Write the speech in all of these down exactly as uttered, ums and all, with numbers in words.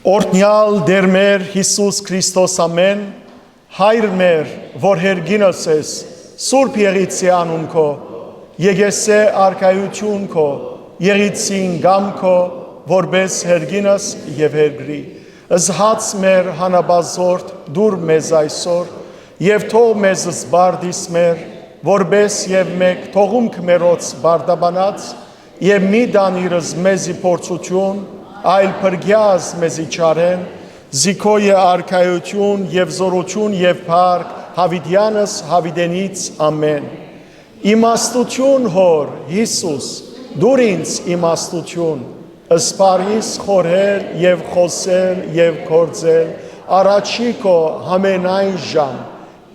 Օրհնեալ Տէր մեր Յիսուս Քրիստոս, ամէն, Հայր մեր, որ երկինս ես, սուրբ եղիցի անուն քո, եկեսէ արքայութիւն քո, եղիցին կամ քո, որպես երկինս եւ երկրի։ Զհաց մեր հանապազորդ դուր մեզ այսօր, եւ թող մեզ զբարդիս մեր, որպես եւ մեկ թողունք մերոց բարդաբանած, եւ մի տանիրս մեզի փորձութիւն, այլ փրկեաս մեզի չարէն, զի քո է արքայութիւն եւ զօրութիւն եւ փառք, յաւիտեանս յաւիտենից, ամէն։ Իմաստութիւն, Հօր, Յիսուս, դուր ինձ իմաստութիւն, սպառիս խորհել եւ խօսել եւ գործել, առաջի քո համենայն ժամ,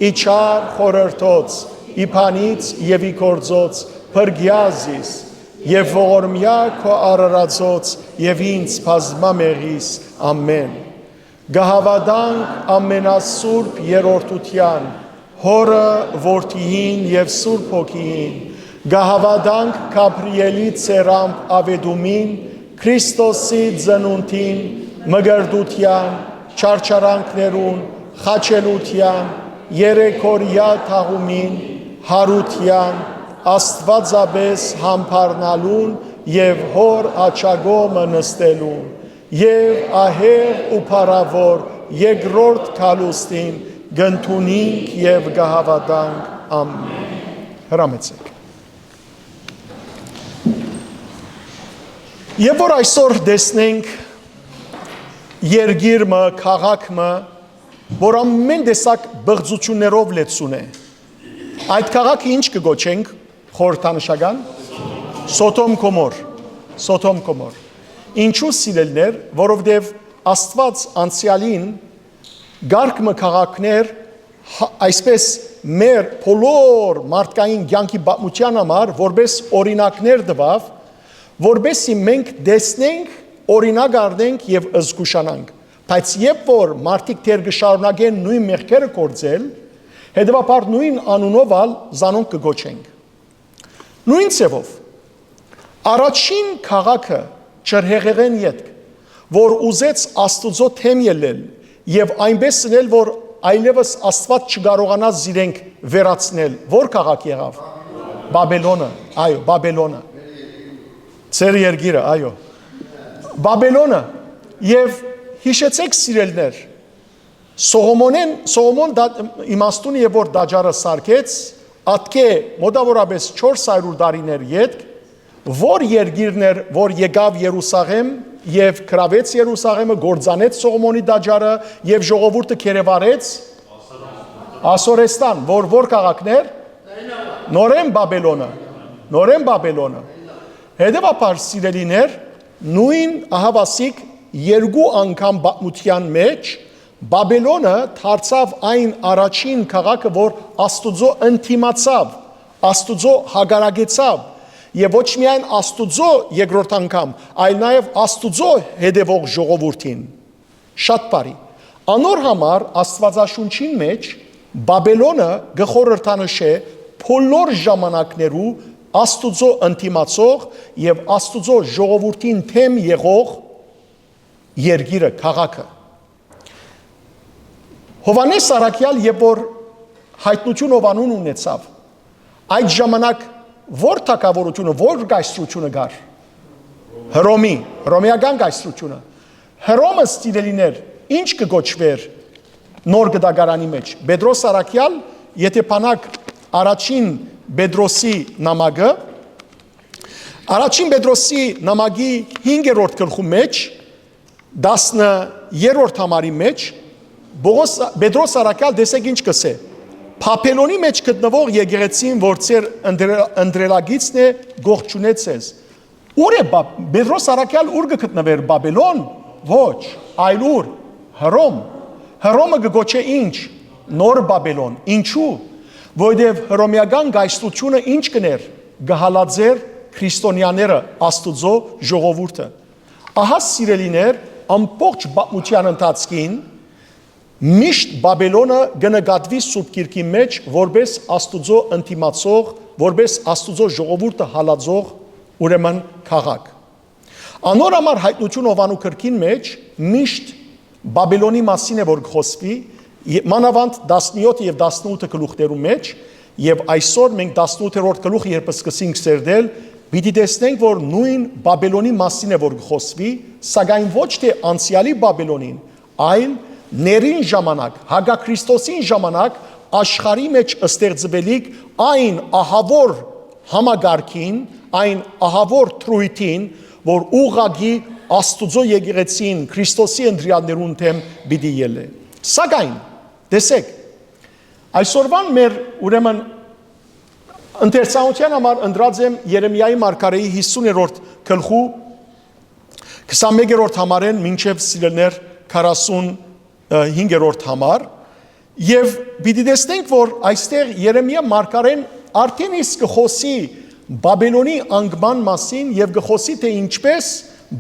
ի չար խորհրդոց, ի բանից եւ ի գործոց, փրկեա զիս, եւ ողորմեայ քո արարածոց, եւ ինձ բազմամեղիս, ամէն։ Կը հաւատանք ամենասուրբ երրորդութեան, Հօրը, Որդիին եւ Սուրբ Հոգիին, կը հաւատանք Գաբրիէլի ցերամբ աւետումին, Քրիստոսի ծնունդին, մկրտութեան, չարչարանքներուն, խաչելութեան, երեքօրեայ թաղումին, յարութեան, աստուածապէս համբարնալուն եւ Հօր աջակողմը նստելուն, եւ ահեղ ու փառաւոր երկրորդ գալուստին կ'ընդունինք եւ կը հաւատանք։ Ամէն։ Հրամեցէք։ Եւ որ այսօր տեսնենք երկիր մը, քաղաք մը, որ ամէն տեսակ բղծութիւններով լեցուն է։ Այդ քաղաքը ինչ կը կոչենք խորհրդանշական։ Սոդոմ Գոմոր։ Սոդոմ Գոմոր։ Ինչու, սիրելիներ, որովհետեւ Աստուած անցեալին կարգ մը քաղաքներ, հա-, այսպես, մեր բոլոր մարդկային կեանքի պատմութեան համար որպես օրինակներ տուաւ, որպեսզի մենք տեսնենք, օրինակ առնենք եւ զգուշանանք։ Բայց երբ որ մարդիկ դեռ կը շարունակեն նոյն մեղքերը գործել, հետեւաբար նոյն անունով ալ զանոնք կը կոչենք։ Նոյն ձեւով, առաջին քաղաքը ջրհեղեղէն ետք, որ ուզեց Աստուծոյ դէմ ելլել եւ այնպէս ընել, որ այլեւս Աստուած չկարողանայ զիրենք վերացնել, ո՞ր քաղաք եղաւ։ Բաբելոնը, այո, Բաբելոնը։ Ձեր երկիրը, այո։ Բաբելոնը։ Եւ յիշեցէք, սիրելիներ, Սողոմոնեն, Սողոմոն դա, իմաստունը, երբ որ տաճարը սարքեց, ատկէ մոտաւորապէս չորս հարիւր տարիներ ետք, ո՞ր երկիրն էր, որ եկաւ Երուսաղէմ եւ գրաւեց Երուսաղէմը, կործանեց Սողոմոնի տաճարը եւ ժողովուրդը գերեվարեց Ասորեստան, որ, ո՞ր քաղաքն էր։ Նորէն Բաբելոնը, նորէն Բաբելոնը։ Հետեւաբար, սիրելիներ, նոյն ահաւասիկ երկու անգամ պատմութեան մէջ Բաբելոնը դարձաւ այն առաջին քաղաքը, որ Աստուծոյ ընդդիմացաւ, Աստուծոյ հակառակեցաւ, եւ ոչ միայն Աստուծոյ երկրորդ անգամ, այլ նաեւ Աստուծոյ հետեւող ժողովուրդին։ Շատ բարի։ Անոր համար Աստուածաշունչին մէջ Բաբելոնը կը խորհրդանշէ բոլոր ժամանակներու Աստուծոյ ընդդիմացող եւ Աստուծոյ ժողովուրդին դէմ եղող երկիրը, քաղաքը։ Յովհաննէս առաքեալ, երբ որ Յայտնութիւն Յովհաննուն ունեցաւ, այդ ժամանակ ո՞ր թագաւորութիւնը, ո՞ր կայսրութիւնը կար։ Հռոմի, հռոմեական կայսրութիւնը։ Հռոմը, սիրելիներ, ինչ կը կոչուէր Նոր Կտակարանի մէջ։ Պետրոս առաքեալ, եթէ բանաք առաջին Պետրոսի նամակը, առաջին Պետրոսի նամակի հինգերորդ գլխու մէջ, տասներորդ համարի մէջ, Պողոս, Պետրոս առաքեալ, տեսեք ինչ կ'ըսէ. «Բաբելոնի մէջ գտնուող եկեղեցին, որ ձեր ընտրե-, ընտրելակիցն է, գողջունե ձեզ»։ Ո՞ւր է Բաբ-, Պետրոս առաքեալ, ո՞ւր կը գտնուէր Բաբելոն։ Ոչ, այլ ո՞ւր։ Հռոմ։ Հռոմը կը կոչէ ինչ։ Նոր Բաբելոն։ Ինչու։ Որովհետեւ հռոմեական կայսրութիւնը ինչ կ'ընէր, կը հալածէր քրիստոնեաները, Աստուծոյ ժողովուրդը։ Ահա, սիրելիներ, ամբողջ պատմութեան ընթացքին միշտ Բաբելոնը կը նկատուի Սուրբ Գիրքին մէջ որպէս Աստուծոյ ընդդիմացող, որպէս Աստուծոյ ժողովուրդը հալածող, ուրեմն, քաղաք։ Անոր համար Յայտնութիւն Յովհաննու գրքին մէջ միշտ Բաբելոնի մասին է որ կը խօսուի, ե-, մանաւանդ տասնեօթ եւ տասնութ գլուխներու մէջ, եւ այսօր մենք տասնութերորդ գլուխը երբ սկսենք սերտել, պիտի տեսնենք որ նոյն Բաբելոնի մասին է որ կը խօսուի, սակայն ոչ թէ անցեալի Բաբելոնին, այլ ներին ժամանակ, հակաքրիստոսին ժամանակ աշխարհի մէջ ստեղծուելիք այն ահաւոր համակարգին, այն ահաւոր դրոյթին, որ ուղղակի Աստուծոյ եկեղեցին, Քրիստոսի ընտրեալներուն դէմ պիտի ելլէ։ Սակայն, տեսէք, այսօրուան մեր, ուրեմն, ընթերցանութեան համար ընտրած եմ Երեմիայի մարգարէի հիսուներորդ գլխու քսանմեկերորդ համարէն մինչեւ սիրելներ քառասունհինգերորդ համար, եւ պիտի տեսնենք որ այստեղ Երեմիա մարգարէն արդեն իսկ կը խօսի Բաբելոնի անկման մասին եւ կը խօսի թէ ինչպէս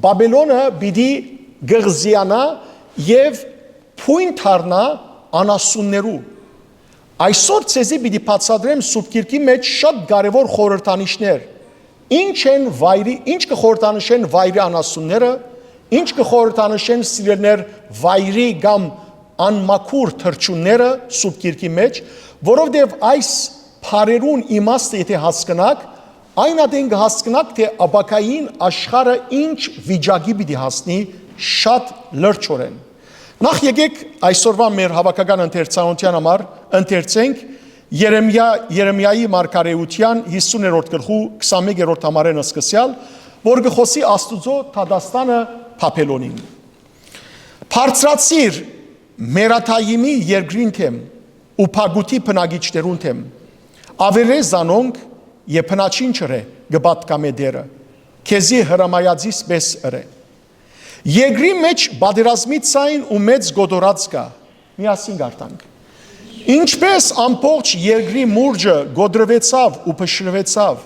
Բաբելոնը պիտի գղզիանայ եւ փոյն դառնայ անասուններու։ Այսօր ձեզի պիտի բացատրեմ Սուրբ Գիրքի մէջ շատ կարեւոր խորհրդանիշներ։ Ի՞նչ են վայրի, ի՞նչ կը խորհրդանշեն վայրի անասունները, ի՞նչ կը խորհրդանշեն սիրելներ վայրի կամ անմաքուր թռչունները Սուրբ Գիրքի մէջ, որովհետեւ այս բառերուն իմաստը եթէ հասկնաք, այն ատեն կը հասկնաք թէ ապագային աշխարհը ինչ վիճակի պիտի հասնի շատ լրջորեն։ Նախ եկեք այսօրուան մեր հաւաքական ընթերցանութեան համար ընթերցենք Երեմիա, Երեմիայի մարգարէութեան հիսուներորդ գլխու քսանմեկերորդ համարէն սկսեալ, որ կը խօսի Աստուծոյ դատաստանը Բաբելոնին։ «Բարձրացիր Մերաթայիմի երկրին դէմ ու Փագութի բնակիչներուն դէմ, աւերէ զանոնք եւ բնաչին չըրէ, կը պատկամէ Տէրը, քեզի հրամայածիս պէս ըրէ»։ Երկրի մէջ պատերազմի ցայն ու մեծ կոտորած կայ։ Միասին կարդանք։ Ինչպէս ամբողջ երկրի մուրճը կոտրուեցաւ ու փշրուեցաւ,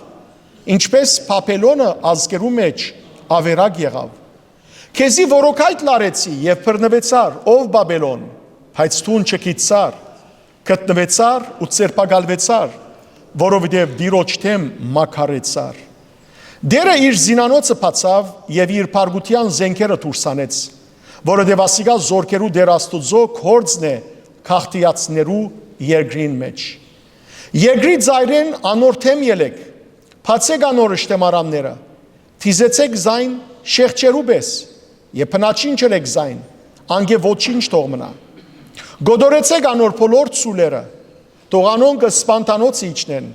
ինչպէս Բաբելոնը ազգերու մէջ աւերակ եղաւ։ Քեզի որոքայթ լարեցի եւ բռնուեցար, ով Բաբելոն, բայց դուն չգիտցար, գտնուեցար ու ձերբակալուեցար, որովհետեւ Տիրոջ դէմ մաքարեցար։ Տէրը իր զինանոցը բացաւ եւ իր փառքութեան զէնքերը դուրս հանեց, որովհետեւ ասիկա զորքերու Տէր Աստուծոյ գործն է գաղթիացներու երկրին մէջ։ Երկրի ծայրէն անոր դէմ ելէք, բացէք անոր ըշտեմարանները, դիզեցէք զայն շեղջերու պէս եւ բնաչին չըրէք զայն, անկէ ոչինչ թող մնայ։ Կոտորեցէք անոր բոլոր ցուլերը, թող անոնք սպանդանոցը իջնեն։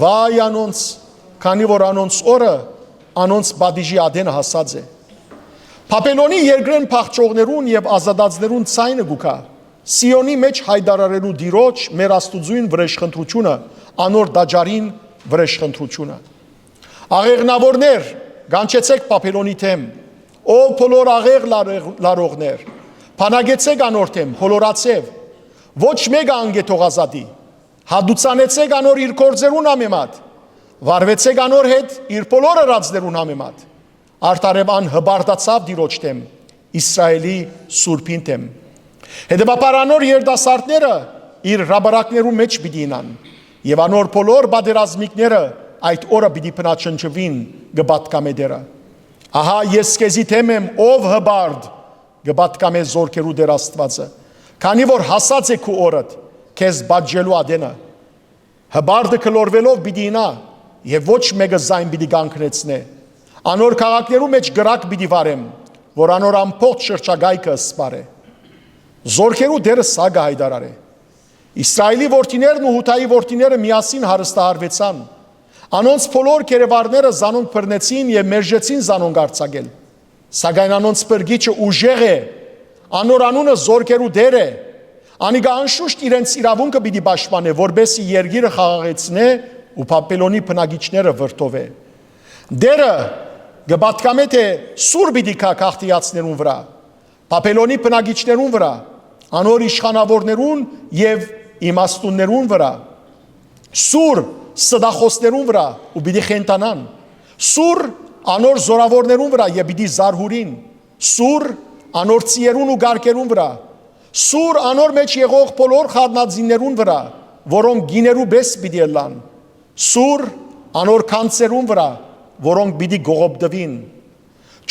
Վայ անոնց, քանի որ անոնց օրը անոնց պատիժի ատենը հասած է։ Բաբելոնի երկրէն փախչողներուն եւ ազատածներուն ցայնը կու գայ, Սիոնի մէջ յայտարարելու Տիրոջ, մեր Աստուծոյն վրեժխնդրութիւնը, անոր տաճարին վրեժխնդրութիւնը։ Աղեղնաւորներ, կանչեցէք Բաբելոնի դէմ, ով բոլոր աղեղ լարեղ-, լարողներ, բանակեցէք անոր դէմ, բոլորաձեւ, ոչ մէկը անկէ թող ազատի։ Հատուցանեցէք անոր իր գործերուն համեմատ, վարուեցէք անոր հետ իր բոլոր ըրածներուն համեմատ։ Արդարեւ ան հպարտացաւ Տիրոջ դէմ, Իսրայէլի Սուրբին դէմ։ Հետեւաբար անոր երիտասարդները իր հրապարակներու մէջ պիտի իյնան, եւ անոր բոլոր պատերազմիկները այդ օրը պիտի բնաչնչուին, կը պատկամէ Տէրը։ Ահա ես քեզի դէմ եմ, ով հպարտ, կը պատկամէ զորքերու Տէր Աստուածը, քանի որ հասած է քու օրդ, քեզ պատժելու ատենը։ Հպարտը գլորուելով պիտի իյնայ, եւ ոչ մէկը զայն պիտի կանգնեցնէ։ Անոր քաղաքներու մէջ կրակ պիտի վառեմ, որ անոր ամբողջ շրջակայքը սպառէ։ Զորքերու Տէրը սա կը յայտարարէ։ Իսրայէլի որդիներն ու Յուդայի որդիները միասին հարստահարուեցան։ Անոնց բոլոր գերեվարները զանոնք բռնեցին եւ մերժեցին զանոնք արձակել։ Սակայն անոնց փրկիչը ուժեղ է, անոր անունը զորքերու Տէր է։ Անիկա անշուշտ իրենց իրաւունքը պիտի պաշտպանէ, որպէս զի երկիրը խաղաղեցնէ ու Բաբելոնի բնակիչները վրդովէ։ Տէրը կը պատկամէ թէ սուր պիտի գայ գաղթիացներուն վրայ, Բաբելոնի բնակիչներուն վրայ, անոր իշխանաւորներուն եւ իմաստուններուն վրայ, սուր ստախոսներուն վրայ ու պիտի խենթանան, սուր անոր զորաւորներուն վրայ եւ պիտի զարհուրին, սուր անոր ծիերուն ու կարկերուն վրայ, սուր անոր մէջ եղող բոլոր խառնածիններուն վրայ, որոնք գիներու պէս պիտի ըլլան, սուր անոր գանձերուն վրայ, որոնք պիտի կողոպտուին։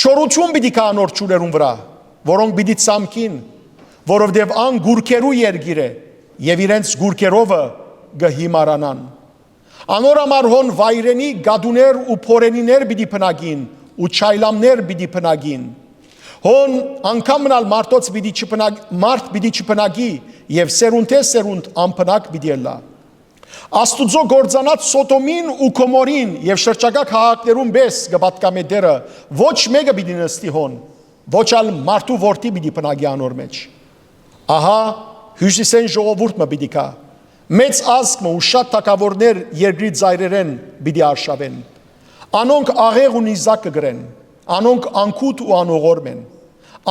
Չորութիւն պիտի գայ անոր ջուրերուն վրայ, որոնք պիտի ցամքին, որովհետեւ ան կուռքերու երկիր է, եւ իրենց կուռքերովը կը հիմարանան։ Անոր համար հոն վայրենի գատուներ ու փորենիներ պիտի բնակին ու չայլամներ պիտի բնակին։ Հոն անգամ մնալ մարդոց պիտի չբնակ-, մարդ պիտի չբնակի, եւ սերունդէ սերունդ անբնակ պիտի ըլլայ։ Աստուծոյ կործանած Սոդոմին ու Գոմորին եւ շրջակայ քաղաքներուն պէս կը պատկամէ Տէրը, ոչ մէկը պիտի նստի հոն, ոչ ալ մարդու որդի պիտի բնակի անոր մէջ։ Ահա հիւսիսէն ժողովուրդ մը պիտի գայ, մեծ ազգ մը ու շատ թագաւորներ երկրի ծայրերէն պիտի արշաւեն։ Անոնք աղեղ ու նիզակ կը կրեն, անոնք անգութ ու անողորմ են։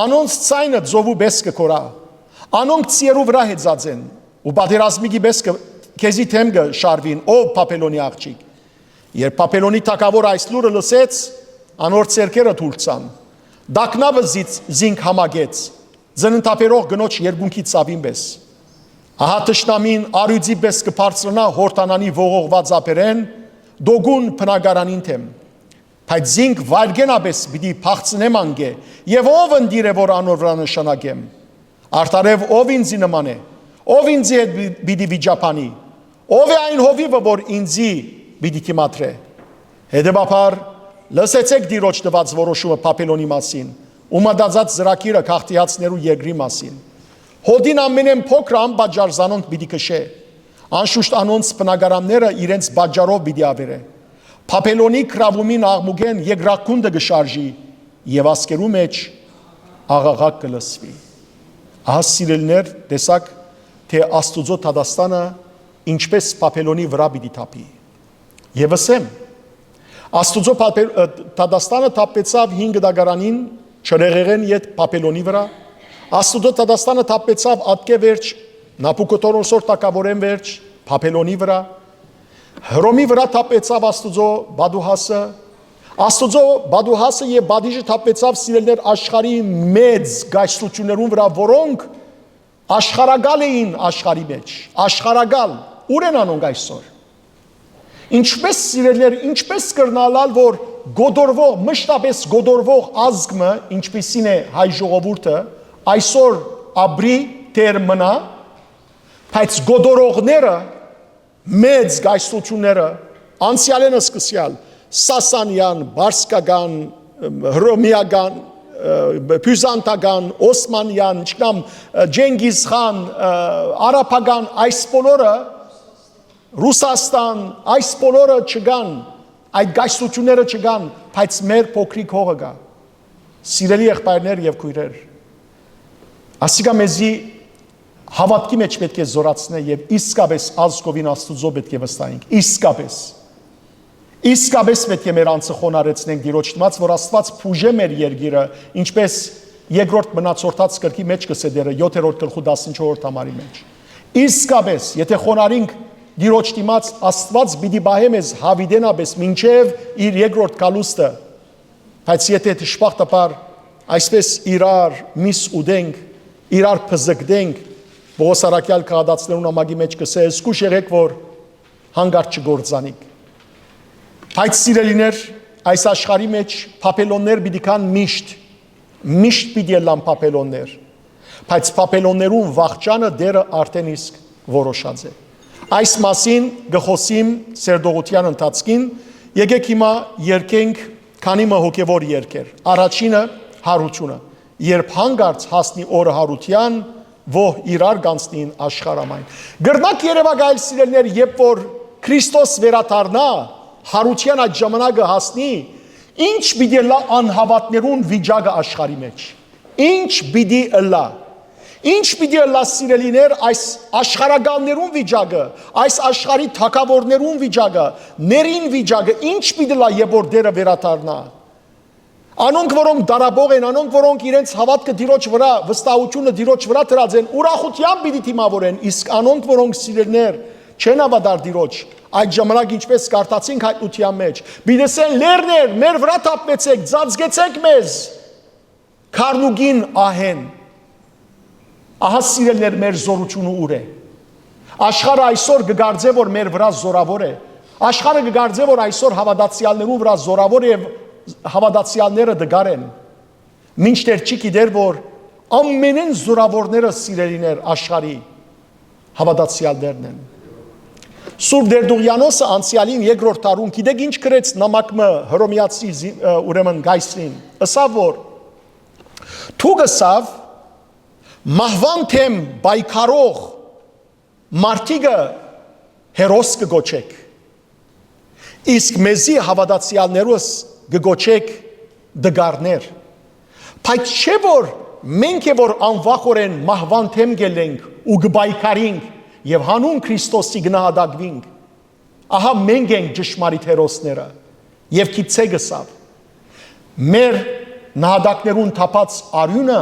Անոնց ձայնը ծովու պէս կը կորայ, անոնք ծիերու վրայ հեծած են ու պատերազմի պէս կը, քեզի դէմ կը շարուին, ով Բաբելոնի աղջիկ։ Երբ Բաբելոնի թագաւոր այս լուրը լսեց, անոր ձեռքերը թուլցան, տագնապը զից-, զինք համակեց, ծննդաբերող կնոջ երկունքի ծաւին պէս։ Ահա թշնամին առիւծի պէս կը բարձրանայ Յորդանանի ողողուած ափերէն, Տոկուն բնակարանին դէմ։ Բայց զինք վայրկենապէս պիտի փախցնեմ անկէ, եւ ո՞վ ընտիր է որ անոր վրայ նշանակեմ։ Արդարեւ ո՞վ ինծի նման է, ո՞վ ինծի հետ պի-, պիտի վիճաբանի, ո՞վ է այն հովիւը որ ինծի պիտի դիմադրէ։ Հետեւաբար, լսեցէք Տիրոջ տուած որոշումը Բաբելոնի մասին ու մտածած ծրագիրը գաղթիացներու երկրի մասին։ Հօդին ամենէն փոքրը անպատճառ զանոնք պիտի քշէ, անշուշտ անոնց բնակարանները իրենց պատճառով պիտի աւերէ։ Բաբելոնի գրաւումին աղմուկէն երկրագունդը կը շարժի եւ ազգերու մէջ աղաղակ կը լսուի։ Ահա, սիրելիներ, տեսաք թէ Աստուծոյ դատաստանը ինչպէս Բաբելոնի վրայ պիտի թափի։ Եւս եմ, Աստուծոյ Բաբել-, ը, դատաստանը թափուեցաւ հինգ դագարանին, չրեղեղէն յետ Բաբելոնի վրայ։ Աստուծոյ դատաստանը թափուեցաւ ատկէ վերջ, Նաբուքոդոնոսոր թագաւորէն վերջ, Բաբելոնի վրայ։ Հռոմի վրայ թափուեցաւ Աստուծոյ պատուհասը։ Աստուծոյ պատուհասը եւ պատիժը թափուեցաւ, սիրելիներ, աշխարհի մեծ կայսրութիւններուն վրայ, որոնք աշխարհակալ էին աշխարհի մէջ, աշխարհակալ։ Ո՞ւր են անոնք այսօր։ Ինչպէս, սիրելիներ, ինչպէս կրնալալ, որ գոդորվող, մշտապէս գոդորվող ազգ մը, ինչպիսին է հայ ժողովուրդը, այսօր ապրի, դեռ մնա, բայց գոդորողները, մեծ կայսրութիւնները, անցեալէն սկսեալ, Սասանեան, Պարսկական, Հռոմեական, ը, Բիւզանդական, Օսմանեան, չգիտեմ, ը, Չենգիզ Խան, ը, արաբական, այս բոլորը, Ռուսաստան, այս բոլորը չկան, այդ կայսրութիւնները չկան, բայց մեր փոքրիկ հողը կայ։ Սիրելի եղբայրներ եւ քոյրեր, ասիկա մեզի հաւատքի մէջ պէտք է զօրացնէ եւ իսկապէս ազգովին Աստուծոյ պէտք է վստահենք, իսկապէս։ Իսկապէս պէտք է մեր անձը խոնարհեցնենք Տիրոջ դիմաց, որ Աստուած բուժէ մեր երկիրը, ինչպէս երկրորդ Մնացորդաց գրքի մէջ կ'ըսէ Տէրը, յոթերորդ գլխու տասնչորսերորդ համարի մէջ։ Իսկապէս, եթէ խոնարհինք Տիրոջ դիմաց, Աստուած պիտի պահէ մեզ յաւիտենապէս մինչեւ իր երկրորդ գալուստը։ Բայց եթէ դժբախտաբար այսպէս իրար միս ուտենք, իրար բզկտենք, Պողոս առաքեալ Գաղատացիներուն ամակի մէջ կ'ըսէ, զգոյշ եղէք որ հանկարծ չկործանիք։ Բայց, սիրելիներ, այս աշխարհի մէջ Բաբելոններ պիտի գան միշտ, միշտ պիտի ըլլան Բաբելոններ, բայց Բաբելոններուն վախճանը Տէրը արդէն իսկ որոշած է։ Այս մասին կը խօսիմ սերտողութեան ընթացքին, եկէք հիմա երգենք քանի մը հոգեվոր երգեր։ Առաջինը՝ Հարութիւնը։ Երբ հանկարծ հասնի օրը Հարութեան, ո-, իրար կանցնին աշխարհ ամայն։ Կրնաք երեւակայել, սիրելիներ, երբ որ Քրիստոս վերադառնայ, Հարութեան այդ ժամանակը հասնի, ի՞նչ պիտի ըլլայ անհաւատներուն վիճակը աշխարհի մէջ։ Ի՞նչ պիտի ըլլայ։ Ի՞նչ պիտի ըլլայ, սիրելիներ, այս աշխարհակալներուն վիճակը, այս աշխարհի թագաւորներուն վիճակը, ներին վիճակը, ի՞նչ պիտի ըլլայ, երբ որ Տէրը վերադառնայ։ Անոնք, որոնք դարաբող են, անոնք, որոնք իրենց հաւատքը Տիրոջ վրայ, վստահութիւնը Տիրոջ վրայ դրած են, ուրախութեամբ պիտի դիմաւորեն, իսկ անոնք, որոնք, սիրելիներ, չեն հաւատար Տիրոջ, այդ ժամանակ, ինչպէս կարդացինք հայտնութեան մէջ, պիտի ըսեն. «Լեռներ, մեր վրայ թափուեցէք, ծածկեցէք մեզ քառնուկին ահէն»։ Ահա, սիրելիներ, մեր զօրութիւնը ո՞ւր է։ Աշխարհը այսօր կը կարծէ, որ մեր վրայ զօրաւոր է։ Աշխարհը կը կարծէ, որ այսօր հաւատացեալներուն վրայ զօրաւոր է եւ հաւատացեալները տկար են, մինչդեռ չի գիտեր, որ Ամենէն զօրաւորները, սիրելիներ, աշխարհի հաւատացեալներն են։ Սուրբ Դերտուղեանոսը անցեալին երկրորդ դարուն, գիտեք ինչ գրեց նամակ մը Հռոմեացի զի-, ը, ուրեմն կայսրին, ըսաւ որ դուք, ըսավ, մահուան դէմ պայքարող մարդիկը հերոս կը կոչէք, իսկ մեզի հաւատացեալներուս կը կոչէք տկարներ։ Բայց չէ՞ որ մենք է որ անվախորեն մահուան դէմ կ'ելենք ու կը պայքարինք եւ հանուն Քրիստոսի կը նահատակուինք, ահա մենք ենք ճշմարիտ հերոսները եւ գիտցէք, ըսաւ, մեր նահատակներուն թափած արիւնը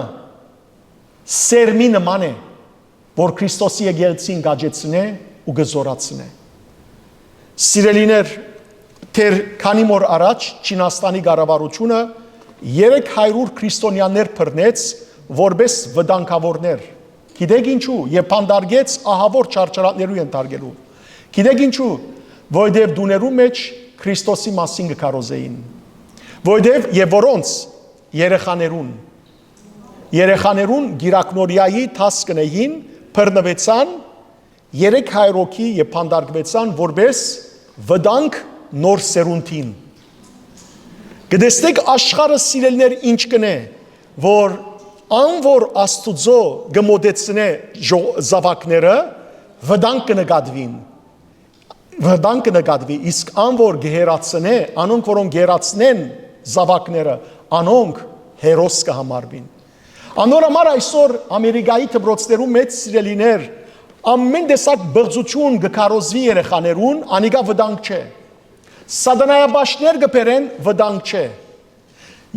սերմի նման է, որ Քրիստոսի եկեղեցին կ'աճեցնէ ու կը զօրացնէ։ Սիրելիներ, դեռ քանի մոր առաջ Չինաստանի կառավարութիւնը երեք հարիւր քրիստոնեաներ բռնեց որպէս վտանգաւորներ։ Գիտեք ինչու՞, եւ բանտարկեց ահաւոր չարչարանքներու ենթարկելու։ Գիտեք ինչու՞, որովհետեւ տուներու մէջ Քրիստոսի մասին կը քարոզէին, որովհետեւ եւ որոնց երեխաներուն, երեխաներուն կիրակնորիայի դաս կ'ընէին, բռնուեցան երեք հարիւր հոգի եւ բանտարկուեցան որպէս վտանգ նոր սերունդին։ Կը տեսնէք աշխարհը, սիրելիներ, ինչ կ'ընէ, որ ան որ Աստուծոյ կը մօտեցնէ ժո-, զաւակները, վտանգ կը նկատուին, վտանգ կը նկատուի, իսկ ան որ կը հեռացնէ, անոնք որոնք կը հեռացնեն զաւակները, անոնք հերոս կը համարուին։ Անոր համար այսօր Ամերիկայի դպրոցներու մէջ, սիրելիներ, ամէն տեսակ բղծութիւն կը քարոզուի երեխաներուն, անիկա վտանգ չէ։ Սատանայապաշտներ կը բերեն, վտանգ չէ։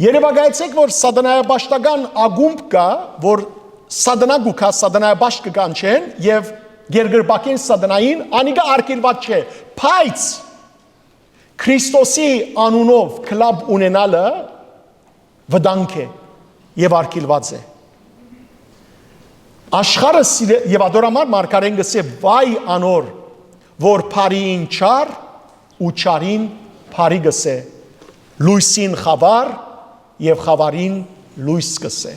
Երեւակայեցէք որ սատանայապաշտական ակումբ կայ, որ սատանա կու գայ, սատանայապաշտ կը կանչեն եւ կ'երկրպագեն սատանային, անիկա արգելուած չէ, բայց Քրիստոսի անունով club ունենալը վտանգ է եւ արգելուած է։ Աշխարհը սիրե-, եւ ադոր համար մարգարեն կ'ըսէ. «Վայ անոր, որ բարիին չար ու չարին բարի կ'ըսէ, լոյսին խաւար եւ խաւարին լոյս կ'ըսէ»։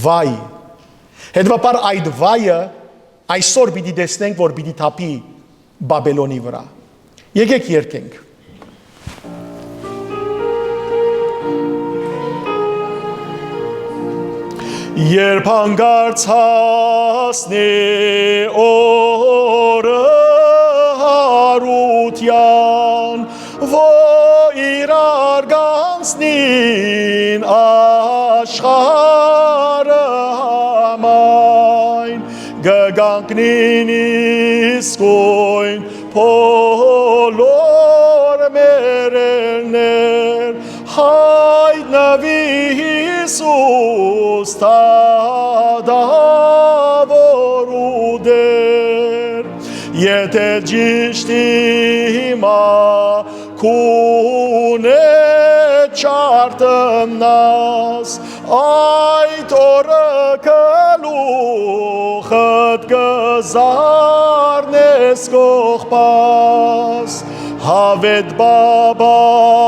Վայ։ Հետեւաբար այդ վայը այսօր պիտի տեսնենք, որ պիտի թափի Բաբելոնի վրայ։ Եկէք երգենք։ Երբ հանկարծ հասնի օրը հարութեան, որ իրար կանցնին աշխարհը համայն, կը կանգնին իսկոյն բոլոր մեր էլներ, հայտնուի Յիսուս թագաւոր ու Տէր։ Եթէ ճիշդ հիմա քունէ չարթնաս, այդ օրը գլուխդ կը զարնես կ'ողբաս, յաւէտ պապանձես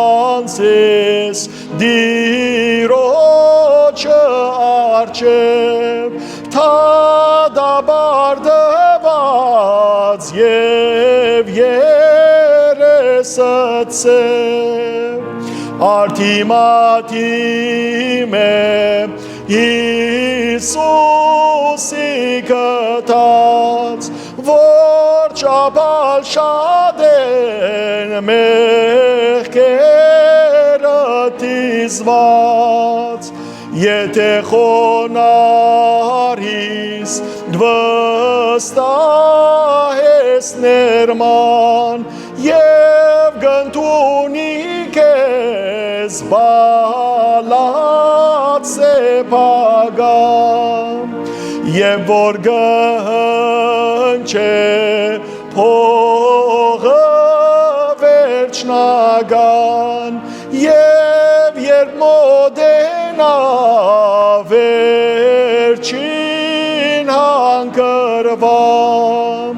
Տիրոջը առջեւ, դատապարտուած եւ երեսը ձեւ։ Արդի մատի մէ Յիսուսի գտած, որ ճապալ շատ են մեղքերը դիզված, եթէ խոնարհիս վստահես ներման, եւ կ'ընդունի քեզ բալած սեպական, եւ որ կ'ընչէ փողը վերջնական, եւ երբ մօտենայ վերջին հանգրուան,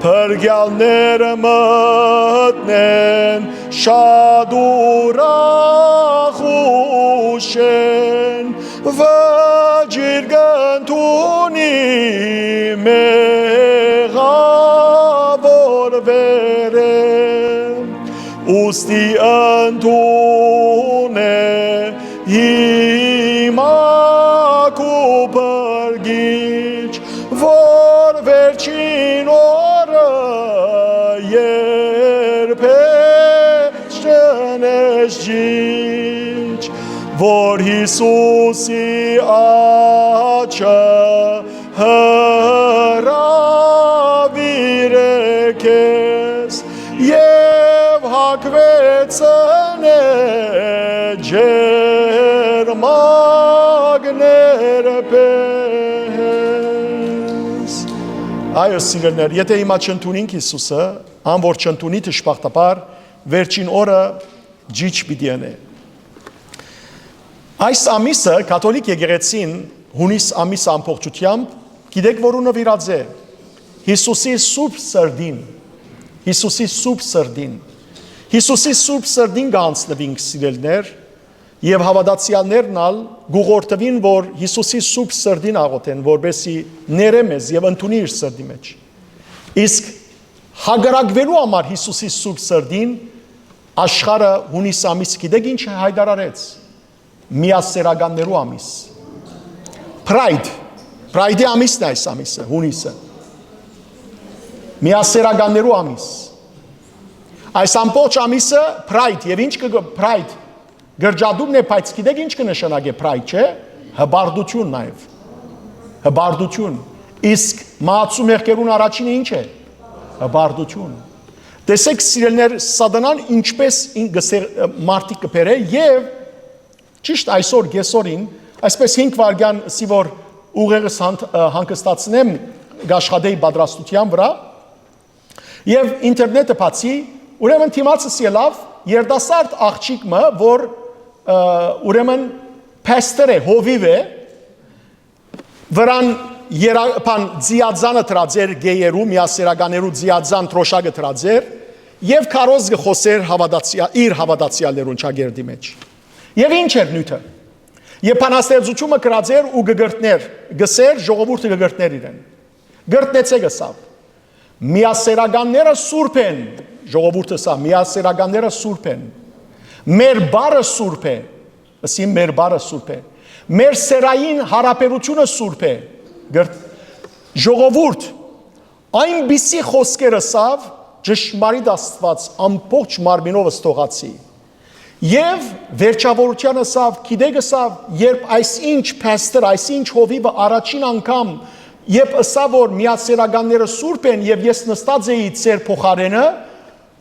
փրկեալներ մտնեն շատ ուրախ ու շեն, վճիռ կը Ընդունի մեղաւոր վերէ, ուստի ընդունէ հիմա քու փրկիչ, որ վերջին օրը երբեք չընես ջիջ, որ Յիսուսի աջը հրաւիրէ քեզ եւ հագուեցնէ ջերմագներ պէս։ Այո, սիրելիներ, եթե հիմա չընդունինք Յիսուսը, ան որ չընդունի, դժբախտաբար, վերջին օրը ջիջ պիտի ընէ։ Այս ամիսը կաթոլիկ եկեղեցին հունիս ամիսը ամբողջությամբ, գիտեք, որու նուիրած է Յիսուսի Սուրբ Սրտին։ Յիսուսի Սուրբ Սրտին։ Յիսուսի Սուրբ Սրտին կ'անցնուինք, սիրելիներ, եւ հաւատացեալներն ալ կ'ուղղորդուին, որ Յիսուսի Սուրբ Սրտին աղօթեն, որպեսզի ներէ մեզ եւ ընդունի իր սրտի մեջ։ Իսկ հակառակուելու համար Յիսուսի Սուրբ Սրտին, աշխարհը հունիս ամիս գիտեք ինչ հայտարարեց։ Միասերականներու ամիս։ Pride։ Pride-ի ամիսն է այս ամիսը, հունիսը։ Միասերականներու ամիս։ Այս ամբողջ ամիսը Pride, եւ ինչ կը գ-, Pride կրճատումն է, բայց գիտեք ինչ կը նշանակէ Pride, չէ՞։ Հպարտություն նաեւ։ Հպարտություն։ Իսկ մահացու մեղքերուն առաջինը ինչ է։ Հպարտություն։ Տեսեք, սիրելիներ, սատանան ինչպես ին-, գսեր-, մարդիկ կը բերէ, եւ ճիշտ այսօր կեսօրին, այսպես հինգ վայրկեան սի որ ուղեղս հան-, ը, հանգստացնեմ, կաշխատեի պատրաստության վրա, եւ ինտերնետը բացի, ուրեմն դիմացս ելաւ երիտասարդ աղջիկ մը, որ, ը, ուրեմն pastor է, հովիւ է, վրան երա-, բան, ձիածանը դրած էր գեյերու, միասերականներու ձիածան դրոշակը դրած էր, եւ քարոզ կը խօսէր հաւատացեա-, իր հաւատացեալներուն ճակերտի մեջ։ Եւ ինչ էր նիւթը։ Եւ բանաստեղծութիւնը գրած էր ու կը կրթներ, գսեր, ժողովուրդը կը կրթներ իրեն։ Կրթնեցէ գսաւ։ Միասերականները սուրբ են, ժողովուրդը սա, միասերականները սուրբ են։ Մեր բարը սուրբ է, ըսի, մեր բարը սուրբ է։ Մեր սերային հարաբերությունը սուրբ է։ Կրթ-, ժողովուրդ, այնպիսի խօսքեր ըսաւ, ճշմարիտ Աստուած ամբողջ մարմինովս թողացի։ Եւ վերջավորության ըսաւ, գիտեք ըսաv, երբ այս ինչ pastor, այս ինչ հովիվը առաջին անգամ, երբ ըսաv, որ միասերականները սուրբ են եւ ես նստած էի ձեր փոխարենը,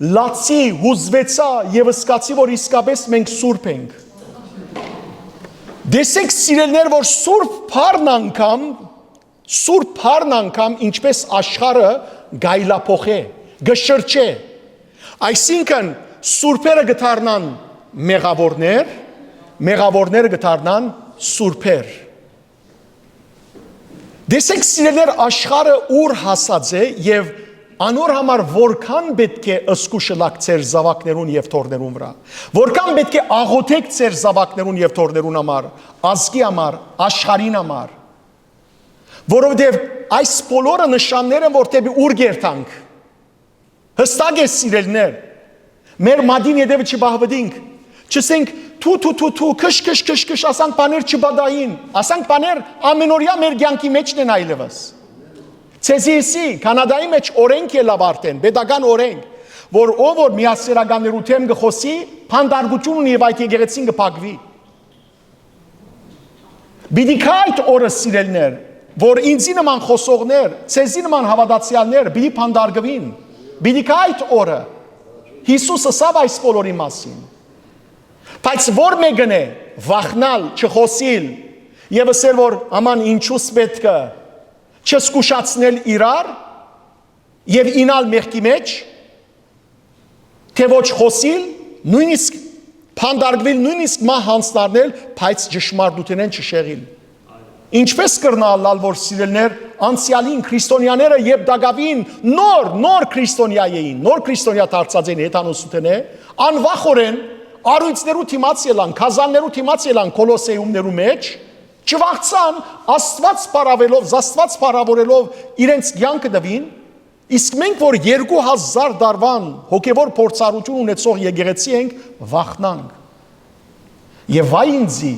լացի, հուզվեցա եւ զգացի, որ իսկապես մենք սուրբ ենք։ Տեսեք, սիրելիներ, որ սուրբ բառն անգամ, սուրբ բառն անգամ ինչպես աշխարհը գայլափոխ է, գշրջէ։ Այսինքն, սուրբերը կդառնան մեղավորներ, մեղավորները կդառնան սուրբեր։ Տեսեք, սիրելիներ, աշխարհը ուր հասած է եւ անոր համար որքան պետք է զգուշ ըլաք ձեր զաւակներուն եւ թոռներուն վրա, որքան պետք է աղօթեք ձեր զաւակներուն եւ թոռներուն համար, ազգի համար, աշխարհին համար, որովհետեւ այս բոլորը նշաններ են, որ դէպի ուր կերթանք։ Հստակ է, սիրելիներ, մեր մատին ետեւը չբահվտինք, չըսենք, «Թու, թու, թու, թու, քշ, քշ, քշ, քշ», ասանք բաներ չբադային, ասանք բաներ ամենօրյա մեր կյանքի մեջն են այլեւս։ Ձեզի ըսի, Քանադայի մեջ օրենք ելաւ արդեն, պետական օրենք, որ ով որ միասերականներու դէմ կը խօսի, փանդարգութիւն ունի եւ այդ եկեղեցին կը փակուի։ Պիտի գայ այդ օրը, սիրելիներ, որ ինձի նման խօսողներ, ձեզի նման հաւատացեալներ պիտի փանդարգուին։ Պիտի գայ այդ օրը։ Յիսուս ըսաւ այս բոլորի մասին։ Բայց որ մէկն է վախնալ, չխօսիլ եւ ըսել, որ «Աման ինչու՞ս պէտք է», չզգուշացնել իրար, եւ ինալ մեղքի մեջ, թէ ոչ խօսիլ, նոյնիսկ փանդարգուիլ, նոյնիսկ մահ յանձնառնել, բայց ճշմարտութենէն չշեղիլ։ Ինչպէս կրնայ ըլլալ, որ սիրելիներ, անցեալին քրիստոնեաները երբ տակաւին նոր, նոր քրիստոնեայ էին, նոր քրիստոնեայ դարձած էին հեթանոսութենէ, անվախօրէն առոյցներու դիմաց ելան, գազաններու դիմաց ելան Կոլոսեումներու մեջ, Չվախցան, Աստուած փառաւելով, Աստուած փառաւորելով իրենց կեանքը տուին, իսկ մենք որ երկու հազար տարուան հոգեվոր փորձառութիւն ունեցող եկեղեցի ենք, վախնանք։ Եւ վայ ինձի,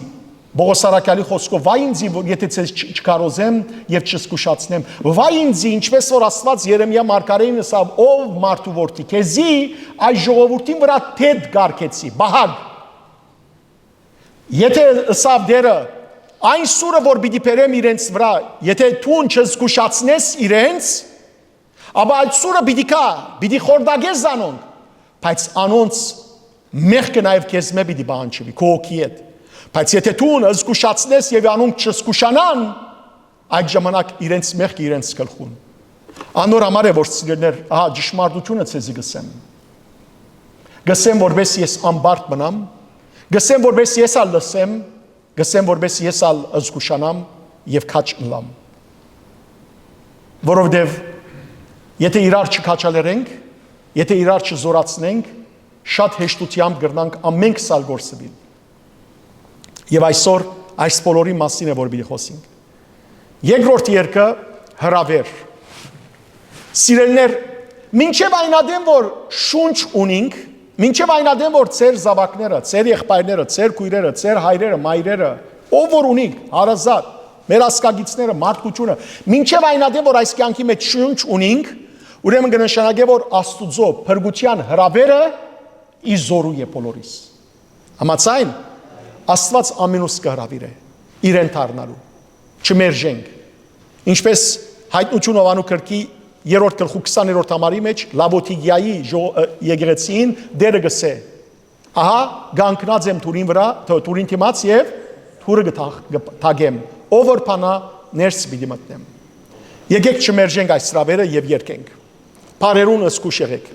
Պողոս առաքյալի խօսքով, վայ ինձի, որ եթե ձեզ չ-, չքարոզեմ եւ չզգուշացնեմ, վայ ինձի, ինչպես որ Աստուած Երեմիա մարգարէին ըսաւ, ով մարդու որդի, քեզի այս ժողովուրդին վրա դետ կարգեցի, բահակ։ Եթե ըսաւ Տերը, այն սուրը որ պիտի բերեմ իրենց վրա, եթե դուն չզգուշացնես իրենց, ապա այդ սուրը պիտի գայ, պիտի խորտակես զանոնք, բայց անոնց մեղքը նաեւ քեզմէ պիտի պահանջուի, քու հոգիդ։ Բայց եթե դուն զգուշացնես եւ անոնք չզգուշանան, այդ ժամանակ իրենց մեղքը իրենց գլխուն։ Անոր համար է որ, սիրելիներ, ահա ճշմարտութիւնը ձեզի կ'ըսեմ։ Կ'ըսեմ, որպէս ես անպարտ մնամ, կ'ըսեմ, որպէս ես ալ լսեմ, կ'ըսեմ, որպէս ես ալ զգուշանամ եւ քաջ ըլլամ։ Որովհետեւ եթե իրար չքաջալերենք, եթե իրար չզորացնենք, շատ հեշտութեամբ կրնանք ամենքս ալ կորսուիլ։ Եւ այսօր այս բոլորի մասին է որ պիտի խօսենք։ Երկրորդ երկը՝ հրաւեր։ Սիրելիներ, մինչեւ այն ատեն որ շունչ ունինք, մինչեւ այն ատեն որ ձեր զաւակները, ձեր եղբայրները, ձեր քոյրերը, ձեր հայրերը, մայրերը, ով որ ունինք, հարազատ, մեր ազգակիցները, մարդկությունը, մինչեւ այն ատեն որ այս կեանքի մեջ շունչ ունինք, ուրեմն կը նշանակէ որ Աստուծոյ փրկութեան հրաւերը ի զօրու է բոլորիս։ Համաձայն, Աստուած ամենուս կը հրաւիրէ իրեն դառնալու, չմերժենք։ Ինչպես Հայտնութիւն Յովհաննու գրքի երրորդ գլխու քսաներորդ համարի մեջ Լաւոդիկիայի ժո-, ը, եկեղեցին Տերը կ'ըսէ. «Ահա, կանգնած եմ դուռին վրա, դու-, դուռին դիմաց եւ դուռը կը թաղ-, կը թակեմ, ով որ բանայ, ներս պիտի մտնեմ»։ Եկէք չմերժենք այս հրաւերը եւ երգենք։ Բառերուն զգուշ եղէք։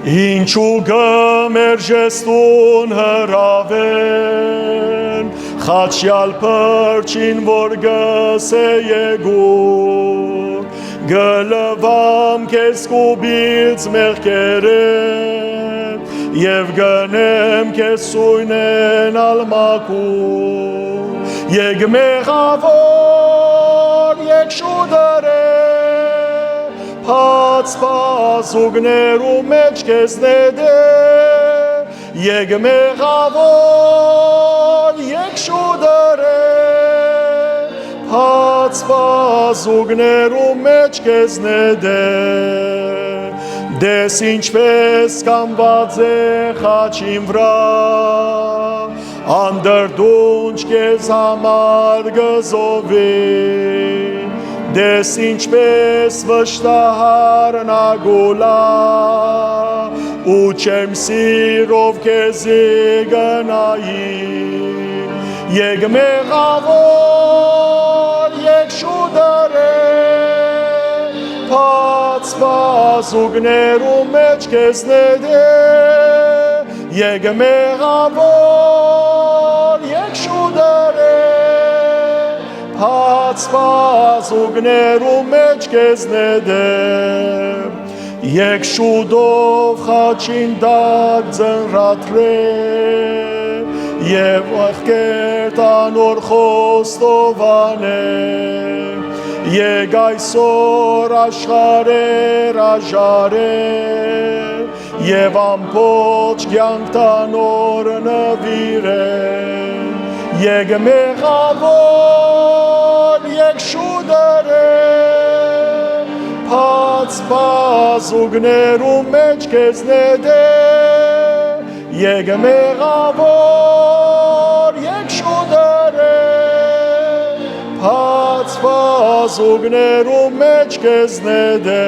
Ինչու կը մերժես դուն հրաւեն, խաչեալ փրչին որ կ'ըսէ եկուր, կը լուամ քեզ կուպից մեղքերէն, եւ կ'ընեմ քեզ սոյնէն ալ մաքուր։ Եկ մեղաւոր, եկ շուտըրէ, բաց բազուկներու մէջ քեզ նետէ։ Եկ մեղաւոր, եկ շուտըրէ, բաց բազուկներու մէջ քեզ նետէ։ Տես ինչպես կամուած է խաչին վրա, անդրդունջ քեզ համար կը զովի։ Տես ինչպես վշտահարն ակուլա, ու չեմ սիրով քեզի կը նայի։ Եկ մեղաւոր, եկ շուտըրէ, բաց բազուկներու մէջ քեզ նետէ։ Եկ մեղաւոր, եկ շուտըրէ, բաց բազուկներու մէջ քեզ նետէ։ Եկ շուտով խաչին տակ ձնրատրէ, եւ աղքերդ անոր խոստովանէ։ Եկ այսօր աշխարհեր աժարէ, եւ ամբողջ կեանք տանոր նուիրեն։ Եկ մեղաւոր, եկ շուտըրէ, բաց բազուկներու մէջ քեզ նետէ։ Եկ մեղաւոր, եկ շուտըրէ, բաց բազուկներու մէջ քեզ նետէ։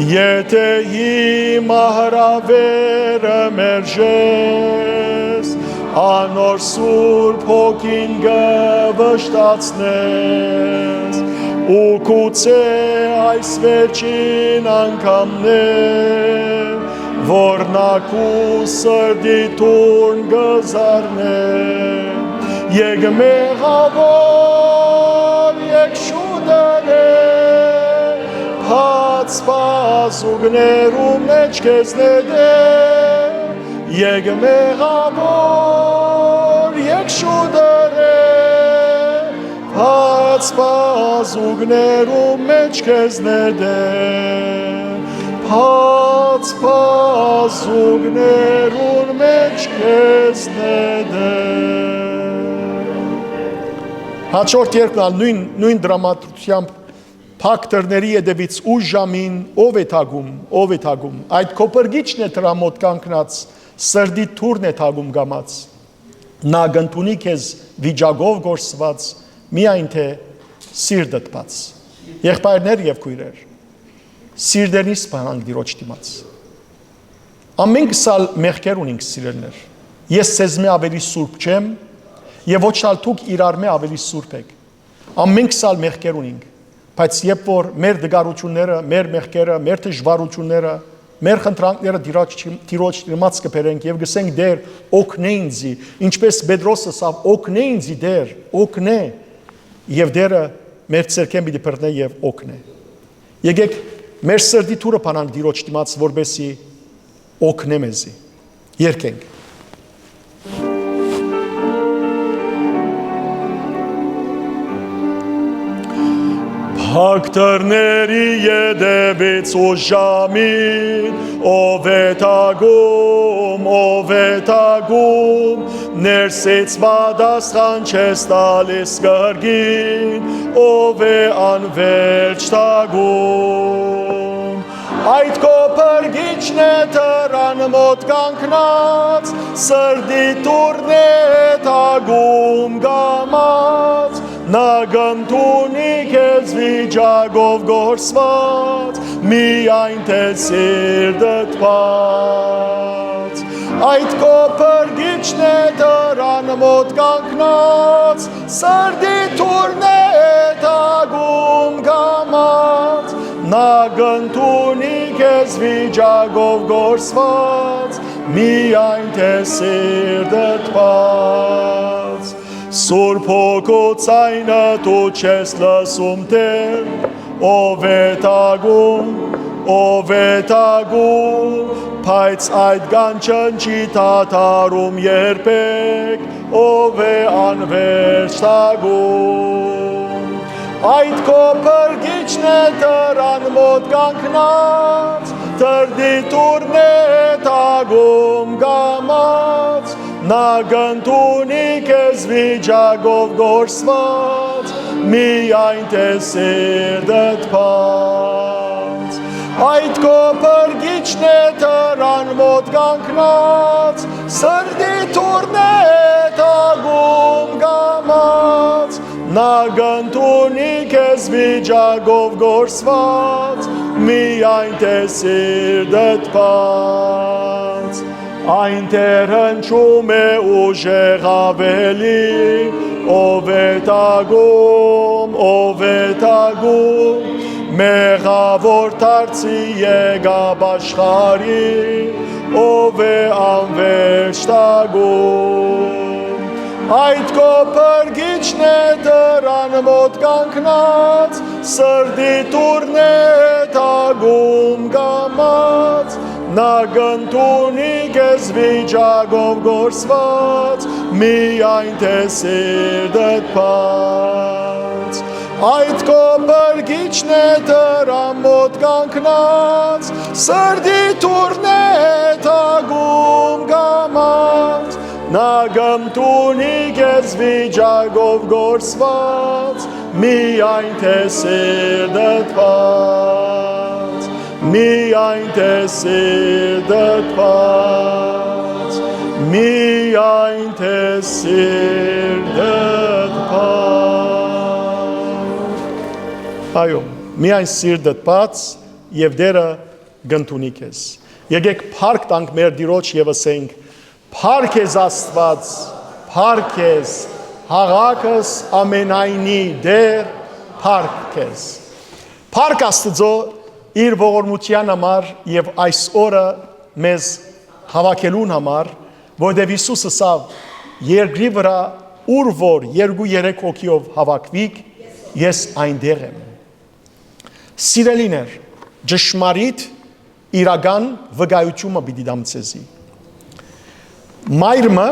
Եթէ հիմա հրաւերը մերժես, անոր Սուրբ Հոգին կը վշտացնես, ու գուցե այս վերջին անգամն է, որ նա քու սրտի դուռն կը զարնէ։ Եկ մեղաւոր, եկ շուտըրէ, Բաց բազուկներու մէջ քեզնէ Տէր, եկ մեղաւոր, եկ շուտըրէ, բաց բազուկներու մէջ քեզնէ Տէր, բաց բազուկներուն մէջ քեզնէ Տէր։ Հաջորդ երկն ալ նոյն, նոյն դրամատրությամբ. փակ դռների ետևից ուշ ժամին ո՞վ է թակում, ո՞վ է թակում։ Այդ քո փրկիչն է դրա մօտ կանգնած, սրտի դուռն է թակում կամաց։ Նա կ'ընդունի քեզ վիճակով կորսուած, միայն թե սիրտդ բաց։ Եղբայրներ եւ քոյրեր, սիրտերնից բանանք Տիրոջ դիմաց։ Ամենքս ալ մեղքեր ունենք, սիրելիներ։ Ես ձեզմէ աւելի սուրբ չեմ եւ ոչ ալ դուք իրարմէ աւելի սուրբ էք։ Ամենքս ալ մեղքեր ունենք, բայց երբ որ մեր տկարութիւնները, մեր մեղքերը, մեր դժուարութիւնները, մեր խնդրանքները Տիրոջ, Տիրոջ դիմաց կը բերենք եւ կ'ըսենք. «Տէր, օգնէ ինձի», ինչպես Պետրոս ըսաւ. «Օգնէ ինձի, Տէր, օգնէ»։ Եւ Տէրը մեր ձեռքէն պիտի բռնէ եւ օգնէ։ Եկէք մեր սրտի դուռը բանանք Տիրոջ դիմաց, որպեսզի օգնէ մեզի։ Երգենք։ Փակ դռների ետևից ուշ ժամին, ո՞վ է թակում, ո՞վ է թակում, ներսից պատասխան չես տալիս կրկին, ո՞վ է անվերջ թակում։ Այդ քո փրկիչն է դրան մօտ կանգնած, սրտի դուռն է թակում կամաց, նա կ'ընդունի քեզ վիճակով կորսուած, միայն թե սիրտդ բաց։ Այդ քո փրկիչն է դրան մօտ կանգնած, սրտի դուռն է թակում կամաց, նա կ'ընդունի քեզ վիճակով կորսուած, միայն թե սիրտդ բաց։ Սուրբ Հոգու ձայնը դու չես լսում, Տէր, ո՞վ է թակում, ո՞վ է թակում, բայց այդ կանչն չի դադարում երբեք, ո՞վ է անվերջ թակում։ Այդ քո փրկիչն է դրան մօտ կանգնած, սրտի դուռն է թակում կամաց, նա կ'ընդունի քեզ վիճակով կորսուած, միայն թե սիրտդ բաց։ Այդ քո փրկիչն է դրան մօտ կանգնած, սրտի դուռն է թակում կամաց, նա կ'ընդունի քեզ վիճակով կորսուած, միայն թե սիրտդ բաց։ Այն Տէր հնչում է ուժեղ աւելի, ո՞վ է թակում, ո՞վ է թակում, մեղաւոր դարձի եկաւ աշխարհի, ո՞վ է անվերջ թակում։ Այդ քո փրկիչն է դրան մօտ կանգնած, սրտի դուռն է թակում կամաց, նա կ'ընդունի քեզ վիճակով կորսուած, միայն թե սիրտդ բաց։ Այդ քո փրկիչն է դրան մօտ կանգնած, սրտի դուռն է թակում կամաց, նա կ'ընդունի քեզ վիճակով կորսուած, միայն թե սիրտդ բաց, միայն թե սիրտդ բաց, միայն թե սիրտդ բաց։ Այո, միայն սիրտդ բաց, եւ Տէրը կ'ընդունի քեզ։ Եկեք փառք տանք մեր Տիրոջ եւ ըսենք. «Փառք քեզ, Աստուած, փառք քեզ, հաղաքս ամենայնի Տէր, փառք քեզ»։ Փառք Աստուծոյ իր ողորմութեան համար եւ այս օրը մեզ հաւաքելուն համար, որտեղ Յիսուս ըսաւ. «Երկրի վրայ ուր որ երկու երեք հոգիով հաւաքուիք, ես այնտեղ եմ»։ Սիրելիներ, ճշմարիտ իրական վկայութիւնը պիտի տամ ձեզի։ Մայր մը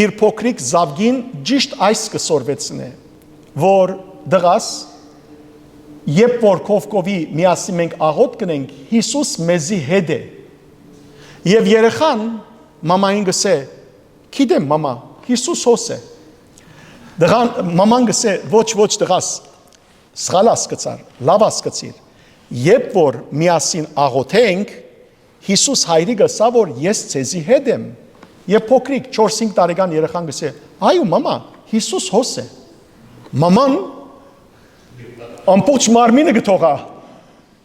իր փոքրիկ զաւկին ճիշտ այս կը սորվեցնէ, որ դղաս, երբ որ կովկովի միասին մենք աղոթք կ'ընենք, Յիսուս մեզի հետ է։ Եւ երեխան մամային կ'ըսէ. «Գիտեմ, մամա, Յիսուս հոս է»։ Դղան, մաման կ'ըսէ. «Ոչ, ոչ, դղաս, սխալ հասկցար, լաւ հասկցիր։ Երբ որ միասին աղոթենք, Յիսուս հայրիկը ըսաւ որ ես ձեզի հետ եմ»։ Եւ փոքրիկ չորս-հինգ տարեկան երեխան կ'ըսէ. «Այո, մամա, Յիսուս հոս է»։ Մաման ամբողջ մարմինը կը թողայ։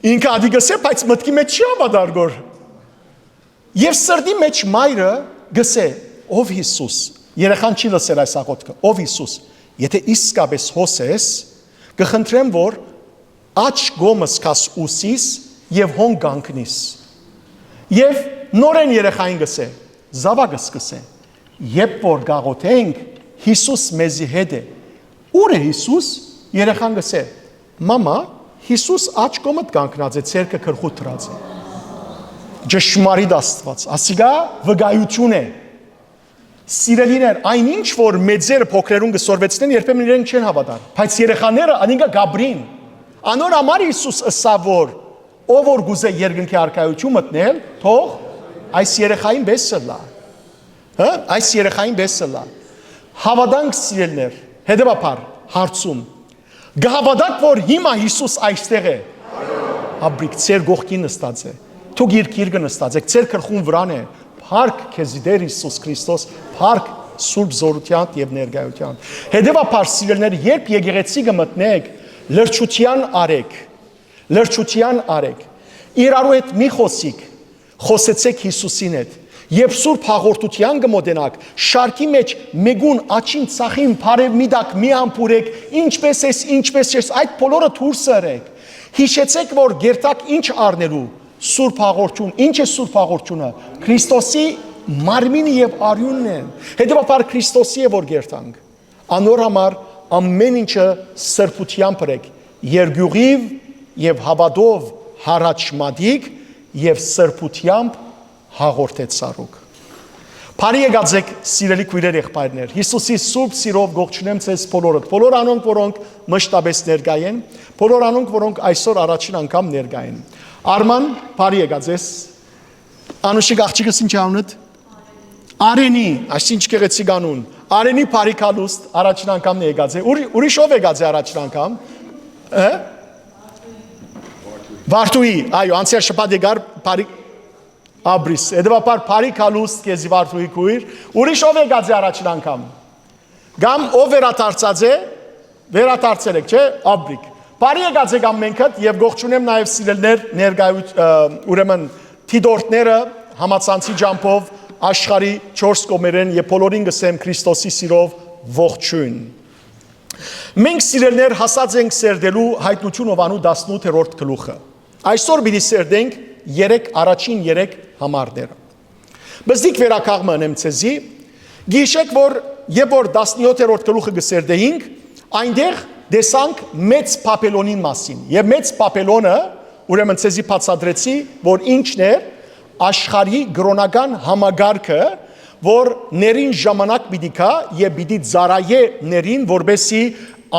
Ինքը ատի կ'ըսէ, բայց մտքի մէջ չի հաւատար գոր։ Եւ սրտի մէջ մայրը կ'ըսէ. «Ով Յիսուս»։ Երեխան չի լսեր այս աղոթքը. «Ով Յիսուս, եթե իսկապէս հոս ես, կը խնդրեմ որ աջ կողմս քաս ուսիս եւ հոն կանգնիս»։ Եւ նորէն երեխային կ'ըսէ, զաւակս կ'ըսէ. «Երբ որ կ'աղոթենք, Յիսուս մեզի հետ է»։ «Ո՞ւր է Յիսուս»։ Երեխան կ'ըսէ. «Մամա, Յիսուս աջ կողմդ կանգնած է, ձեռքը գլխուդ դրած է»։ Ճշմարիտ Աստուած, ասիկա վկայութիւն է։ Սիրելիներ, այն ինչ որ մեծերը փոքրերուն կը սորվեցնեն, երբեմն իրենք չեն հաւատար, բայց երեխաները անիկա կ'ապրին։ Անոր համար Յիսուս ըսաւ որ ով որ կ'ուզէ երկնքի արքայութիւն մտնել, թող այս երեխային պէս ըլլայ։ Հա՞, այս երեխային պէս ըլլայ։ Հաւատանք, սիրելիներ, հետեւաբար հարցում. «Կը հաւատա՞ք որ հիմա Յիսուս այստեղ է»։ Աբրիկ, ձեր կողքին նստած է, դուք իր գիրկը նստած եք, ձեր գլխուն վրան է։ Փառք քեզի Տէր Յիսուս Քրիստոս, փառք Սուրբ Զօրութեան եւ ներկայութեան։ Հետեւաբար, սիրելիներ, երբ եկեղեցի կը մտնեք, լրջութեան արեք, լրջութեան արեք, իրարու հետ մի խոսիք, խօսեցէք Յիսուսին հետ։ Երբ Սուրբ Հաղորդութեան կը մօտենաք, շարքի մէջ մէկուն աչին ծախին բարեւ մի տակ մի համբուրեք, ինչպէս ես, ինչպէս ես, այդ բոլորը դուրս ըրեք։ Յիշեցէք որ կերտաք ինչ առնելու Սուրբ Հաղորդութիւն, ինչ է Սուրբ Հաղորդութիւնը, Քրիստոսի մարմինը եւ արիւնն է։ Հետեւաբար Քրիստոսի է որ կերտանք։ Անոր համար ամէն ինչը սրբութեամբ ըրեք, երկիւղիւ եւ հաւատով յառաջ մատիկ եւ սրբութեամբ հաղորդեցարուք։ Բարի եկած եք, սիրելի քոյրեր, եղբայրներ։ Յիսուսի սուրբ սիրով կողջունեմ ձեզ բոլորդ, բոլոր անոնք, որոնք մշտապես ներկայ են, բոլոր անոնք, որոնք այսօր առաջին անգամ ներկայ են։ Արման, բարի եկած ես։ Անուշիկ աղջիկս, ինչ է անունդ։ Արենի, այսինչ գեղեցիկ անուն։ Արենի բարի գալուստ, առաջին անգամն է եկած է։ Ուրի-, ուրիշ ով եկած է առաջին անգամ։ Հա՞։ Վարդուհի, այո, անցյալ շաբաթ եկար, բարի, Աբրիս։ Հետեւաբար բարի գալուստ քեզի, Վարդուհի քույր։ Ուրիշ ով եկած է առաջին անգամ։ Կամ ով վերադարձած է, վերադարձել եք, չէ՞, Աբրիկ։ Բարի եկած եք ամենքդ եւ կողջունեմ նաեւ սիրելիներ ներկայու-, ը, ուրեմն դիտորդները համացանցի ճամբով աշխարհի չորս կողմերէն եւ բոլորին կ'ըսեմ Քրիստոսի սիրով ողջոյն։ Մենք, սիրելիներ, հասած ենք սերտելու Հայտնություն Յովհաննու տասնութերորդ գլուխը։ Այսօր պիտի սերտենք երեք, առաջին երեք համարները։ Բզդիկ վերակաղ մը ընեմ ձեզի, գիշեք որ, երբ որ տասնյոթերորդ գլուխը կը սերտեինք, այնտեղ տեսանք Մեծ Բաբելոնին մասին։ Եւ Մեծ Բաբելոնը, ուրեմն, ձեզի բացատրեցի, որ ինչն էր, աշխարհի կրօնական համակարգը, որ ներին ժամանակ պիտի գայ եւ պիտի ծառայէ ներին, որպեսզի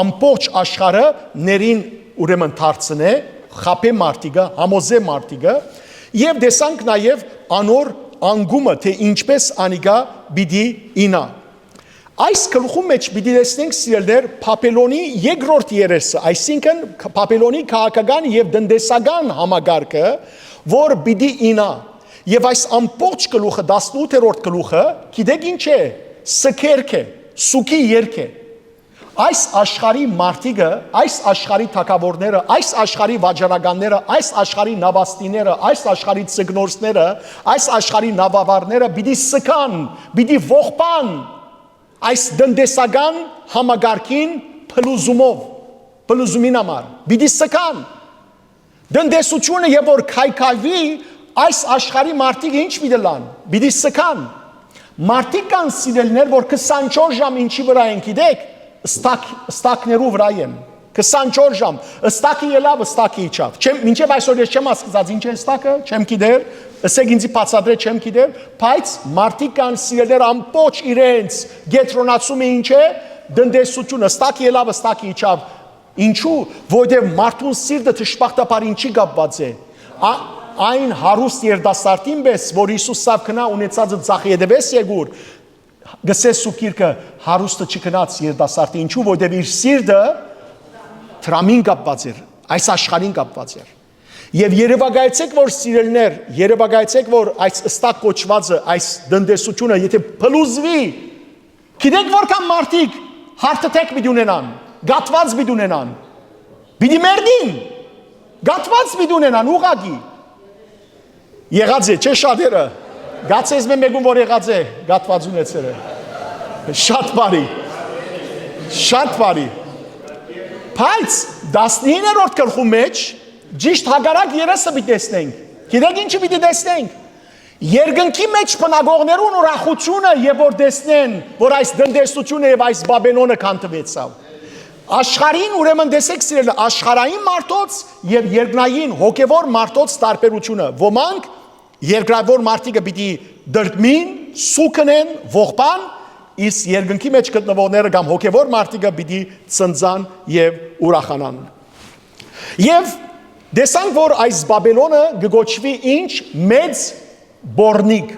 ամբողջ աշխարհը ներին, ուրեմն, դարձնէ, խաբէ մարդիկը, համոզէ մարդիկը, եւ տեսանք նաեւ անոր անկումը, թէ ինչպես անիկա պիտի ինա։ Այս գլխուն մէջ պիտի տեսնենք, սիրելիներ, Բաբելոնի երկրորդ երեսը, այսինքն՝ Բաբելոնի քաղաքական եւ տնտեսական համակարգը, որ պիտի ինա։ Եւ այս ամբողջ գլուխը, տասնութերորդ գլուխը, գիտեք ինչ է, սքերք է, սուքի երկ է։ Այս աշխարհի մարդիկը, այս աշխարհի թագաւորները, այս աշխարհի վաճառականները, այս աշխարհի նավաստիները, այս աշխարհի ձկնորսները, այս աշխարհի նավավարները պիտի սքան, պիտի ողբան այս տնտեսական համակարգին փլուզումով, փլուզումին համար, պիտի սքան։ Տնտեսությունը երբ որ քայքայուի, այս աշխարհի մարդիկ ինչ պիտի լան, պիտի սքան։ Մարդիկ կան, սիրելիներ, որ քսանչորս ժամ ինչի վրա են, գիտեք, ստակ-, ստակներու վրա են, Քսանչորս ժամ, ըստակը ելաւ, ըստակը իջաւ։ Չեմ, մինչեւ այսօր ես չեմ հասկացած ինչ է ըստակը, չեմ գիտեր, ըսեք ինձի բացատրե, չեմ գիտեր, բայց մարդիկ կան, սիրելիներ, ամբողջ իրենց կեդրոնացումը ինչ է, տնտեսությունը, ըստակը ելաւ, ըստակը իջաւ։ Ինչու՞, որովհետեւ մարդուն սիրտը դժբախտաբար ինչի կապված է։ Ա-, այն հարուստ երիտասարդին պես, որ Հիսուս սա գնա, ունեցածը ձախ ետևես եկուր, գսե Սուրբ Գիրքը, հարուստը չգնաց երիտասարդի, ինչու, որովհետեւ իր սիրտը դրամին կապված էր, այս աշխարհին կապված էր։ Եւ երևակայեցեք, որ սիրելիներ, երևակայեցեք, որ այս ըստակ կոչվածը, այս տնտեսությունը, եթե փլուզվի, գիտեք, որքան մարդիկ heart attack պիտի ունենան, կաթված պիտի ունենան, պիտի մեռնին, կաթված պիտի ունենան ուղղակի։ Եղած է, չէ՞, շատերը։ Գացե, ես մեն մեկուն, որ եղած է, կաթված ունեցել է։ Շատ բարի, շատ բարի։ Բայց տասնիններորդ գլխու մեջ ճիշտ հակառակ երեսը պիտի տեսնենք։ Գիտեք ինչը պիտի տեսնենք։ Երկնքի մեջ բնակողներուն ուրախությունը, եւ որ տեսնեն, որ այս տնտեսությունը եւ այս Բաբելոնը քանդուեցաւ։ Աշխարհին, ուրեմն, տեսեք, սիրելիներ, աշխարհային մարդոց եւ երկնային հոգեվոր մարդոց տարբերությունը։ Ոմանք երկրավոր մարդիկը պիտի դրդմին, սուգնեն, ողբան, իսկ երկնքի մեջ գտնողները կամ հոգեվոր մարդիկը պիտի ցնծան եւ ուրախանան։ Եւ տեսանք, որ այս Բաբելոնը կը կոչուի ինչ, մեծ բորնիկ։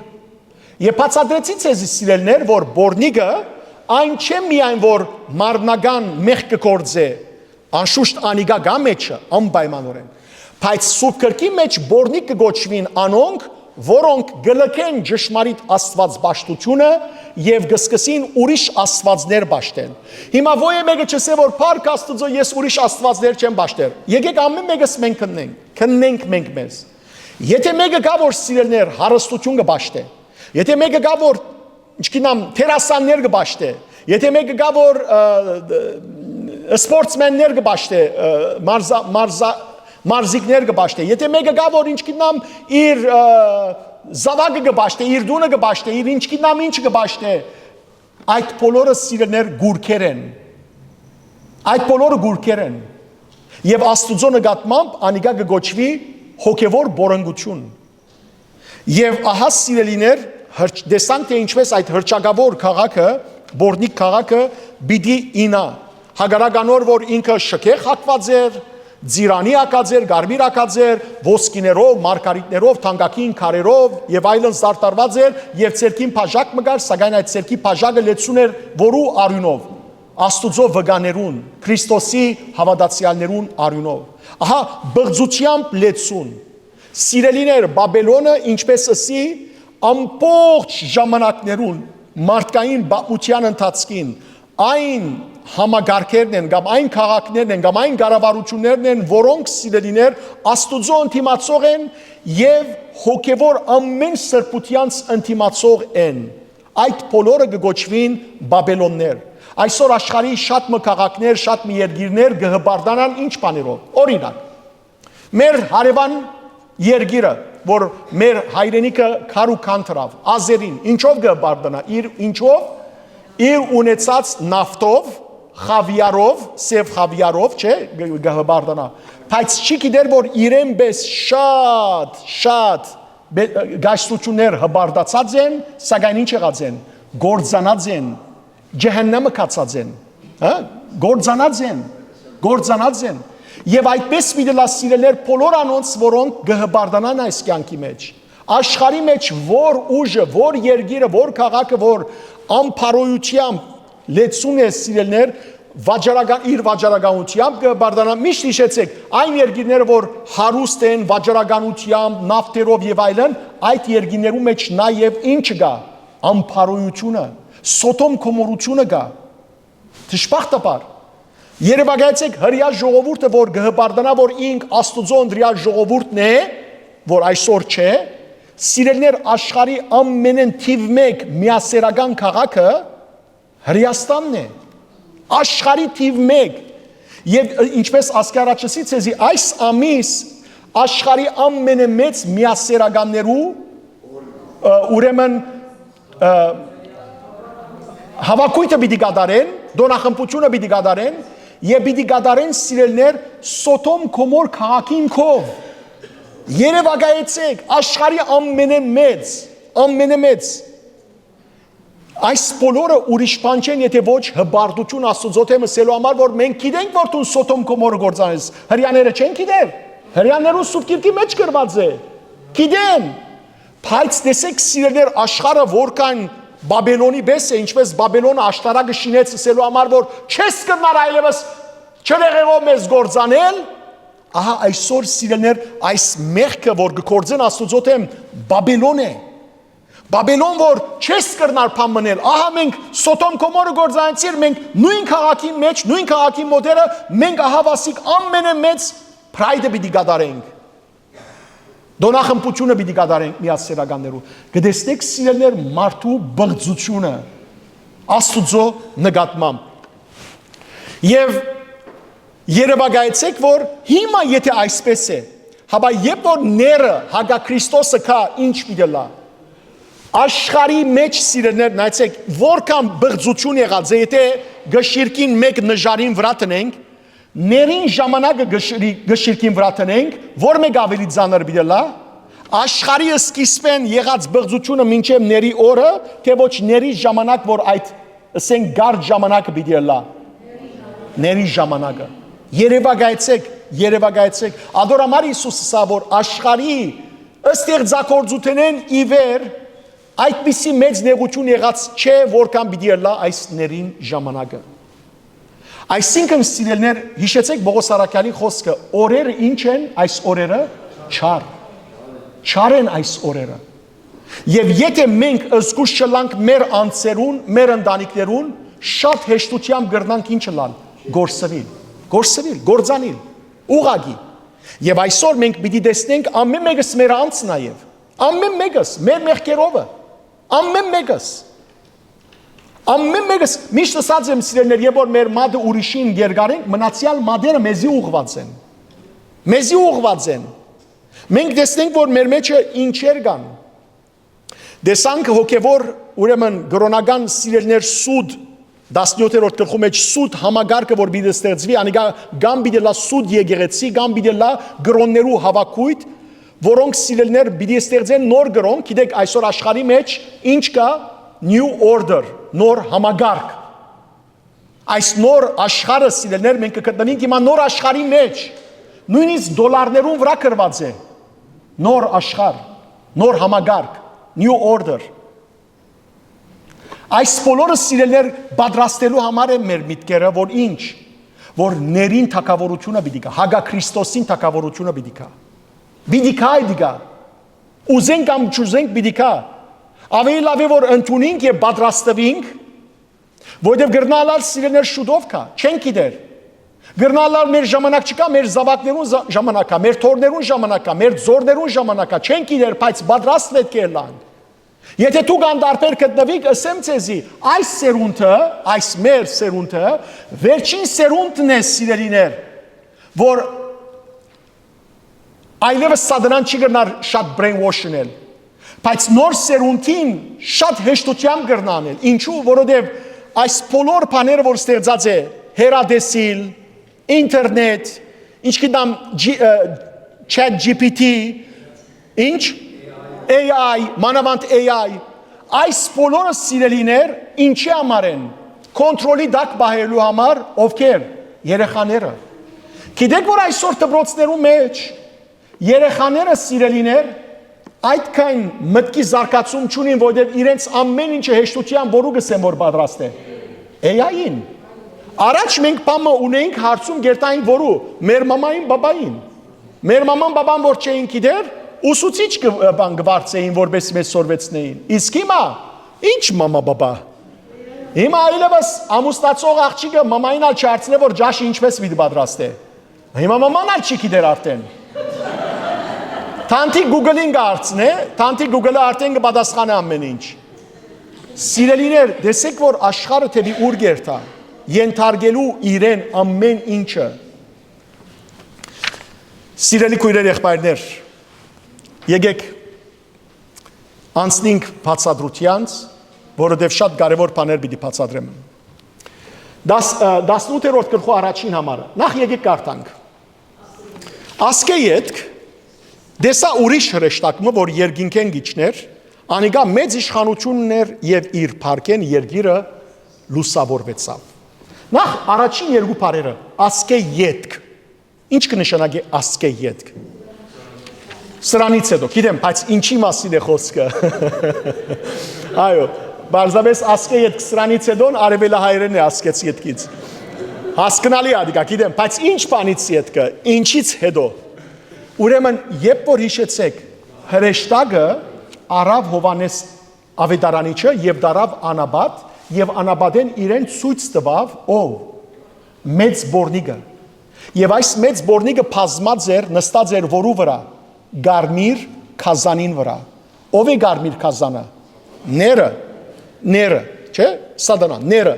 Եւ բացատրեցի ձեզի, սիրելիներ, որ բորնիկը այն չէ միայն, որ մարմնական մեղք կը գործէ, անշուշտ անիկա կայ մեջը, անպայմանորեն, բայց Սուրբ Գրքի մեջ բորնիկ կը կոչուին անոնք, որոնք կը լքեն ճշմարիտ Աստուած պաշտությունը եւ կը սկսին ուրիշ աստուածներ պաշտել։ Հիմա ոյ մեկը չ'սէ, որ փառք Աստուծոյ, ես ուրիշ աստուածներ չեմ պաշտել։ Եկեք, ամէն մեկս մենք քննենք, քննենք մենք մեզ։ Եթե մեկը կայ, որ, սիրելիներ, հարստություն կը պաշտէ, եթե մեկը կայ, որ, ինչքինամ, թերասաններ կը պաշտէ, եթե մեկը կայ, որ, ը, սպորտսմեններ կը պաշտէ, ը, մարզա-, մարզա-, մարզիկներ կը պաշտէ, եթե մեկը կայ, որ, ինչքինամ, իր, ը, զաւակը կը պաշտէ, իր տունը կը պաշտէ, իր ինչքինամ ինչ կը պաշտէ, այդ բոլորը, սիրելիներ, գուրքեր են։ Այդ բոլորը գուրքեր են։ Եւ Աստուծոյ նկատմամբ անիկա կը կոչուի հոգեվոր բորնգութիւն։ Եւ ահա, սիրելիներ, հրճ-, տեսանք, թէ ինչպես այդ հրճակաւոր քաղաքը, բորնիկ քաղաքը պիտի իյնայ, հակառակ անոր, որ ինքը շքեղ հագուած էր, ծիրանի հագած էր, կարմիր հագած էր, ոսկիներով, մարգարիտներով, թանկագին քարերով եւ այլն զարդարուած էր, եւ ձեռքին բաժակ մը կար, սակայն այդ ձեռքի բաժակը լեցուն էր որու արիւնով, Աստուծոյ վկաներուն, Քրիստոսի հաւատացեալներուն արիւնով։ Ահա, պղծութեամբ լեցուն։ Սիրելիներ, Բաբելոնը, ինչպես ըսի, ամբողջ ժամանակներուն, մարդկային պատմութեան ընթացքին, այն համակարգերն են կամ այն քաղաքներն են կամ այն կառավարութիւններն են, որոնք, սիրելիներ, Աստուծոյ ընդդիմացող են եւ հոգեվոր ամէն սրբութեանց ընդդիմացող են։ Այդ բոլորը կը կոչուին Բաբելոններ։ Այսօր աշխարհի շատ մը քաղաքներ, շատ մը երկիրներ կը հպարտանան ինչ բաներով։ Օրինակ, մեր հարեւան երկիրը, որ մեր հայրենիքը քար ու քանդ ըրաւ, Ազերին, ինչով կը հպարտանայ, իր ինչով, իր ունեցած նավթով, խավիարով, սեւ խավիարով, չէ, կը, կը հպարտանայ, բայց չի գիտեր, որ իրեն պես շատ, շատ բե-, կայսրություններ հպարտացած են, սակայն ինչ եղած են, կործանած են, ջեհեննեմը գացած են, հա, կործանած են, կործանած են։ Եւ այդպես պիտի լա, սիրելիներ, բոլոր անոնց, որոնք կը հպարտանան այս կեանքի մեջ։ Աշխարհի մեջ որ ուժը, որ երկիրը, որ քաղաքը, որ անփարոյութեամբ լեցուն է, սիրելիներ, վաճառական, իր վաճառականությամբ կը հպարտանայ, միշտ յիշեցեք, այն երկիրները, որ հարուստ են վաճառականությամբ, նավթերով եւ այլն, այդ երկիրներու մեջ նաեւ ինչը կայ, անփարոյութիւնը, Սոդոմ Գոմորութիւնը կայ։ Դժբախտաբար, երեւակայեցեք հրեայ ժողովուրդը, որ կը հպարտանայ, որ ինք Աստուծոյ ընտրեալ ժողովուրդն է, որ այսօր չէ, սիրելիներ, աշխարհի ամենէն թիւ մէկ միասեռական քաղաքը Հրեաստանն է, աշխարհի թիվ մէկ։ Եւ, ը, ինչպես ասկի առաջ ըսի ձեզի, այս ամիս աշխարհի ամենամեծ միասեռականներու, ը, ուրեմն, ը, հավաքոյթը պիտի կատարեն, տօնախմբությունը պիտի կատարեն, Եւ պիտի կատարեն, սիրելիներ, Սոդոմ Գոմոր քաղաքին քով։ Երեւակայեցէք, աշխարհի ամենամեծ, ամենամեծ այս բոլորը ուրիշ բան չեն, եթե ոչ հպարտություն Աստուծոյ դէմ ըսելու համար, որ մենք գիտենք, որ դուն Սոդոմ Գոմորը կործանես։ Հրեաները չեն գիտեր։ Հրեաներուն Սուրբ Գիրքի մեջ գրուած է։ Գիտեն։ Բայց տեսեք, սիրելիներ, աշխարհը որքան Բաբելոնի պես է, ինչպես Բաբելոնը աշտարակը շինեց ըսելու համար, որ չես կրնար այլևս չլեղեղով մեզ կործանել, ահա այսօր, սիրելիներ, այս մեղքը, որ կկործեն Աստուծոյ դէմ, Բաբելոն է։ Բաբելոն, որ չես կրնար բան մնել, ահա մենք Սոդոմ Գոմորը կործանեցիր, մենք նոյն քաղաքին մեջ, նոյն քաղաքին մոտերը, մենք ահա վասիկ ամենամեծ պրայդը պիտի կատարենք։ Տօնախմբութիւնը պիտի կատարենք միասերականներու։ Կտեսնեք, սիրելիներ, մարդու բղծությունը Աստուծոյ նկատմամբ։ Եւ երեւակայեցէք, որ հիմա եթե այսպես է, հապա երբ որ ները հակա Քրիստոսը գայ, ինչ պիտի ըլլայ։ Աշխարհի մեջ, սիրելիներ, նայեցեք, որքան բղծություն եղած է, եթե գշիրքին մէկ նժարին վրայ տնենք, ներին ժամանակը գշրի-, գշիրքին վրայ տնենք, որ մէկ ավելի ծանր պիտի ըլլայ, աշխարհի սկիզբէն եղած բղծությունը մինչեւ ների օրը, թէ ոչ ների ժամանակ, որ այդ, ըսենք, գարդ ժամանակը պիտի ըլլայ։ Ների ժամանակը։ Երեւակայեցէք, երեւակայեցէք։ Ադոր համար Յիսուս ըսաւ, որ աշխարհի ստեղծագործութենէն ի վեր այդպիսի մեծ նեղություն եղած չէ, որքան պիտի ըլլայ այս ներին ժամանակը։ Այսինքն, սիրելիներ, յիշեցեք Պողոս առաքեալին խօսքը, օրերը ի՞նչ են այս օրերը, չար, չար են այս օրերը։ Եւ եթե մենք զգուշ չըլլանք մեր անձերուն, մեր ընտանիքներուն, շատ հեշտությամբ կրնանք ինչ ըլլալ, կորսուիլ, կորսուիլ, կործանիլ, ուղղակի։ Եւ այսօր մենք պիտի տեսնենք ամէն մեկս մեր անձ նաեւ, ամէն մեկս մեր մեղքերովը, ամէն մեկս, ամէն մեկս, միշտ ըսած եմ, սիրելիներ, երբ որ մեր մատը ուրիշին երկարենք, մնացեալ մատերը մեզի ուղղված են, մեզի ուղղված են։ Մենք տեսնենք, որ մեր մեջը ինչեր կան։ Տեսանք հոգեվոր, ուրեմն կրօնական, սիրելիներ, սուտ, տասնեթերորդ գլխու մեջ սուտ համակարգը, որ պիտի ստեղծուի, անիկա կամ պիտի լա սուտ եկեղեցի, կամ պիտի լա կրօններու հաւաքոյթ, որոնք, սիրելիներ, պիտի ստեղծեն նոր կրօն, գիտեք, այսօր աշխարհի մեջ ինչ կայ, new order, նոր համակարգ։ Այս նոր աշխարհը, սիրելիներ, մենք կգտնենք հիմա նոր աշխարհի մեջ, նոյնիսկ դոլարներուն վրայ գրուած է նոր աշխարհ, նոր համակարգ, new order։ Այս բոլորը, սիրելիներ, պատրաստելու համար է մեր միտքերը, որ ինչ, որ ներին թագաւորությունը պիտի գայ, հակա Քրիստոսին թագաւորությունը պիտի գայ, պիտի գայ, պիտի գայ, ուզենք կամ չուզենք, պիտի գայ։ Ավելի լաւ է, որ ընդունենք եւ պատրաստվենք, որովհետեւ կրնայ ըլլալ, սիրելիներ, շուտով գայ, չենք գիտեր։ Կրնայ ըլլալ մեր ժամանակ չկայ, մեր զաւակներուն զա-, ժամանակ կայ, մեր թոռներուն ժամանակ կայ, մեր ձորներուն ժամանակ կայ, չենք գիտեր, բայց պատրաստ պէտք է ըլլանք։ Եթե դուք անտարբեր գտնուիք, ըսեմ ձեզի, այս սերունդը, այս մեր սերունդը, վերջին սերունդն է, սիրելիներ, որ այլեւս Սատանան չի կրնար շատ brainwash ընել, բայց նոր սերունդին շատ հեշտությամբ կրնայ անել։ Ինչու՞, որովհետեւ այս բոլոր բաները, որ ստեղծած է, հեռատեսիլ, ինտերնետ, ինչ գիտեմ, G-, ը, Chat G P T, ինչ? A I, մանավանդ A I, այս բոլորը, սիրելիներ, ինչի համար են, կոնտրոլի տակ պահելու համար, ովքեր, երեխաները։ Գիտեք, որ այսօր դպրոցներու մեջ երեխաները, սիրելիներ, այդքան մտքի զարգացում չունին, որովհետև իրենց ամեն ինչը հեշտությամբ որու գսեն, որ պատրաստ է։ A I-ին։ Առաջ մենք բանը ունեինք, հարցում կերտայինք որու, մեր մամային, բաբային։ Մեր մաման, բաբան որ չէին գիտեր, ուսուցիչ կը, բան կվարձեին, որպեսզի մեզ սորվեցնեին։ Իսկ հիմա, ինչ մամա, բաբա։ Հիմա այլևս ամուսնացող աղջիկը մամային ալ չհարցնէ, որ ջաշը ինչպես պիտի պատրաստէ։ Հիմա մաման ալ չի գիտեր արդեն։ Թանթի Google-ին կհարցնէ, թանթի Google-ը արդեն կպատասխանէ ամեն ինչ։ Սիրելիներ, տեսեք, որ աշխարհը թեպի ուր կերթայ, ենթարկելու իրեն ամեն ինչը։ Սիրելի քույրեր, եղբայրներ, եկեք անցնենք բացատրութեանց, որովհետև շատ կարևոր բաներ պիտի բացատրեմ։ Դաս, ը, տասնութերորդ գլխու առաջին համարը։ Նախ եկեք կարդանք։ Ասկէ ետք տեսայ ուրիշ հրեշտակ մը, որ երկինքէն կ'իջնէր, անիկա մեծ իշխանութիւնն էր եւ իր փառքէն երկիրը լուսաւորուեցաւ։ Նախ առաջին երկու բառերը, ասկէ ետք։ Ի՞նչ կը նշանակէ ասկէ ետք։ Սրանից հետո, գիտեմ, բայց ինչի՞ մասին է խոսքը։ Այո, պարզապէս ասկէ ետք սրանից հետոն արեւելահայերէն է ասկէց ետքից։ Հասկնալի է ադիկա, գիտեմ, բայց ի՞նչ բանից ետքը, ինչից հետո։ Ուրեմն, երբ որ յիշեցէք, հրեշտակը առաւ Յովհաննէս Աւետարանիչը եւ դառաւ անապատ, եւ անապատէն իրեն ցոյց տուաւ ով։ Մեծ պոռնիկը։ Եւ այս մեծ պոռնիկը բազմած էր, նստած էր որու վրայ։ Կարմիր գազանին վրայ։ Ո՞վ է կարմիր գազանը։ Ները, ները, չէ՞, սատանան, ները։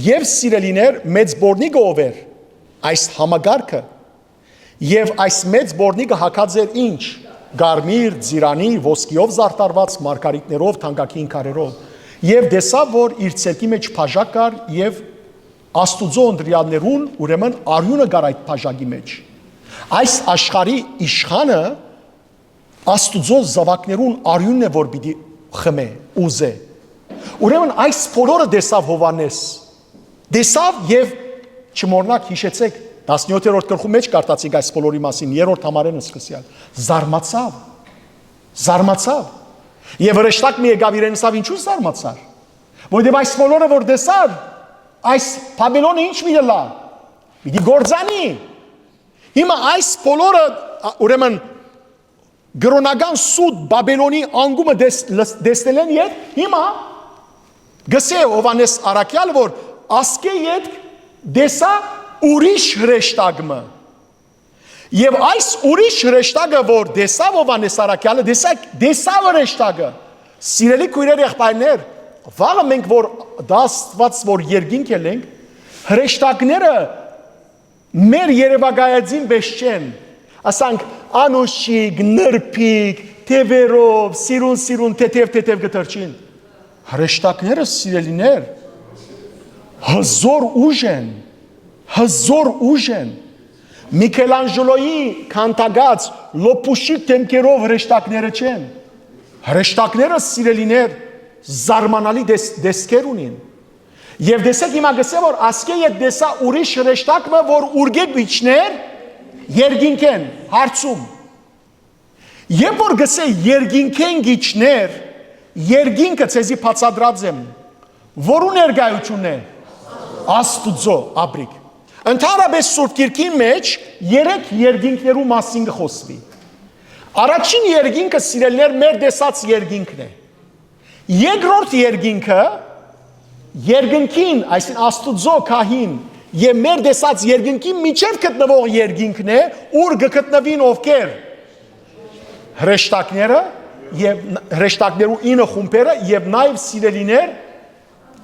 Եւ սիրելիներ, մեծ պոռնիկը ո՞վ էր։ Այս համակարգը։ Եւ այս մեծ պոռնիկը հագած էր ի՞նչ։ Կարմիր, ծիրանի, ոսկիով զարդարուած, մարգարիտներով, թանկագին քարերով։ Եւ տեսաւ, որ իր ցերկի մէջ բաժակ կար եւ Աստուծոյ ընտրեալներուն, ուրեմն, արիւնը կար այդ բաժակի մէջ։ Այս աշխարհի իշխանը Աստուծոյ զաւակներուն արիւնն է, որ պիտի խմէ, ուզէ։ Ուրեմն, այս բոլորը տեսաւ Յովհաննէս։ Տեսաւ եւ, չմոռնաք, յիշեցէք, տասնյոթերորդ գլխու մէջ կարդացինք այս բոլորի մասին, երրորդ համարէն սկսեալ։ Զարմացաւ, զարմացաւ։ Եւ հրեշտակ մը եկաւ իրեն, ըսաւ. «Ինչու զարմացար»։ Որովհետեւ այս բոլորը որ տեսար, այս Բաբելոնը ի՞նչ պիտի ըլլայ։ Պիտի կործանի։ Հիմա այս բոլորը, ա, ուրեմն, կրօնական սուտ Բաբելոնի անկումը տես-, լս-, տեսնելէն յետ, հիմա գսէ Յովհաննէս առաքեալ, որ ասկէ ետք տեսայ ուրիշ հրեշտակ մը։ Եւ այս ուրիշ հրեշտակը, որ տեսաւ Յովհաննէս առաքեալը, տեսա, տեսաւ հրեշտակը։ Սիրելի քոյրեր, եղբայրներ, վաղը մենք որ դա Աստուած որ երկինք ելենք, հրեշտակները մեր երևակայածին պես չեն, ասանք, անուշիկ, նրբիկ, թեւերով, սիրուն-սիրուն, թեթեւ-թեթեւ կը թռչին։ Հրեշտակները, սիրելիներ, հզոր ուժ են, հզոր ուժ են։ Միքելանժելոյի քանդակած լոփուշիկ դեմքերով հրեշտակները չեն։ Հրեշտակները, սիրելիներ, զարմանալի տես-, տեսքեր ունին։ Եւ տեսեք, հիմա գսէ, որ ասկէ ետք տեսայ ուրիշ հրեշտակ մը, որ ուրկէ կ'իջնէր երկինքէն, հարցում։ Երբ որ գսէ երկինքէն կ'իջնէր, երկինքը, ձեզի բացատրած եմ, որու ներկայությունն է։ Աստուծոյ, ապրիկ։ Ընդհանրապէս Սուրբ Գիրքին մէջ երեք երկինքներու մասին կը խօսուի։ Առաջին երկինքը, սիրելիներ, մեր տեսած երկինքն է։ Երկրորդ երկինքը երկնքին, այսինքն Աստուծոյ գահին եւ մեր տեսած երկնքին միջեւ գտնուող երկինքն է, ուր կը գտնուին ովքեր։ Հրեշտակները եւ ն-, հրեշտակներու ինը խումբերը եւ նաեւ, սիրելիներ,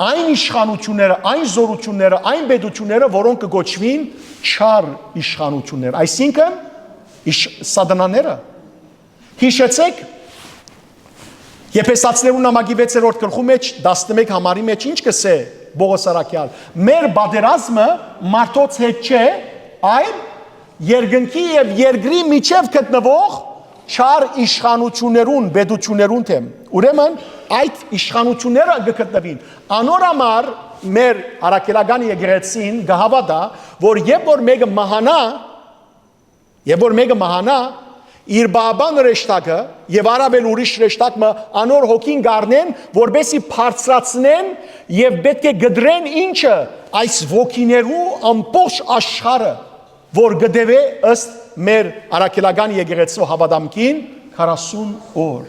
այն իշխանությունները, այն զօրությունները, այն պետությունները, որոնք կը կոչուին չար իշխանություններ, այսինքն՝ իշ-, սատանաները։ Յիշեցեք, Եփեսացիներուն նամակի վեցերորդ գլխու մէջ, տասնմեկ համարի մէջ ինչ կ'ըսէ Պողոս առաքեալ. «Մեր պատերազմը մարդոց հետ չէ, այլ երկնքի եւ երկրի միջեւ գտնուող չար իշխանություններուն, պետություններուն դէմ»։ Ուրեմն, այդ իշխանությունները կը գտնուին։ Անոր համար մեր առաքելական եկեղեցին կը հաւատայ, որ երբ որ մէկը մահանայ, երբ որ մէկը մահանայ, իր պահապան հրեշտակը եւ առաւել ուրիշ հրեշտակ մը անոր հոգին կ'առնեն, որպէսզի բարձրացնեն եւ պէտք է կտրեն ինչը, այս ոգիներու ամբողջ աշխարհը, որ կը տեւէ ըստ մեր առաքելական եկեղեցու հաւատամքին քառասուն օր։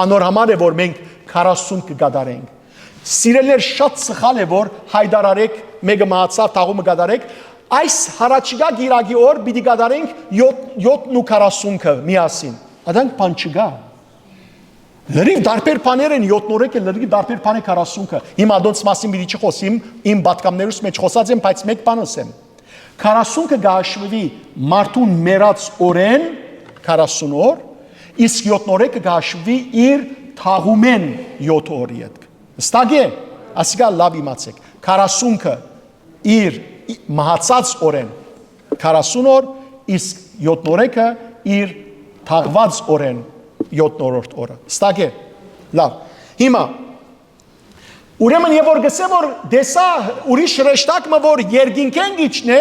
Անոր համար է, որ մենք քառասուն կը կատարենք։ Սիրելիներ, շատ սխալ է, որ հայտարարեք, մէկը մահացաւ, թաղումը կատարեք։ Այս յառաջիկայ կիրակի օր պիտի կատարենք յոթ, յոթն ու քառասունքը միասին։ Ադանք բան չկայ։ Լրիվ տարբեր բաներ են յոթն օրեկը, լրիվ տարբեր բան է քառասունքը։ Հիմա ադոնց մասին պիտի չխոսիմ, իմ պատգամներուս մէջ խոսած եմ, բայց մէկ բան ըսեմ։ Քառասունքը կը հաշուի մարդուն մեռած օրէն քառասուն օր, իսկ յոթն օրեկը կը հաշուի իր թաղումէն յոթ օր ետք։ Հստակ է, ասիկա լաւ իմացեք։ Քառասունքը իր ի-, մահացած օրէն քառասուն օր, իսկ յոթ օրեքը իր թաղուած օրէն յոթ օրը։ Հստակ է։ Լավ։ Հիմա, ուրեմն, եւ որ գսե, որ տեսայ ուրիշ հրեշտակ մը, որ երկինքէն կ'իջնէ,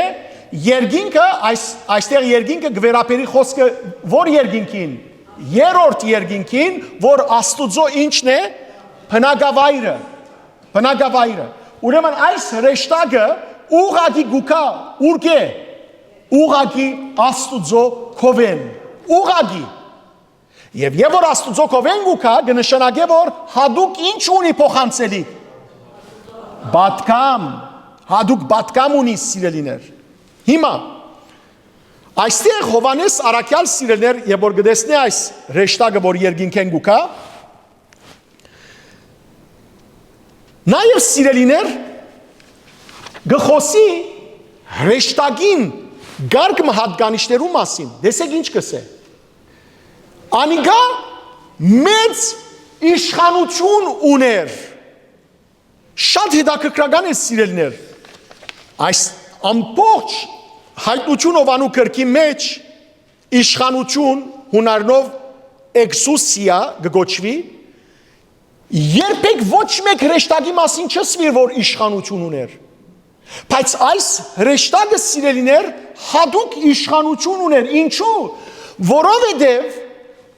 երկինքը, այս, այստեղ երկինքը կը վերաբերի խոսքը որ երկինքին, երրորդ երկինքին, որ Աստուծոյ ինչն է, բնակավայրը, բնակավայրը։ Ուրեմն այս հրեշտակը ուղղակի կու գայ, ուրկէ, ուղղակի Աստուծոյ քովէն, ուղղակի։ Եւ, եւ որ Աստուծոյ քովէն կու գայ, կը նշանակէ, որ յատուկ ինչ ունի փոխանցելիք։ Պատգամ, յատուկ պատգամ ունի, սիրելիներ։ Հիմա, այստեղ Յովհաննէս առաքեալ, սիրելիներ, եւ որ կը տեսնէ այս հրեշտակը, որ երկինքէն կու գայ, նաեւ, սիրելիներ, կը խօսի հրեշտակին կարգ մը հատկանիշներու մասին։ Տեսեք ինչ կ'ըսէ։ Անիկա մեծ իշխանութիւն ունէր։ Շատ հետաքրքրական է, սիրելիներ։ Այս ամբողջ Յայտնութիւն Յովհաննու գրքի մէջ իշխանութիւն, յունարենով էքսուսիա կը կոչուի, երբեք ոչ մէկ հրեշտակի մասին չ'ըսուիր, որ իշխանութիւն ունէր։ Բայց այս հրեշտակը, սիրելիներ, յատուկ իշխանութիւն ունէր։ Ինչու՞։ Որովհետեւ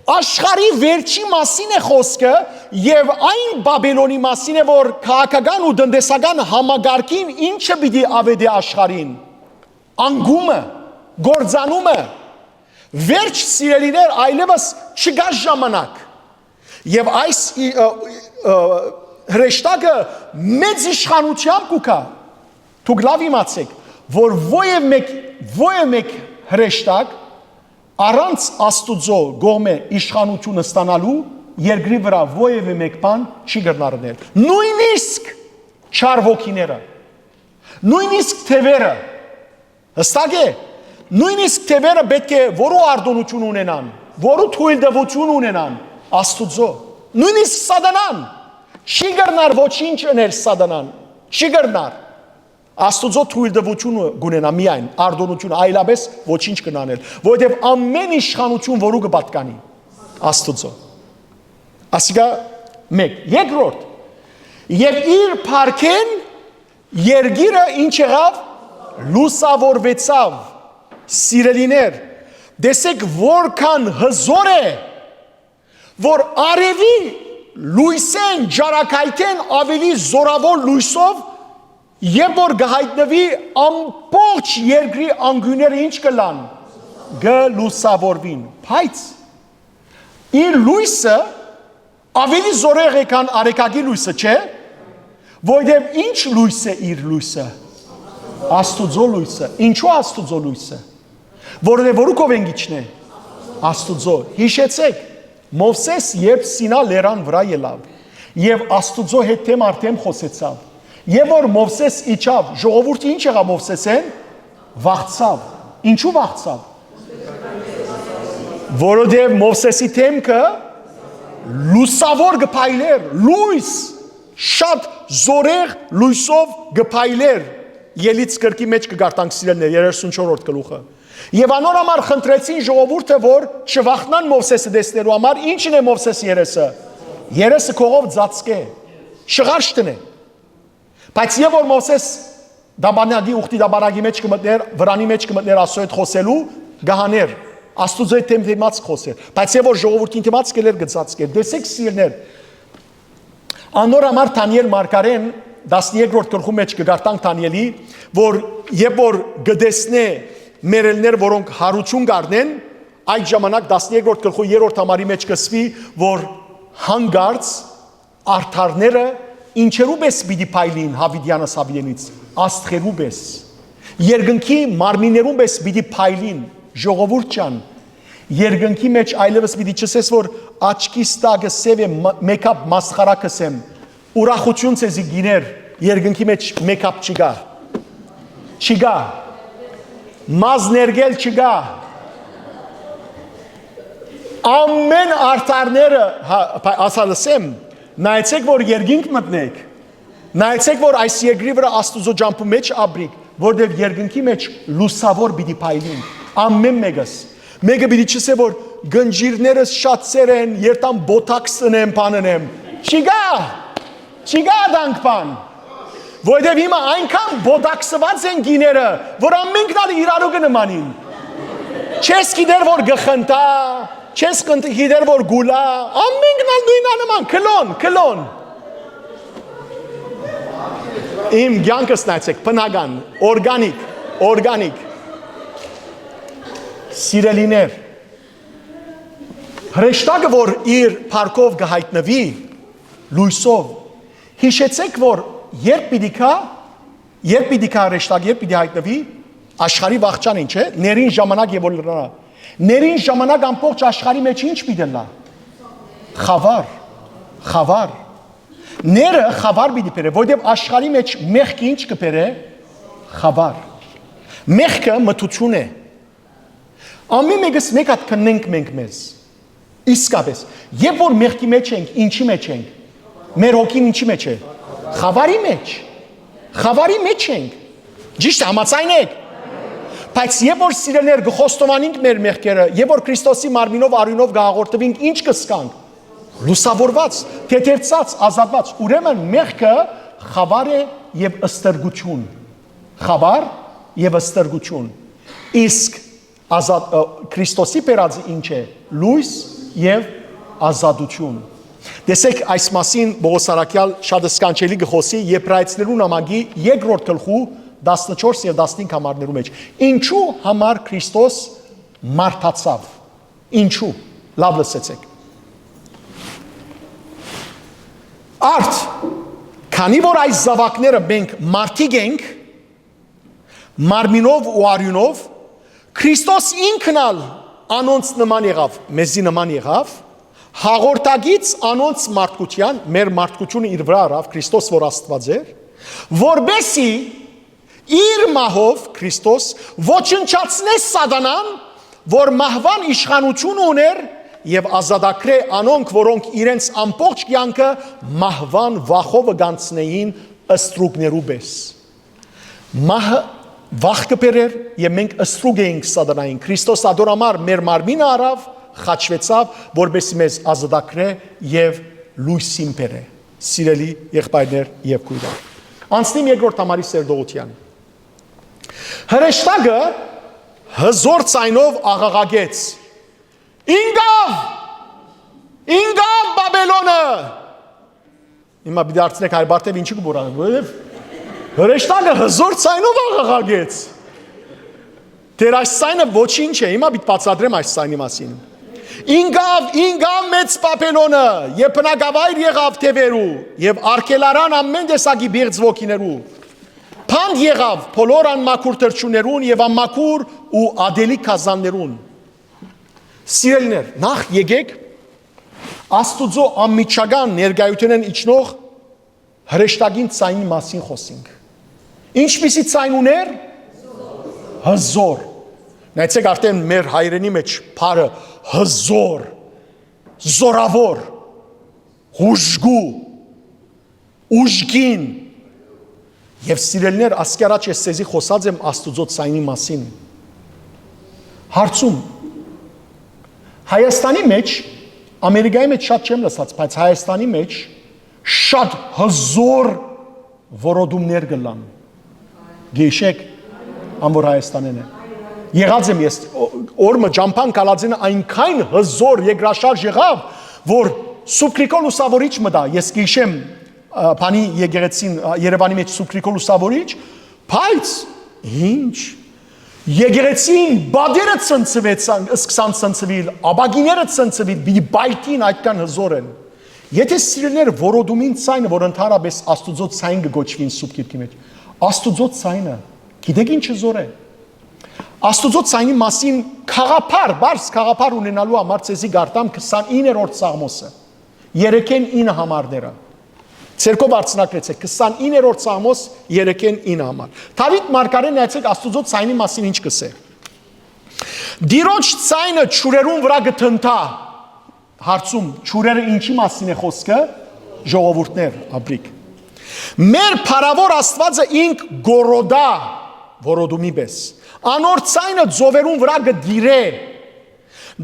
աշխարհի վերջի մասին է խոսքը, եւ այն Բաբելոնի մասին է, որ քաղաքական ու տնտեսական համակարգին ինչը պիտի աւետէ աշխարհին, անկումը, կործանումը, վերջ, սիրելիներ, այլեւս չկայ ժամանակ։ Եւ այս ի-, ը, ը, հրեշտակը մեծ իշխանութեամբ կու գայ։ Դուք լաւ իմացէք, որ ոեւ մէկ, ոեւ մէկ հրեշտակ առանց Աստուծոյ կողմէ իշխանութիւնը ստանալու երկրի վրայ ոեւէ մէկ բան չի կրնար ընել։ Նոյնիսկ չար ոգիները, նոյնիսկ թեւերը, հստակ է, նոյնիսկ թեւերը պէտք է որու արտոնութիւն ունենան, որու թոյլտուութիւն ունենան Աստուծոյ։ Նոյնիսկ սատանան չի կրնար ոչինչ ընել, սատանան չի կրնար։ Աստուծոյ թոյլտուութիւնը կ'ունենայ միայն, արտոնութիւնը, այլապէս ոչինչ կրնայ ընել, որովհետեւ ամէն իշխանութիւն որու կը պատկանի, Աստուծոյ։ Ասիկա մէկ։ Երկրորդ, եւ իր փառքէն երկիրը ինչ եղաւ, լուսաւորուեցաւ, սիրելիներ, տեսեք որքան հզոր է, որ արեւի լոյսէն, ճառագայթէն աւելի զօրաւոր լոյսով, երբ որ կը յայտնուի, ամբողջ երկրի անկիւնները ինչ կ'ըլլան, կը լուսաւորուին, բայց իր լոյսը աւելի զօրեղ է, քան արեգակի լոյսը, չէ՞։ Որովհետեւ ինչ լոյս է իր լոյսը, Աստուծոյ լոյսը։ Ինչու Աստուծոյ լոյսը, որովհետեւ որու քովէն կ'իջնէ, Աստուծոյ։ Յիշեցեք, Մովսէս երբ Սինա լերան վրայ ելաւ եւ Աստուծոյ հետ դեմ առ դեմ խօսեցաւ, եւ որ Մովսէս իջաւ, ժողովուրդը ինչ եղաւ Մովսէսէն, վախցաւ։ Ինչու վախցաւ, որովհետեւ Մովսէսի դեմքը լուսաւոր կը փայլէր, լոյս, շատ զօրեղ լոյսով կը փայլէր։ Ելից գրքի մէջ կը կարդանք, սիրելիներ, երեսունչորրորդ գլուխը։ Եւ անոր համար խնդրեցին ժողովուրդը, որ չվախնան Մովսէսը տեսնելու համար։ Ի՞նչն է Մովսէս երեսը։ Երեսը կողով ծածկէ, շղարշ տնէ։ Բայց երբ որ Մովսէս դաբանագի, ուխտի դաբանագի մէջ կը մտնէր, վրանի մէջ կը մտնէր Աստծո հետ խօսելու, կը հանէր, Աստուծո հետ դեմ դիմաց կը խօսէր։ Բայց երբ որ ժողովուրդին դիմաց կ'ելէր, կը ծածկէր։ Տեսեք, սիրներ, անոր համար Դանիել մարգարեն, տասներկրորդ գլխու մէջ կը կարդանք Դանիելի, որ երբ որ կը տեսնէ մեռելներ, որոնք յարութիւն կ'առնեն, այդ ժամանակ տասներկրորդ գլխու երրորդ համարի մէջ կ'ըսուի, որ հանկարծ արդարները ինչերու պէս պիտի փայլին Յաւիտեանս Յաւիտենից, աստղերու պէս, երկնքի մարմիններուն պէս պիտի փայլին, ժողովուրդ ջան, երկնքի մէջ այլեւս պիտի չըսես, որ աչքիս տակը սեւ է, մը-, մեկապ մասխարա կ'ըսեմ, ուրախութիւն ձեզի, կիներ, երկնքի մէջ մեկապ չկայ, չկայ, մազ ներկել չկայ, ամէն արդարները, հա, փա-, ասա լսեմ, նայեցեք, որ երկինք մտնեք, Նայեցէք, որ այս երկրի վրայ Աստուծոյ ճամբու մէջ ապրիք, որտեւ երկնքի մէջ լուսաւոր պիտի փայլին։ Ամէն մէկս։ Մէկը պիտի չըսէ, որ կնճիռներս շատեր են, երթամ բոթաքս ընեմ, բան ընեմ։ Չի գա, չի գա դանք բան։ Որտեւ հիմա այնքան բոթաքսուած են կիները, որ ամենքն ալ իրարու կը նմանին։ Չես գիտեր, որ կը խնդայ, չես խնդ-, գիտեր, որ կուլայ, ամենքն ալ նոյնանման, քլոն, քլոն։ Իմ կեանքս նայեցէք, բնական, օրգանիկ, օրգանիկ։ Սիրելիներ, հրեշտակը, որ իր փառքով կը յայտնուի, լոյսով, յիշեցէք, որ երբ պիտի գայ, երբ պիտի գայ հրեշտակ, երբ պիտի յայտնուի, աշխարհի վախճան ինչ է, ներին ժամանակ եւ որ լրանայ։ Ներին ժամանակ ամբողջ աշխարհի մէջ ինչ պիտի ըլլայ։ Խաւար, խաւար։ Ները խաւար պիտի բերէ, որտեւ աշխարհի մէջ մեղքը ինչ կը բերէ։ Խաւար։ Մեղքը մթութիւն է։ Ամէն մէկս մեկ հատ քննենք մենք մեզ։ Իսկապէս, երբ որ մեղքի մէջ ենք, ինչի մէջ ենք։ Մեր հոգին ինչի մէջ է։ Խաւարի մէջ։ Խաւարի մէջ ենք։ Ճիշդ է, համաձայն եք։ Բայց երբ որ, սիրելիներ, կը խոստովանենք մեր մեղքերը, երբ որ Քրիստոսի մարմինով, արիւնով կը հաղորդուինք, ինչ կը զգանք։ Լուսաւորուած, թեթերցած, ազատուած։ Ուրեմն մեղքը խաւար է եւ ստրկութիւն։ Խաւար եւ ստրկութիւն։ Իսկ ազատ, ը, Քրիստոսի բերածը ինչ է։ Լոյս եւ ազատութիւն։ Տեսեք, այս մասին Պողոս Առաքեալ շատ սքանչելի կը խօսի Եբրայեցիներու նամակի երկրորդ գլխու տասնչորս եւ տասնհինգ համարներու մէջ։ Ինչու համար Քրիստոս մարդացաւ։ Ինչու։ Լաւ լսեցէք։ Արդ, քանի որ այս զաւակները մենք մարդիկ ենք, մարմինով ու արիւնով, Քրիստոս ինքն ալ անոնց նման եղաւ, մեզի նման եղաւ, հաղորդակից անոնց մարդկութեան, մեր մարդկութիւնը իր վրայ առաւ, Քրիստոս որ Աստուած էր, որպեսզի իր մահով, Քրիստոս, ոչնչացնէ սատանան, որ մահուան իշխանութիւնը ունէր, եւ ազատագրէ անոնք, որոնք իրենց ամբողջ կեանքը մահուան վախովը կ'անցնէին ստրուկներու պէս։ Մահը վախ կը բերէր, եւ մենք ստրուկ էինք սատանային։ Քրիստոս ատոր համար մեր մարմինը առաւ, խաչուեցաւ, որպեսզի մեզ ազատագրէ եւ լոյսին բերէ։ Սիրելի եղբայրներ եւ քոյրեր, անցնիմ երկրորդ համարի սերտողութեան։ Հրեշտակը հզօր ձայնով աղաղակեց. «Ինկաւ! Ինկաւ Բաբելոնը»։ Հիմա պիտի հարցնեք, հայր Բարթեւ ինչի՞ կը մոռանայ, որովհետեւ հրեշտակը հզօր ձայնով աղաղակեց։ Դեռ այս ձայնը ոչինչ է, հիմա պիտի բացատրեմ այս ձայնի մասին։ «Ինկաւ, ինկաւ մեծ Բաբելոնը, եւ բնակավայր եղաւ թեւերու, եւ արգելարան ամէն տեսակի պիղծ ոգիներու։ Բանտ եղաւ բոլոր անմաքուր թռչուններուն եւ անմաքուր ու ատելի գազաններուն»։ Սիրելիներ, նախ եկեք Աստուծոյ անմիջական ներկայութենէն իջնող հրեշտակին ձայնի մասին խօսենք։ Ինչպիսի՞ ձայն ունէր։ Հզօր։ Նայեցեք, արդեն մեր հայերէնի մէջ բառը հզօր, զօրաւոր, յուժկու, ուժգին։ Եւ, սիրելիներ, ասկի առաջ ես ձեզի խօսած եմ Աստուծոյ ձայնի մասին։ Հարցում. Հայաստանի մէջ, Ամերիկայի մէջ շատ չեմ լսած, բայց Հայաստանի մէջ շատ հզօր որոտումներ կ'ըլլան։ Գիշեք, ան որ Հայաստանէն է։ Եղած եմ ես, օ-, օր մը ճամբան կալածին այնքան հզօր երկրաշարժ եղաւ, որ Սուբկրիկոյ լուսավորիչ մտա, ես գիշեմ, ա, բանի եկեղեցին, ա, Երևանի մէջ Սուբկրիկոյ լուսավորիչ, բայց ինչ, եկեղեցին բադերը ցնցուեցան, սկսան ցնցուիլ, ապակիները ցնցուիլ, պիտի պայթին, այդքան հզօր են։ Եթե, սիրելիներ, որոտումին ձայնը, որ ընդհանրապես Աստուծոյ ձայն կը կոչուին Սուրբ Գիրքի մէջ, Աստուծոյ ձայնը, գիտեք ինչ հզօր է։ Աստուծոյ ձայնի մասին գաղափար, բարձ գաղափար ունենալու համար ձեզի կարդամ քսանիններորդ Սաղմոսը, երեքէն ինը համարները։ Ձերքով արձանագրեցէք, քսանիններորդ Սաղմոս, երեքէն ինը համար։ Դաւիթ մարգարեն, նայեցեք, Աստուծոյ ձայնի մասին ինչ կ'ըսէ. «Տիրոջ ձայնը ջուրերուն վրայ կը թնդայ»։ Հարցում. ջուրերը ինչի՞ մասին է խօսքը։ Ժողովուրդներ, ապրիք։ Մեր փառաւոր Աստուածը ինք գորոտայ որոտումի պէս։ Անոր ձայնը ծովերուն վրայ կը տիրէ։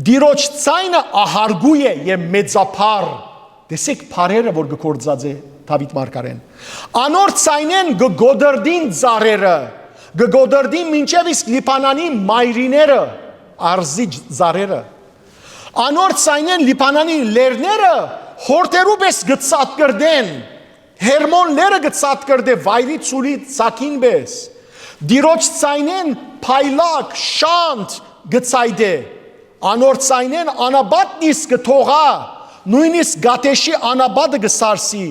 Տիրոջ ձայնը ահարգու է եւ մեծափառ։ Տեսեք փառերը, որ կը գործածէ Դաւիթ մարգարէն։ Անոր ձայնէն կը գոդրդին ծառերը, կը գոդրդին մինչեւ իսկ Լիբանանի մայրիները, արզի ծառերը։ Անոր ձայնէն Լիբանանի լեռները հորտերու պէս կը ցատկրտեն, Հերմոն լերը կը ցատկրտէ վայրի ցուլի ցագին պէս։ Տիրոջ ձայնէն փայլակ, շանթ կը ցայտէ։ Անոր ձայնէն անապատն իսկ կը թողայ, նոյնիսկ Կադեշի անապատը կը սարսի։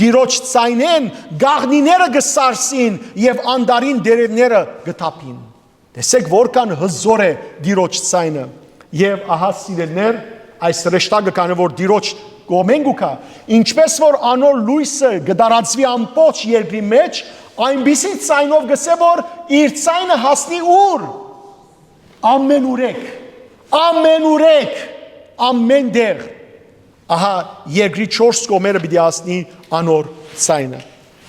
Տիրոջ ձայնէն գաղնիները կը սարսին եւ անտառին տերևները կը թափին։ Տեսեք, որքան հզոր է Տիրոջ ձայնը։ Եւ ահա, սիրելիներ, այս հրեշտակը կանը, որ Տիրոջ կողմէն կու գայ, ինչպես որ անոր լոյսը կը տարածուի ամբողջ երկրի մէջ, այնպիսի ձայնով կ'ըսէ, որ իր ձայնը հասնի ուր։ Ամեն ուրեք, ամեն ուրեք, ամեն տեղ։ Ահա, երկրի չորս կողմերը պիտի հասնի անոր ձայնը։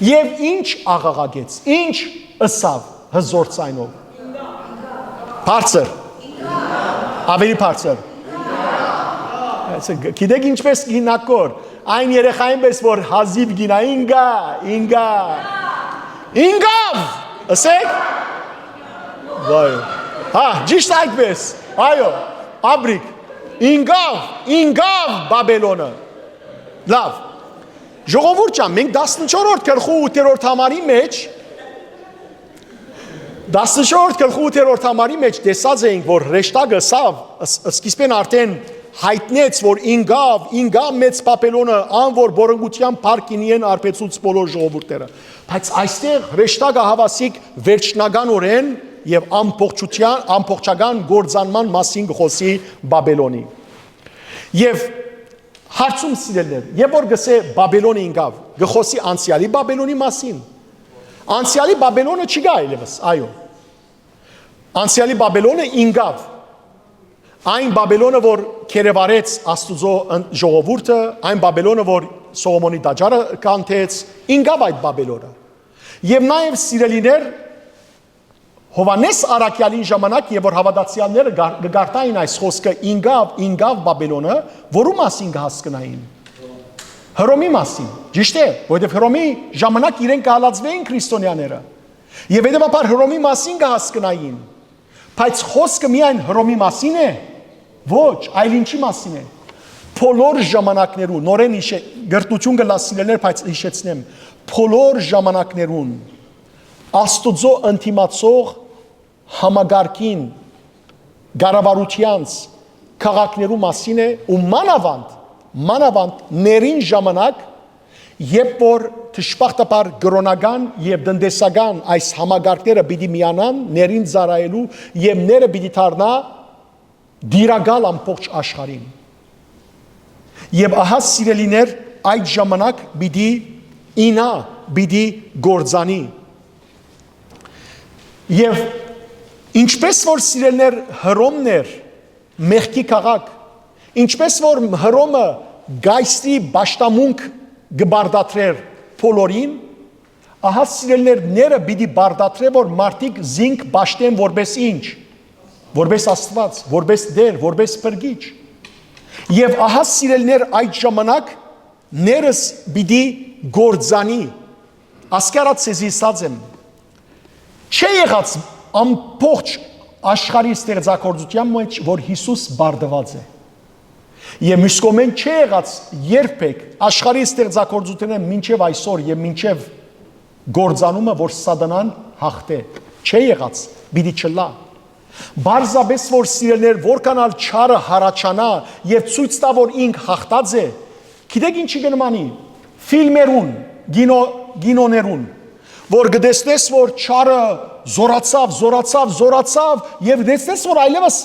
Եւ ինչ աղաղակեց, ինչ ըսաւ հզոր ձայնով։ Բարձր։ Ավելի բարձր։ Այսինքն, գիտեք ինչպես կինակ կոր, այն երեխային պես, որ հազիվ գինա, ինգա, ինգա, ինգավ, ըսեք։ Վայ։ Հա, ճիշտ այդպես։ Այո, աբրիկ։ Ինգավ, ինգավ Բաբելոնը։ Լավ։ Ժողովուրդ ջան, մենք տասնչորրորդ գլխու ութերորդ համարի մեջ, տասնչորրորդ գլխու ութերորդ համարի մեջ տեսած էինք, որ հրեշտակը սա ս-, սկիզբեն արդեն յայտնեց, որ ինգավ, ինգավ մեծ Բաբելոնը, ան որ բորնգութեան փառքինիէն արբեցուց բոլոր ժողովուրդները։ Բայց այստեղ հրեշտակը հավասիկ վերջնականօրէն եւ ամբողջության, ամբողջական կործանման մասին կը խօսի Բաբելոնի։ Եւ հարցում, սիրելիներ, երբ որ գսե Բաբելոնը ինգավ, կը խօսի անցեալի Բաբելոնի մասին։ Անցեալի Բաբելոնը չի գայ այլևս, այո։ Անցեալի Բաբելոնը ինգավ։ Այն Բաբելոնը, որ կերեվարեց Աստուծոյ ըն-, ժողովուրդը, այն Բաբելոնը, որ Սողոմոնի տաճարը կանթեց, ինգավ այդ Բաբելոնը։ Եւ նաեւ, սիրելիներ, Յովհաննէս առաքեալին ժամանակ, եւ որ հաւատացեալները գար-, կը գարտային այս խօսքը, ինգավ, ինգավ Բաբելոնը, որու մասին կը հասկնային։ Հռոմի մասին, ճիշտ է, որովհետեւ Հռոմի ժամանակ իրենք կը հալածուէին քրիստոնեաները։ Եւ հետեւաբար Հռոմի մասին կը հասկնային։ Բայց խօսքը միայն Հռոմի մասին է։ Ոչ, այլ ինչի մասին է։ Բոլոր ժամանակներու, նորէն յիշե-, գրտնություն կը լսիլներ, բայց յիշեցնեմ, բոլոր ժամանակներուն Աստուծոյ ընդդիմացող համակարգին, կառավարութեանց, քաղաքներու մասին է ու մանաւանդ, մանաւանդ ներին ժամանակ, երբ որ դժբախտաբար կրօնական եւ տնտեսական այս համակարգները պիտի միանան, ներին ծառայելու եւ ները պիտի դառնայ տիրակալ ամբողջ աշխարհին։ Եւ ահա, սիրելիներ, այդ ժամանակ պիտի ինա, պիտի գործանի։ Եւ ինչպես որ, սիրելիներ, Հռոմն էր մեղքի քաղաք, ինչպես որ Հռոմը գայսրի պաշտամունք կը պարտադրէր բոլորին, ահա, սիրելիներ, ները պիտի պարտադրէ, որ մարդիկ զինք պաշտեն որպես ինչ, որպես Աստուած, որպես Տեր, որպես Փրկիչ։ Եւ ահա, սիրելիներ, այդ ժամանակ ներս պիտի գործանի։ Ասկի առաջ ձեզի ըսած եմ, չէ եղած ամբողջ աշխարհի ստեղծագործության մեջ, որ Յիսուս պարտուած է։ Եւ մյուս կողմէն, չէ եղած երբեք աշխարհի ստեղծագործութենէն մինչեւ այսօր եւ մինչեւ գործանումը, որ Սատանան հաղթէ։ Չէ եղած, պիտի չլա։ Պարզապէս որ, սիրելիներ, որքան ալ չարը յառաջանայ եւ ցոյց տայ, որ ինք հաղթած է, գիտեք ինչի կը նմանի։ Ֆիլմերուն, կինո-, կինոներուն, որ կը տեսնես, որ չարը զորացաւ, զորացաւ, զորացաւ, եւ տեսնես, որ այլեւս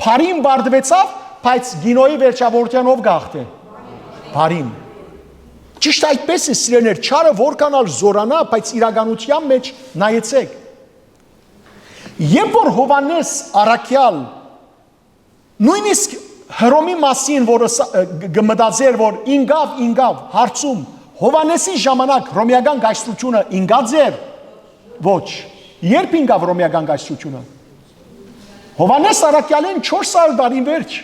բարին պարտուեցաւ, բայց կինոյի վերջավորութեան ով կը հաղթէ։ Բարին։ Ճիշտ այդպես է, սիրելիներ, չարը որքան ալ զորանայ, բայց իրականության մեջ նայեցեք։ Երբ որ Յովհաննէս առաքեալ, նոյնիսկ Հռոմի մասին, որ ըսա-, ը, գ-, գ-, մտածեր, որ ինգավ, ինգավ, հարցում, Յովհաննէսի ժամանակ Հռոմէական կայսրութիւնը ինկած էր։ Ոչ։ Ե՞րբ ինկաւ Հռոմէական կայսրութիւնը։ Յովհաննէս առաքեալէն չորս հարիւր տարին վերջ։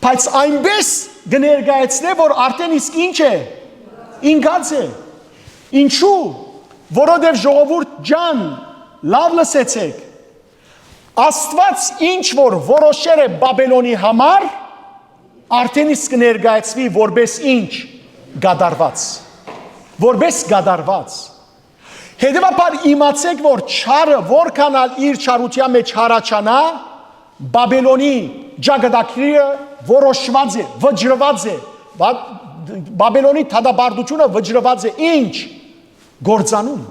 Բայց այնպէս կը ներկայացնէ, որ արդէն իսկ ինչ է, ինկած է։ Ինչու՞։ Որովհետեւ, ժողովուրդ ջան, լաւ լսեցէք։ Աստուած ինչ որ որոշեր է Բաբելոնի համար, արդէն իսկ կը ներկայացուի որպէս ինչ, կատարուած։ Որպէս կատարուած։ Հետեւաբար, իմացէք, որ չարը, որքան ալ իր չարութեան մէջ յառաջանայ, Բաբելոնի ճակատագիրը որոշուած է, վճռուած է։ Բա-, Բաբելոնի դատապարտութիւնը վճռուած է ինչ, կործանում։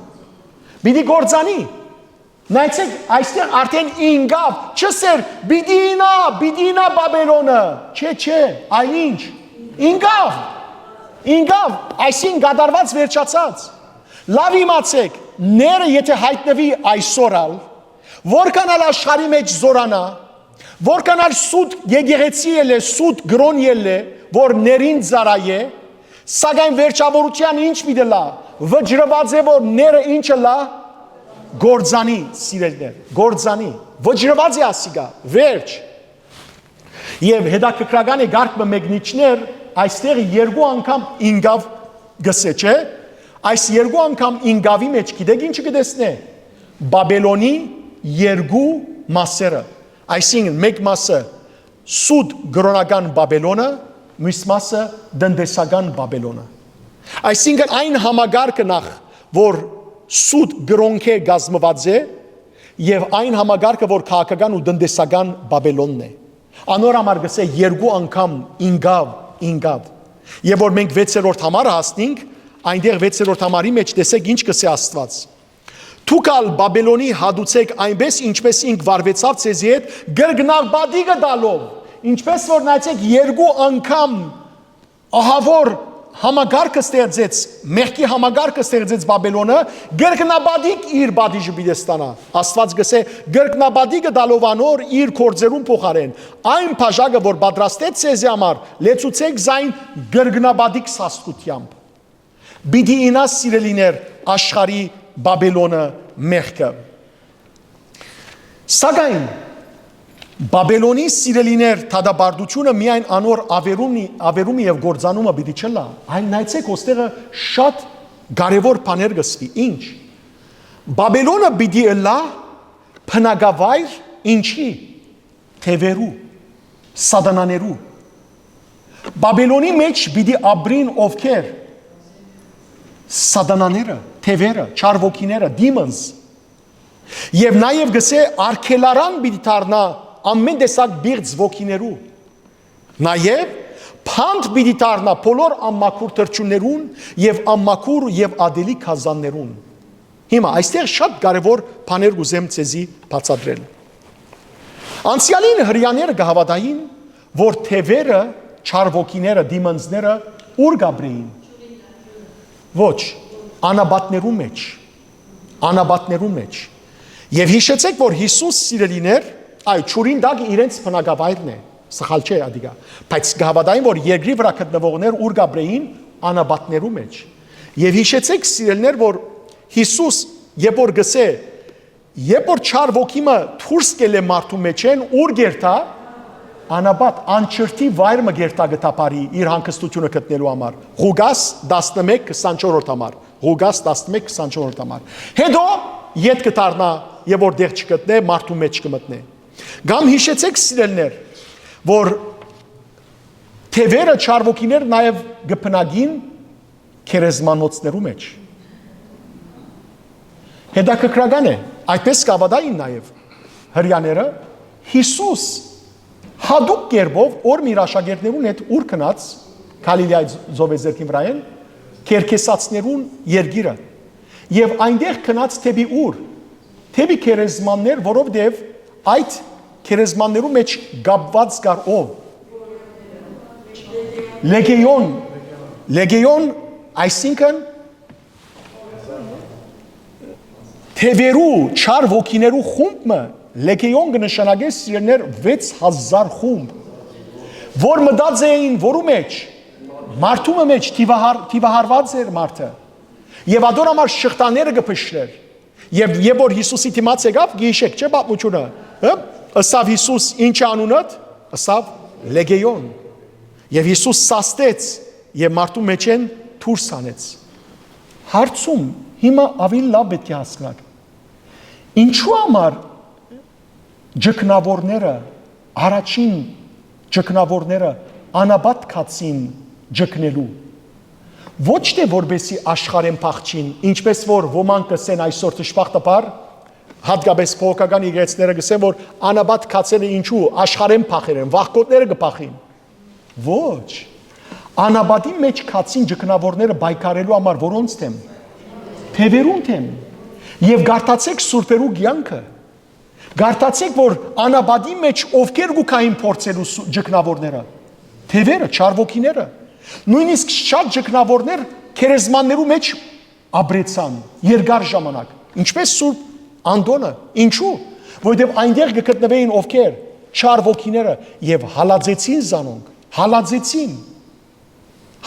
Պիտի կործանի։ Նայեցէք, այստեղ արդէն ինկաւ, չըսեր, պիտի ինա, պիտի ինա Բաբելոնը։ Չէ, չէ, այլ ինչ։ Ինկաւ, ինկաւ, այսինքն կատարուած, վերջացած։ Լաւ իմացէք, ները եթէ յայտնուի այսօր ալ, որքան ալ աշխարհի մէջ զօրանայ, որքան ալ սուտ եկեղեցի ելլէ, սուտ կրօն ելլէ, որ ներին ծառայէ, սակայն վերջաւորութեան ինչ պիտի լա, վճռուած է, որ ները ինչը լա, կործանի, սիրելիներ, կործանի, վճռուած է ասիկա, վերջ։ Եւ հետաքրքրական է, կարգ մը մեկնիչներ, այստեղ երկու անգամ ինկաւ գսե, չէ՞։ Այս երկու անգամ ինկավի մէջ գիտեք ինչը կը տեսնէ։ Բաբելոնի երկու մասերը, այսինքն, մէկ մասը սուտ կրօնական Բաբելոնը, մյուս մասը տնտեսական Բաբելոնը։ Այսինքն, այն համակարգը նախ, որ սուտ կրօնքէ կազմուած է, եւ այն համակարգը, որ քաղաքական ու տնտեսական Բաբելոնն է։ Անոր համար գսե երկու անգամ ինկաւ, ինկաւ։ Եւ որ մենք վեցերորդ համարը հասնինք, այնտեղ վեցերորդ համարի մէջ տեսեք ինչ գսե Աստուած։ Դուք ալ Բաբելոնի հատուցէք այնպէս, ինչպէս ինք վարուեցաւ ձեզի հետ, կրկնապատիկը տալով, ինչպէս որ, նայեցեք, երկու անգամ ահաւոր համակարգը ստեղծեց, մեղքի համակարգը ստեղծեց Բաբելոնը, կրկնապատիկ իր պատիժը պիտի ստանայ։ Աստուած գսե, կրկնապատիկը տալով անոր իր գործերուն փոխարէն, այն բաժակը, որ պատրաստեց ձեզի համար, լեցուցէք զայն կրկնապատիկ սաստկութեամբ։ Պիտի ինա, սիրելիներ, աշխարհի Բաբելոնը, մեղքը։ Սակայն Բաբելոնի, սիրելիներ, դատապարտութիւնը միայն անոր աւերումի, աւերումը եւ կործանումը պիտի չըլլայ, այլ նայեցեք, ոստեղը շատ կարեւոր բաներ կսուի։ Ինչ։ Բաբելոնը պիտի ըլլայ բնակավայր ինչի, թեւերու, սատանաներու։ Բաբելոնի մէջ պիտի ապրին ովքեր, սատանաները, թեւերը, չար ոգիները, demons։ Եւ նաեւ գսե, արգելարան պիտի դառնայ ամեն տեսակ պիղծ ոգիներու։ Նաեւ փանդ պիտի դառնայ բոլոր անմաքուր թռչուններուն եւ անմաքուր եւ ատելի գազաններուն։ Հիմա այստեղ շատ կարեւոր բաներ կ'ուզեմ ձեզի բացատրել։ Անցեալին Հրեաները կը հաւատային, որ թեւերը, չար ոգիները, demons-ները ո՞ւր կ'ապրէին։ Ոչ, անապատներու մէջ, անապատներու մէջ։ Եւ յիշեցէք, որ Յիսուս, սիրելիներ, այ, ջուրին տակը իրենց բնակավայրն է, սխալ չէ ադիկա, բայց կը հաւատային, որ երկրի վրայ գտնուողներ ո՞ւր կ'ապրէին, անապատներու մէջ։ Եւ յիշեցէք, սիրելիներ, որ Յիսուս, երբ որ գսե, երբ որ չար ոգի մը դուրս կ'ելլէ մարդու մէջէն, ո՞ւր կ'երթայ, անապատ, անչրտի վայր մը կ'երթայ, կը թափառի իր հանգստութիւնը գտնելու համար։ Ղուկաս տասնմէկ քսանչորսերորդ համար, Ղուկաս տասնմէկ քսանչորսերորդ համար։ Հետո ետ կը դառնայ եւ որ տեղ չգտնէ, մարդու մէջ կը մտնէ։ Կամ յիշեցէք, սիրելիներ, որ թեւերը, չար ոգիները նաեւ կը բնակին գերեզմանոցներու մէջ։ Հետաքրքրական է, այդպես կ'աւատային նաեւ Հրեաները, Յիսուս յատուկ կերպով օր մը իր աշակերտներուն հետ ո՞ւր գնաց, Գալիլեայի ծովեզերքին վրայէն, Կերքեսացիներուն երկիրը։ Եւ այնտեղ գնաց դէպի ո՞ւր, դէպի գերեզմաններ, որովհետեւ այդ գերեզմաններու մէջ կապուած կար ով։ Լեգեոն, լեգեոն, այսինքն թեւերու, չար ոգիներու խումբ մը, լեգեոն կը նշանակէ, սիրելիներ, վեց հազար խումբ, որ մտած էին որու մեջ, Մարդու մը մէջ թիվահար-, թիվահարուած էր մարդը։ Եւ ատոր համար շղթաները կը փշրեր։ Եւ երբ որ Յիսուսի դիմաց եկաւ, գիշեք չէ պատմությունը, հը? Ըսաւ Յիսուս, «Ինչ է անունդ»։ Ըսաւ, «Լեգեոն»։ Եւ Յիսուս սաստեց եւ մարդու մեջէն դուրս հանեց։ Հարցում, հիմա աւելի լաւ պէտք է հասկնաք։ Ինչու համար ճգնաւորները, առաջին ճգնաւորները անապատ գացին ճգնելու։ Ոչ թէ որպեսի աշխարհէն փախչին, ինչպես որ ոմանք կ'ըսեն այսօր, դժբախտաբար, հատկապես բողոքական եկեղեցիները կ'ըսեն, որ անապատ գացելը ինչու, աշխարհէն փախեր են, վախկոտները կը փախին։ Ոչ։ Անապատի մէջ գացին ճգնաւորները պայքարելու համար որոնց դէմ։ Թեւերուն դէմ։ Եւ կարդացէք սուրբերու կեանքը։ Կարդացէք, որ անապատի մէջ ովքեր կու գային փորձելու սու-, ճգնաւորները։ Թեւերը, չար ոգիները։ Նոյնիսկ շատ ճգնաւորներ գերեզմաններու մէջ ապրեցան երկար ժամանակ, ինչպես Սուրբ Անտոնը։ Ինչու՞։ Որովհետեւ այնտեղ կը գտնուէին ովքեր, չար ոգիները, եւ հալածեցին զանոնք, հալածեցին,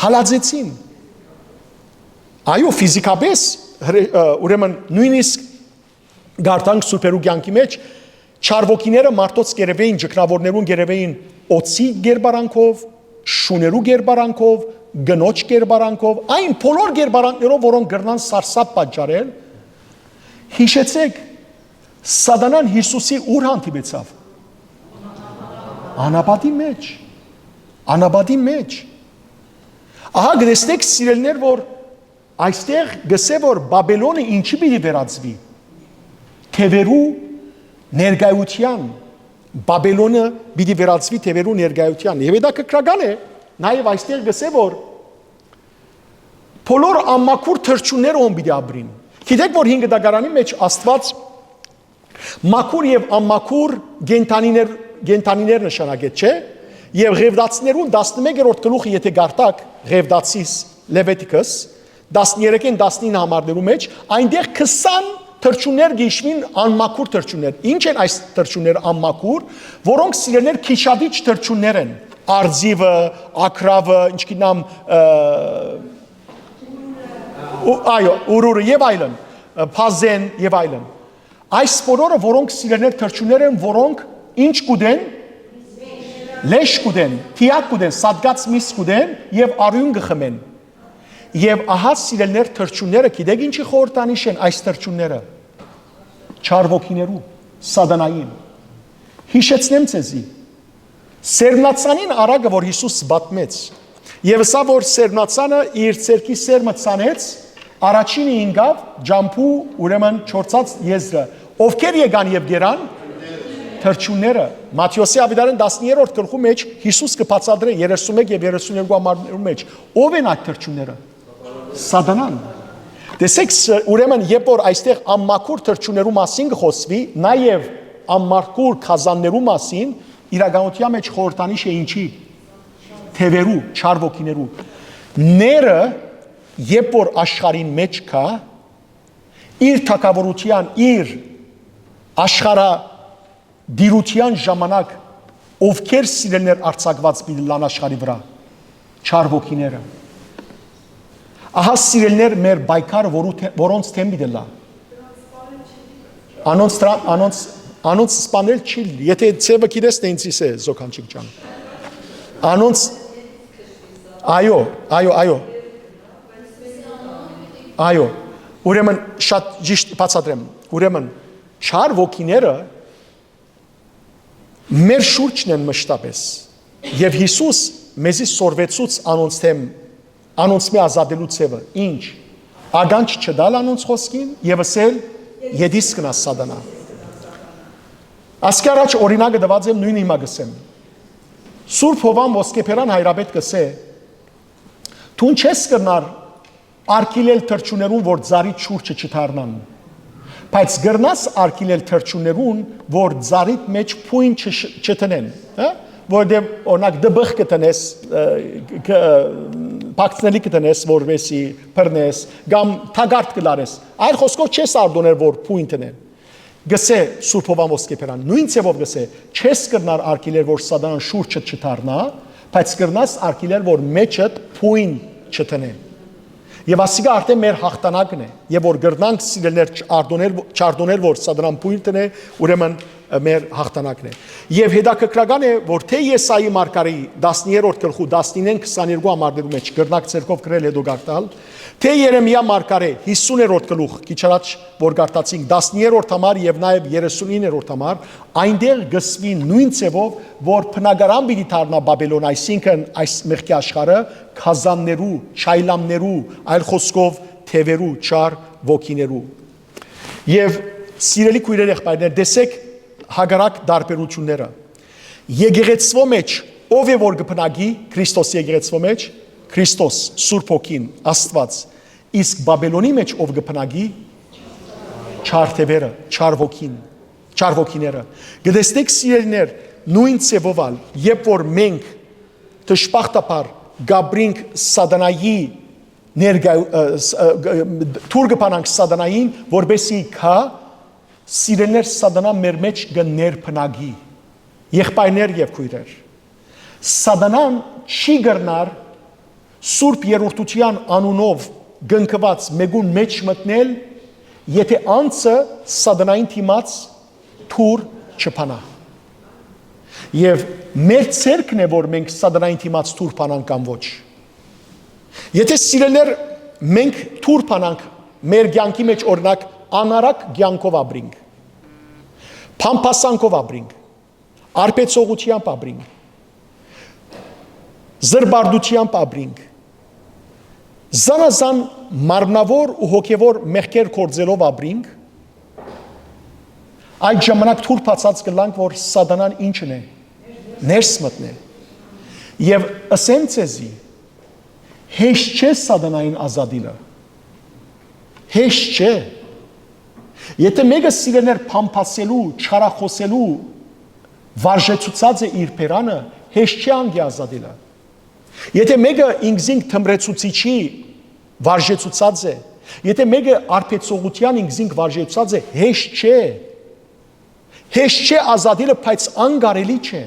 հալածեցին։ Այո, ֆիզիկապես, հրե-, ը, ուրեմն նոյնիսկ գարտանք սուրբերու կեանքի մէջ, չար ոգիները մարդոց կերեւէին, ճգնաւորներուն կերեւէին օծի գերբարանքով, շուներու գերբարանքով, կնոջ գերբարանքով, այն բոլոր գերբարանքներով, որոնք կրնան սարսափ պատճառել։ Յիշեցեք, Սատանան Յիսուսի ուր հանդիպեցաւ։ Անապատի մէջ։ Անապատի մէջ։ Ահա կտեսնեք, սիրելիներ, որ այստեղ կ'ըսէ, որ Բաբելոնը ինչի պիտի վերածուի։ Թեւերու ներկայութեան։ Բաբելոնը պիտի վերածուի թեւերու ներկայութեան։ Եվ հետաքրքրական է, նաեւ այստեղ կ'ըսէ, որ բոլոր անմաքուր թռչունները հոն պիտի ապրին։ Գիտեք, որ հին գտակարանի մէջ Աստուած մաքուր եւ անմաքուր կենդանիներ, կենդանիներ նշանակեց, չէ՞։ Եւ Ղեւտացիներուն տասնմեկերորդ գլուխը, եթե կարդաք, Ղեւտացիս, Լևետիկս, տասներեքէն տասնինը համարներու մէջ, այնտեղ քսան թռչուններ կ'հիշուին, անմաքուր թռչուններ։ Ի՞նչ են այս թռչունները անմաքուր, որոնք, սիրելիներ, քիչադիչ թռչուններ են։ Արծիվը, ակրավը, ինչ գիտեմ, ը, ու, այո, ուրուրը եւ այլն, ը, փազեն եւ այլն։ Այս բոլորը, որոնք, սիրելիներ, թռչուններ են, որոնք ինչ կ'ուտեն, լեշ կ'ուտեն, թիակ կ'ուտեն, սատկած միս կ'ուտեն եւ արիւն կը խմեն։ Եւ ահա, սիրելիներ, թռչունները, գիտեք ինչի խորհրդանիշ են այս թռչունները։ Չար ոգիներու, Սատանային։ Յիշեցնեմ ձեզի, սերմնացանին առակը, որ Յիսուս պատմեց, եւ ըսաւ, որ սերմնացանը իր ձեռքի սերմը ցանեց, առաջինը ինկաւ ճամբու, ուրեմն չորցած եզրը։ Ովքեր եկան եւ կերան, թռչունները։ Մատթէոսի աւետարան տասներորդ գլխու մէջ Յիսուս կը բացատրէ երեսունմէկ եւ երեսուներկու համարներու մէջ։ Ո՞վ են այդ թռչունները։ Սատանան։ Տեսեք, ս-, ուրեմն, երբ որ այստեղ անմաքուր թռչուններու մասին կը խոսուի, նաեւ անմաքուր գազաններու մասին, իրականության մէջ խորհրդանիշ է ինչի։ Թեւերու, չար ոգիներու։ Ները, երբ որ աշխարհին մէջ կայ, իր թագաւորութեան, իր աշխարհ դիրութեան ժամանակ ովքեր, սիրելիներ, արձակուած պիտի ըլլան աշխարհի վրայ, չար ոգիները։ Ահա, սիրելիներ, մեր պայքարը, որու թէ-, որոնց դէմ պիտի ըլլայ։ Անոնց տրա-, անոնց, անոնց սպանել չի, եթե ձևը գիտես, տե ինձ իս է, Զոքանչիկ ջան։ Անոնց, այո, այո, այո։ Այո, ուրեմն շատ ճիշտ բացատրեմ։ Ուրեմն չար ոգիները մեր շուրջն են մշտապես։ Եւ Յիսուս մեզի սորվեցուց անոնց թեմ, անոնց մի ազատելու ձևը։ Ինչ։ Ականջ չտալ անոնց խոսքին եւ ըսել. «Ետիս գնաս, Սատանա»։ Ասկի առաջ օրինակը տված եմ, նոյնը հիմա կ'ըսեմ։ Սուրբ Հովան Ոսկեբերան հայրապետ կ'ըսէ. «Դուն չես կրնար արգիլել թռչուններուն, որ ծառի շուրջը չդառնան, բայց կրնաս արգիլել թռչուններուն, որ ծառիդ մէջ բոյն չշ-, չտնեն», հա՞, որովհետեւ, օրինակ, դպախ կը տնես, ը, ք-, ը, բացնելի կը տնես, որպեսի բռնես, կամ թակարդ կը լարես։ Այլ խոսքով, չես արտոներ, որ բոյն տնեն։ Գսէ Սուրբ Հովան Ոսկեբերան, նոյն ձևով գսէ, չես կրնար արգիլել, որ Սատանան շուրջը չդառնայ, բայց կրնաս արգիլել որ մեջդ բոյն չդնէ։ Եւ ասիկա արդեն մեր հաղթանակն է, եւ որ կրնանք սիրելներ չարդոնել, չարդոնել որ սատանան բոյն դնէ, ուրեմն մեր հաղթանակն է։ Եւ հետաքրքրական է որ թէ Եսայի մարգարեի տասներորդ գլխու տասնինեն քսաներկու համարներու մեջ կրնանք ցերկով գրել, հետո գարտալ, թէ Երեմիա մարգարէ հիսուներորդ գլուխ, քիչ առաջ որ գարտացինք, տասներորդ համար եւ նաեւ երեսունիններորդ համար, այնտեղ գսվի նոյն ձեւով որ բնակարան պիտի դառնայ Բաբելոն, այսինքն այս մեղքի աշխարհը, գազաններու, չայլամներու, այլ խոսքով թեւերու, չար ոգիներու։ Եւ սիրելի քոյրեր, եղբայրներ, տեսեք հակառակ տարբերությունները։ Եկեղեցւոյ մեջ ո՞վ է որ կը բնակի Քրիստոս եկեղեցւոյ մեջ? Քրիստոս, Սուրբ Հոգին, Աստուած, իսկ Բաբելոնի մեջ ով կը բնակի? Չար թեւերը, չար ոգին, չար ոգիները։ Կտեսնեք, սիրելիներ, նոյն ձեւով ալ, երբ որ մենք դժբախտաբար կապրինք սատանայի ներկայ-, ը, ս-, ը, գ-, դուր կը բանանք սատանային, որպեսզի գայ, սիրելիներ, սատանան մեր մեջ կը ներբնակի։ Եղբայրներ եւ քոյրեր, սատանան չի կրնար Սուրբ Երրորդութեան անունով կնքուած մէկուն մէջ մտնել, եթէ անձը սատանային դիմաց դուր չբանայ։ Եւ մեր ձեռքն է որ մենք սատանային դիմաց դուր բանանք կամ ոչ։ Եթէ, սիրելիներ, մենք դուր բանանք, մեր կեանքի մեջ, օրինակ, անառակ կեանքով ապրինք, փամփասանքով ապրինք, արբեցողութեամբ ապրինք, զրպարտութեամբ ապրինք, զանազան մարմնաւոր ու հոգեւոր մեղքեր գործելով ապրինք, այդ ժամանակ դուր բացած կ'ըլլանք որ սատանան ինչն է, ներս մտնել։ Եւ ըսեմ ձեզի, հեշտ չէ սատանային ազատիլը։ Հեշտ չէ։ Եթէ մէկը, սիրելիներ, փամփասելու, չարախօսելու վարժեցուցած է իր բերանը, հեշտ չէ անկէ ազատիլը։ Եթէ մէկը ինքզինք թմրեցուցիչի վարժեցուցած է, եթէ մէկը արբեցողութեան ինքզինք վարժեցուցած է, հեշտ չէ։ Հեշտ չէ ազատիլը, բայց անկարելի չէ։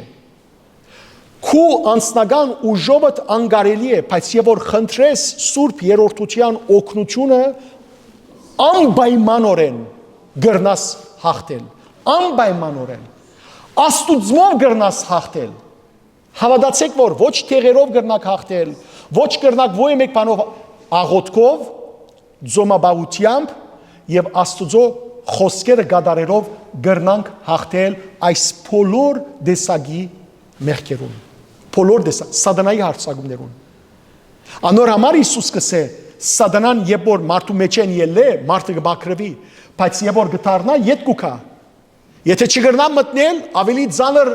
Քու անձնական ուժովդ անկարելի է, բայց եւ որ խնդրես Սուրբ Երրորդութեան օգնութիւնը, անպայմանօրէն կրնաս հաղթել, անպայմանօրէն։ Աստուծմով կրնաս հաղթել։ Հաւատացէք որ ոչ դեղերով կրնաք հաղթել, ոչ կրնաք ոյ մէկ բանով, աղոթքով, ծոմապահութեամբ եւ Աստուծոյ խօսքերը կատարելով կրնանք հաղթել այս բոլոր տեսակի մեղքերուն, բոլոր տեսակ սատանայի հարձակումներուն։ Անոր համար Յիսուս կ'ըսէ, սատանան երբ որ մարդու մէջէն ելլէ, մարդը կը մաքրուի, բայց երբ որ կը դառնայ, ետ կու գայ։ Եթէ չկրնայ մտնել, աւելի ծանր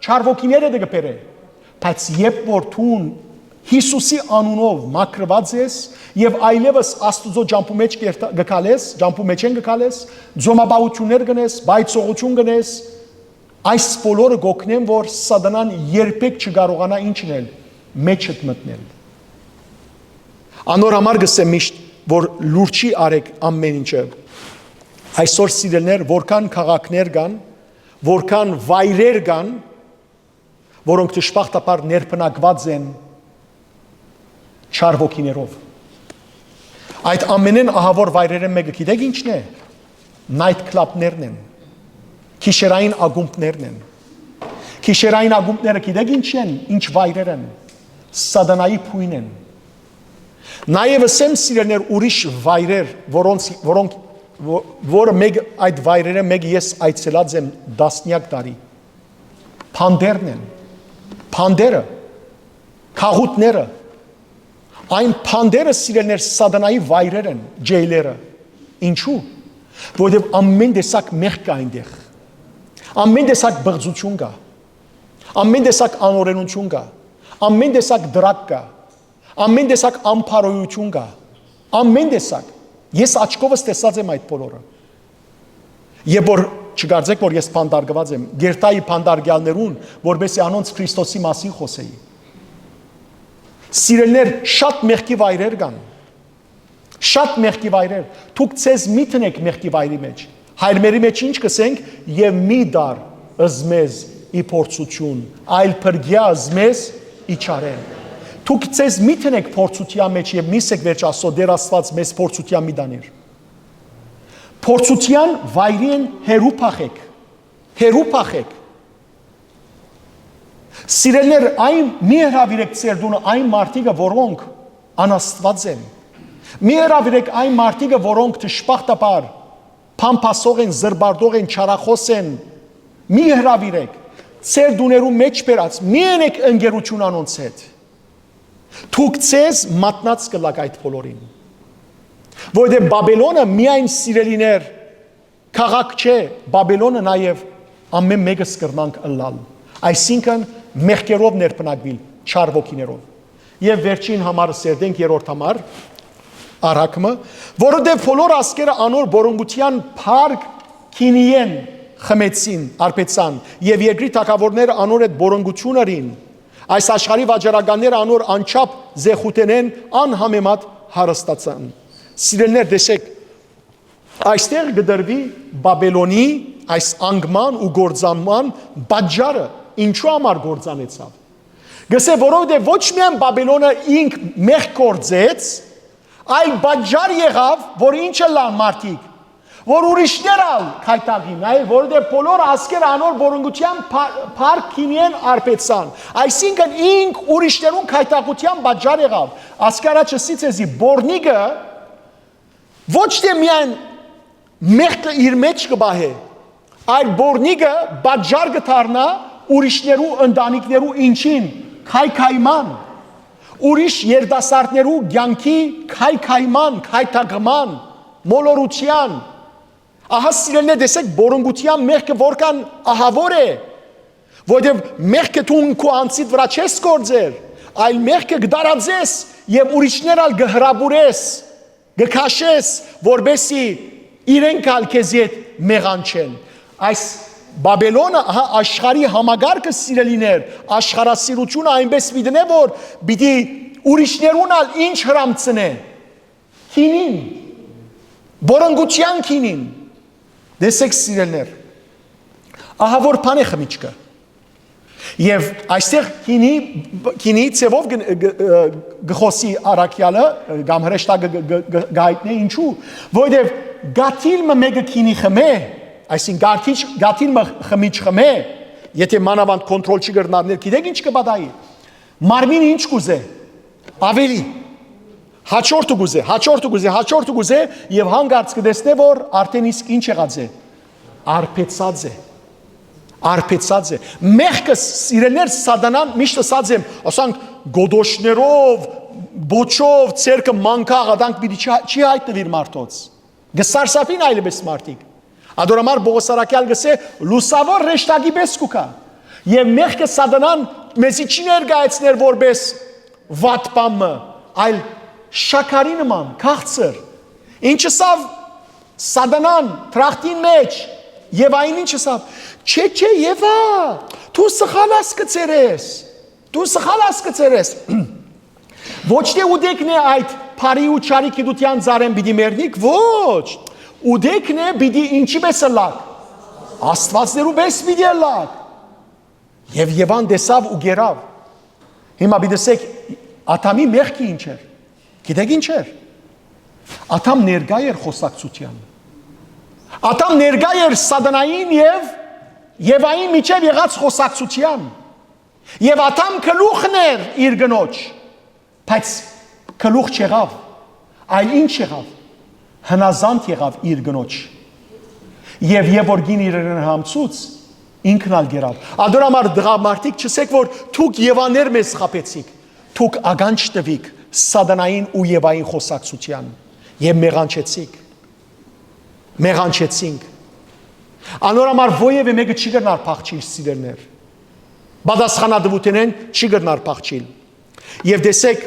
չար ոգիները դէ կը բերէ։ Բայց երբ որ դուն Յիսուսի անունով մաքրուած ես եւ այլեւս Աստուծոյ ճամբու մէջ կերթա-, կը քալես, ճամբու մէջէն կը քալես, ծոմապահութիւններ կ'ընես, պայծողութիւն կ'ընես, այս բոլորը կ'օգնեն որ սատանան երբեք չկարողանայ ինչ ընել, մէջդ մտնել։ Անոր համար կ'ըսեմ միշտ որ լուր չի արեք ամեն ինչը։ Այսօր, սիրելիներ, որքան քաղաքներ կան, որքան վայրեր կան, որոնք դժբախտաբար ներբնակուած են չար ոգիներով։ Այդ ամենէն ահաւոր վայրերէն մէկը գիտեք ի՞նչն է? Night club-ներն են, գիշերային ակումբներն են։ Գիշերային ակումբները գիտեք ի՞նչ են, ի՞նչ վայրեր են? Սատանայի բոյն են։ Նաեւ ըսեմ, սիրելիներ, ուրիշ վայրեր, որոնց, որոնք, ո-, որը մէկ, այդ վայրերէն մէկը ես այցելած եմ տասնեակ տարի։ Բանտերն են, բանտերը, գաղութները, այն բանտերը, սիրելիներ, սատանայի վայրեր են, ջեյլերը։ Ինչու՞։ Որովհետեւ ամեն տեսակ մեղք կայ այնտեղ, ամեն տեսակ բղծութիւն կայ, ամեն տեսակ անօրենութիւն կայ, ամեն տեսակ դրակ կայ, ամեն տեսակ անփարոյութիւն կայ, ամեն տեսակ։ Ես աչքովս տեսած եմ այդ բոլորը։ Երբ որ, չկարծեք որ ես բանտարկուած եմ, կերտայի բանտարկեալներուն, որպեսզի անոնց Քրիստոսի մասին խօսեի։ Սիրելիներ, շատ մեղքի վայրեր կան, շատ մեղքի վայրեր։ Դուք ձեզ մի դնեք մեղքի վայրի մեջ։ Հայրմերի մեջ ինչ կ'ըսենք? Եւ մի տար զմեզ ի փորձութիւն, այլ փրկեա զմեզ իջարեն։ Դուք ձեզ մի դնեք փորձութեան մէջ եւ մի ասեք վերջ Աստծո, Տէր Աստուած, մեզ փորձութեան մի տանիր։ Փորձութեան վայրին հեռու փախեք, հեռու փախեք։ Սիրելիներ, այն մի հրաւիրեք ձեր տունը այն մարդիկը, որոնք անաստուած են։ Մի հրաւիրեք այն մարդիկը, որոնք դժբախտաբար փամփասող են, զրպարտող են, չարախոս են։ Մի հրաւիրեք, ձեր տուներու մէջ բերած, մի ընեք ընկերություն անոնց հետ։ Դուք ձեզ մատնած կ'ըլաք այդ բոլորին։ Որովհետեւ Բաբելոնը միայն, սիրելիներ, քաղաք չէ, Բաբելոնը նաեւ ամէն մէկս կրնանք ըլլալ, այսինքն՝ մեղքերով ներբնակուիլ, չար ոգիներով։ Եւ վերջին համարը սերտենք, երրորդ համար, առակ մը, որովհետեւ բոլոր ազգերը անոր բորոնգութեան փառք գինիէն խմեցին, արբեցան, եւ երկրի թագաւորները անոր հետ բորոնգութիւն ըրին։ Այս աշխարհի վաճառականները անոր անչափ զեխութենէն անհամեմատ հարստացան։ Սիրելիներ, տեսեք, այստեղ կը տրուի Բաբելոնի այս անկման ու կործանման պատճառը, ինչու համար կործանեցաւ։ Գսե, որովհետեւ ոչ միայն Բաբելոնը ինք մեղք գործեց, այլ պատճառ եղաւ, որ ինչ ըլլան մարդիկ, որ ուրիշներ ալ քայթաղին, այ որովհետեւ բոլոր ազգերը անոր բորունգութեան փա-, փառք գինիէն արբեցան։ Այսինքն ինք ուրիշներուն քայթաղութեան պատճառ եղաւ։ Ասկի առաջ ըսի ձեզի, բորնիկը ոչ թէ միայն մեղքը իր մէջ կը պահէ, այլ բորնիկը պատճառ կը դառնայ ուրիշներու ընտանիքներու ինչին, քայքայման, ուրիշ երիտասարդներու կեանքի քայքայման, քայթաղման, մոլորութեան։ Ահա, սիրելիներ, տեսեք, բորունգութեան մեղքը որքան ահաւոր է, որովհետեւ մեղքը դուն քու անձիդ վրայ չես գործեր, այլ մեղքը կը տարածես եւ ուրիշներ ալ կը հրապուրես, կը քաշես, որպէսզի իրենք ալ քեզի հետ մեղանչեն։ Այս Բաբելոնը, ահա, աշխարհի համակարգը, սիրելիներ, աշխարհասիրությունը այնպէս պիտի դնէ, որ պիտի ուրիշներուն ալ ինչ հրամցնէ, գինին, բորունգութեան գինին։ Տեսեք, սիրելիներ, ահա որ բան է խմիչքը։ Եւ այստեղ գինի, գինի ձևով գ-, գ-, ը, գ-, խօսի առաքեալը, ը, կամ հրեշտակը գ-, գ-, գ-, գայտնէ, ինչու, որովհետեւ գաթիլ մը մէկը գինի խմէ, այսինքն գաթիչ-, գաթիլ մը խմիչ խմէ, եթե մանաւանդ կոնտրոլ չի կրնարներ, գիտեք ինչ կը պատահի։ Մարմինը ինչ կուզէ։ Աւելի։ Հաջորդը կուզէ, հաջորդը կուզէ, հաջորդը կուզէ, եւ հանկարծ կը տեսնէ, որ արդէն իսկ ինչ եղած է։ Արբեցած է։ Արբեցած է։ Մեղքը, սիրելիներ, սատանան, միշտ ըսած եմ, ասանք, գոդոշներով, բոչով, ձերքը մանկաղ ատանք պիտի չի, չի հայտնուիր մարդոց։ Կը սարսափին այլևս մարդիկ։ Ադոր համար Պողոս առաքեալ կ'ըսէ, լուսաւոր հրեշտակի պէս կու գայ։ Եւ մեղքը, սատանան, մեզի չի ներկայացներ որպէս վատ բան մը, այլ շաքարի նման, քաղցր։ Ինչ ըսաւ սատանան, դրախտին մէջ, Եվային ինչ ըսաւ. «Չէ, չէ, Եվա, դու սխալ ասկցեր ես, դու սխալ ասկցեր ես»։ Ոչ թէ ուտեքն է այդ բարի ու չարի գիտութեան ծառէն պիտի մեռնիք, ոչ, ուտեքն է պիտի ինչի պէս ըլլաք, Աստուածներու պէս պիտի ըլլաք։ Եւ Եվան տեսաւ ու գերաւ։ Հիմա պիտի ասեք, Ադամի մեղքը ինչ էր։ Գիտեք ինչ էր։ Ադամ ներկայ էր խոսակցության։ Ադամ ներկայ էր սատանային եւ Եվային միջեւ եղած խոսակցության։ Եւ Ադամ գլուխն էր իր կնոջ, բայց գլուխ չեղաւ, այլ ինչ եղաւ, հնազանդ եղաւ իր կնոջ։ Եւ, եւ որ գին իրեն համցուց, ինքն ալ գերաւ։ Ադոր համար, տղամարդիկ, չսեք, որ դուք Եվաներ մեզ խաբեցիք, դուք ականջ տուիք սատանային ու Եվային խոսակցության եւ մեղանչեցիք։ Մեղանչեցինք։ Անոր համար որեւէ մէկը չի կրնար փախչիլ, սիրելիներ։ Պատասխանատուութենէն չի կրնար փախչիլ։ Եւ տեսեք,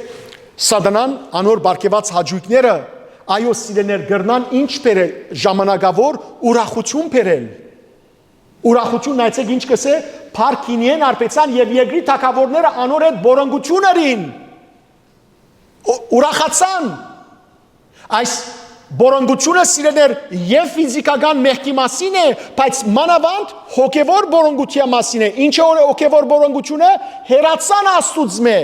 սատանան, անոր պարգեւած հաճոյքները, այո, սիրելիներ, կրնան ինչ բերել, ժամանակաւոր ուրախություն բերել։ Ուրախություն, նայեցեք ինչ կ'ըսէ, փառք գինիէն արբեցան եւ երկրի թագաւորները անոր հետ բորոնգութիւն ըրին։ Ու-, ուրախացան։ Այս Բորոնգութիւնը, սիրելիներ, եւ ֆիզիքական մեղքի մասին է, բայց մանաւանդ հոգեւոր բորոնգութեան մասին է։ Ինչ է որ հոգեւոր բորոնգութիւնը, հեռացան Աստուծմէ։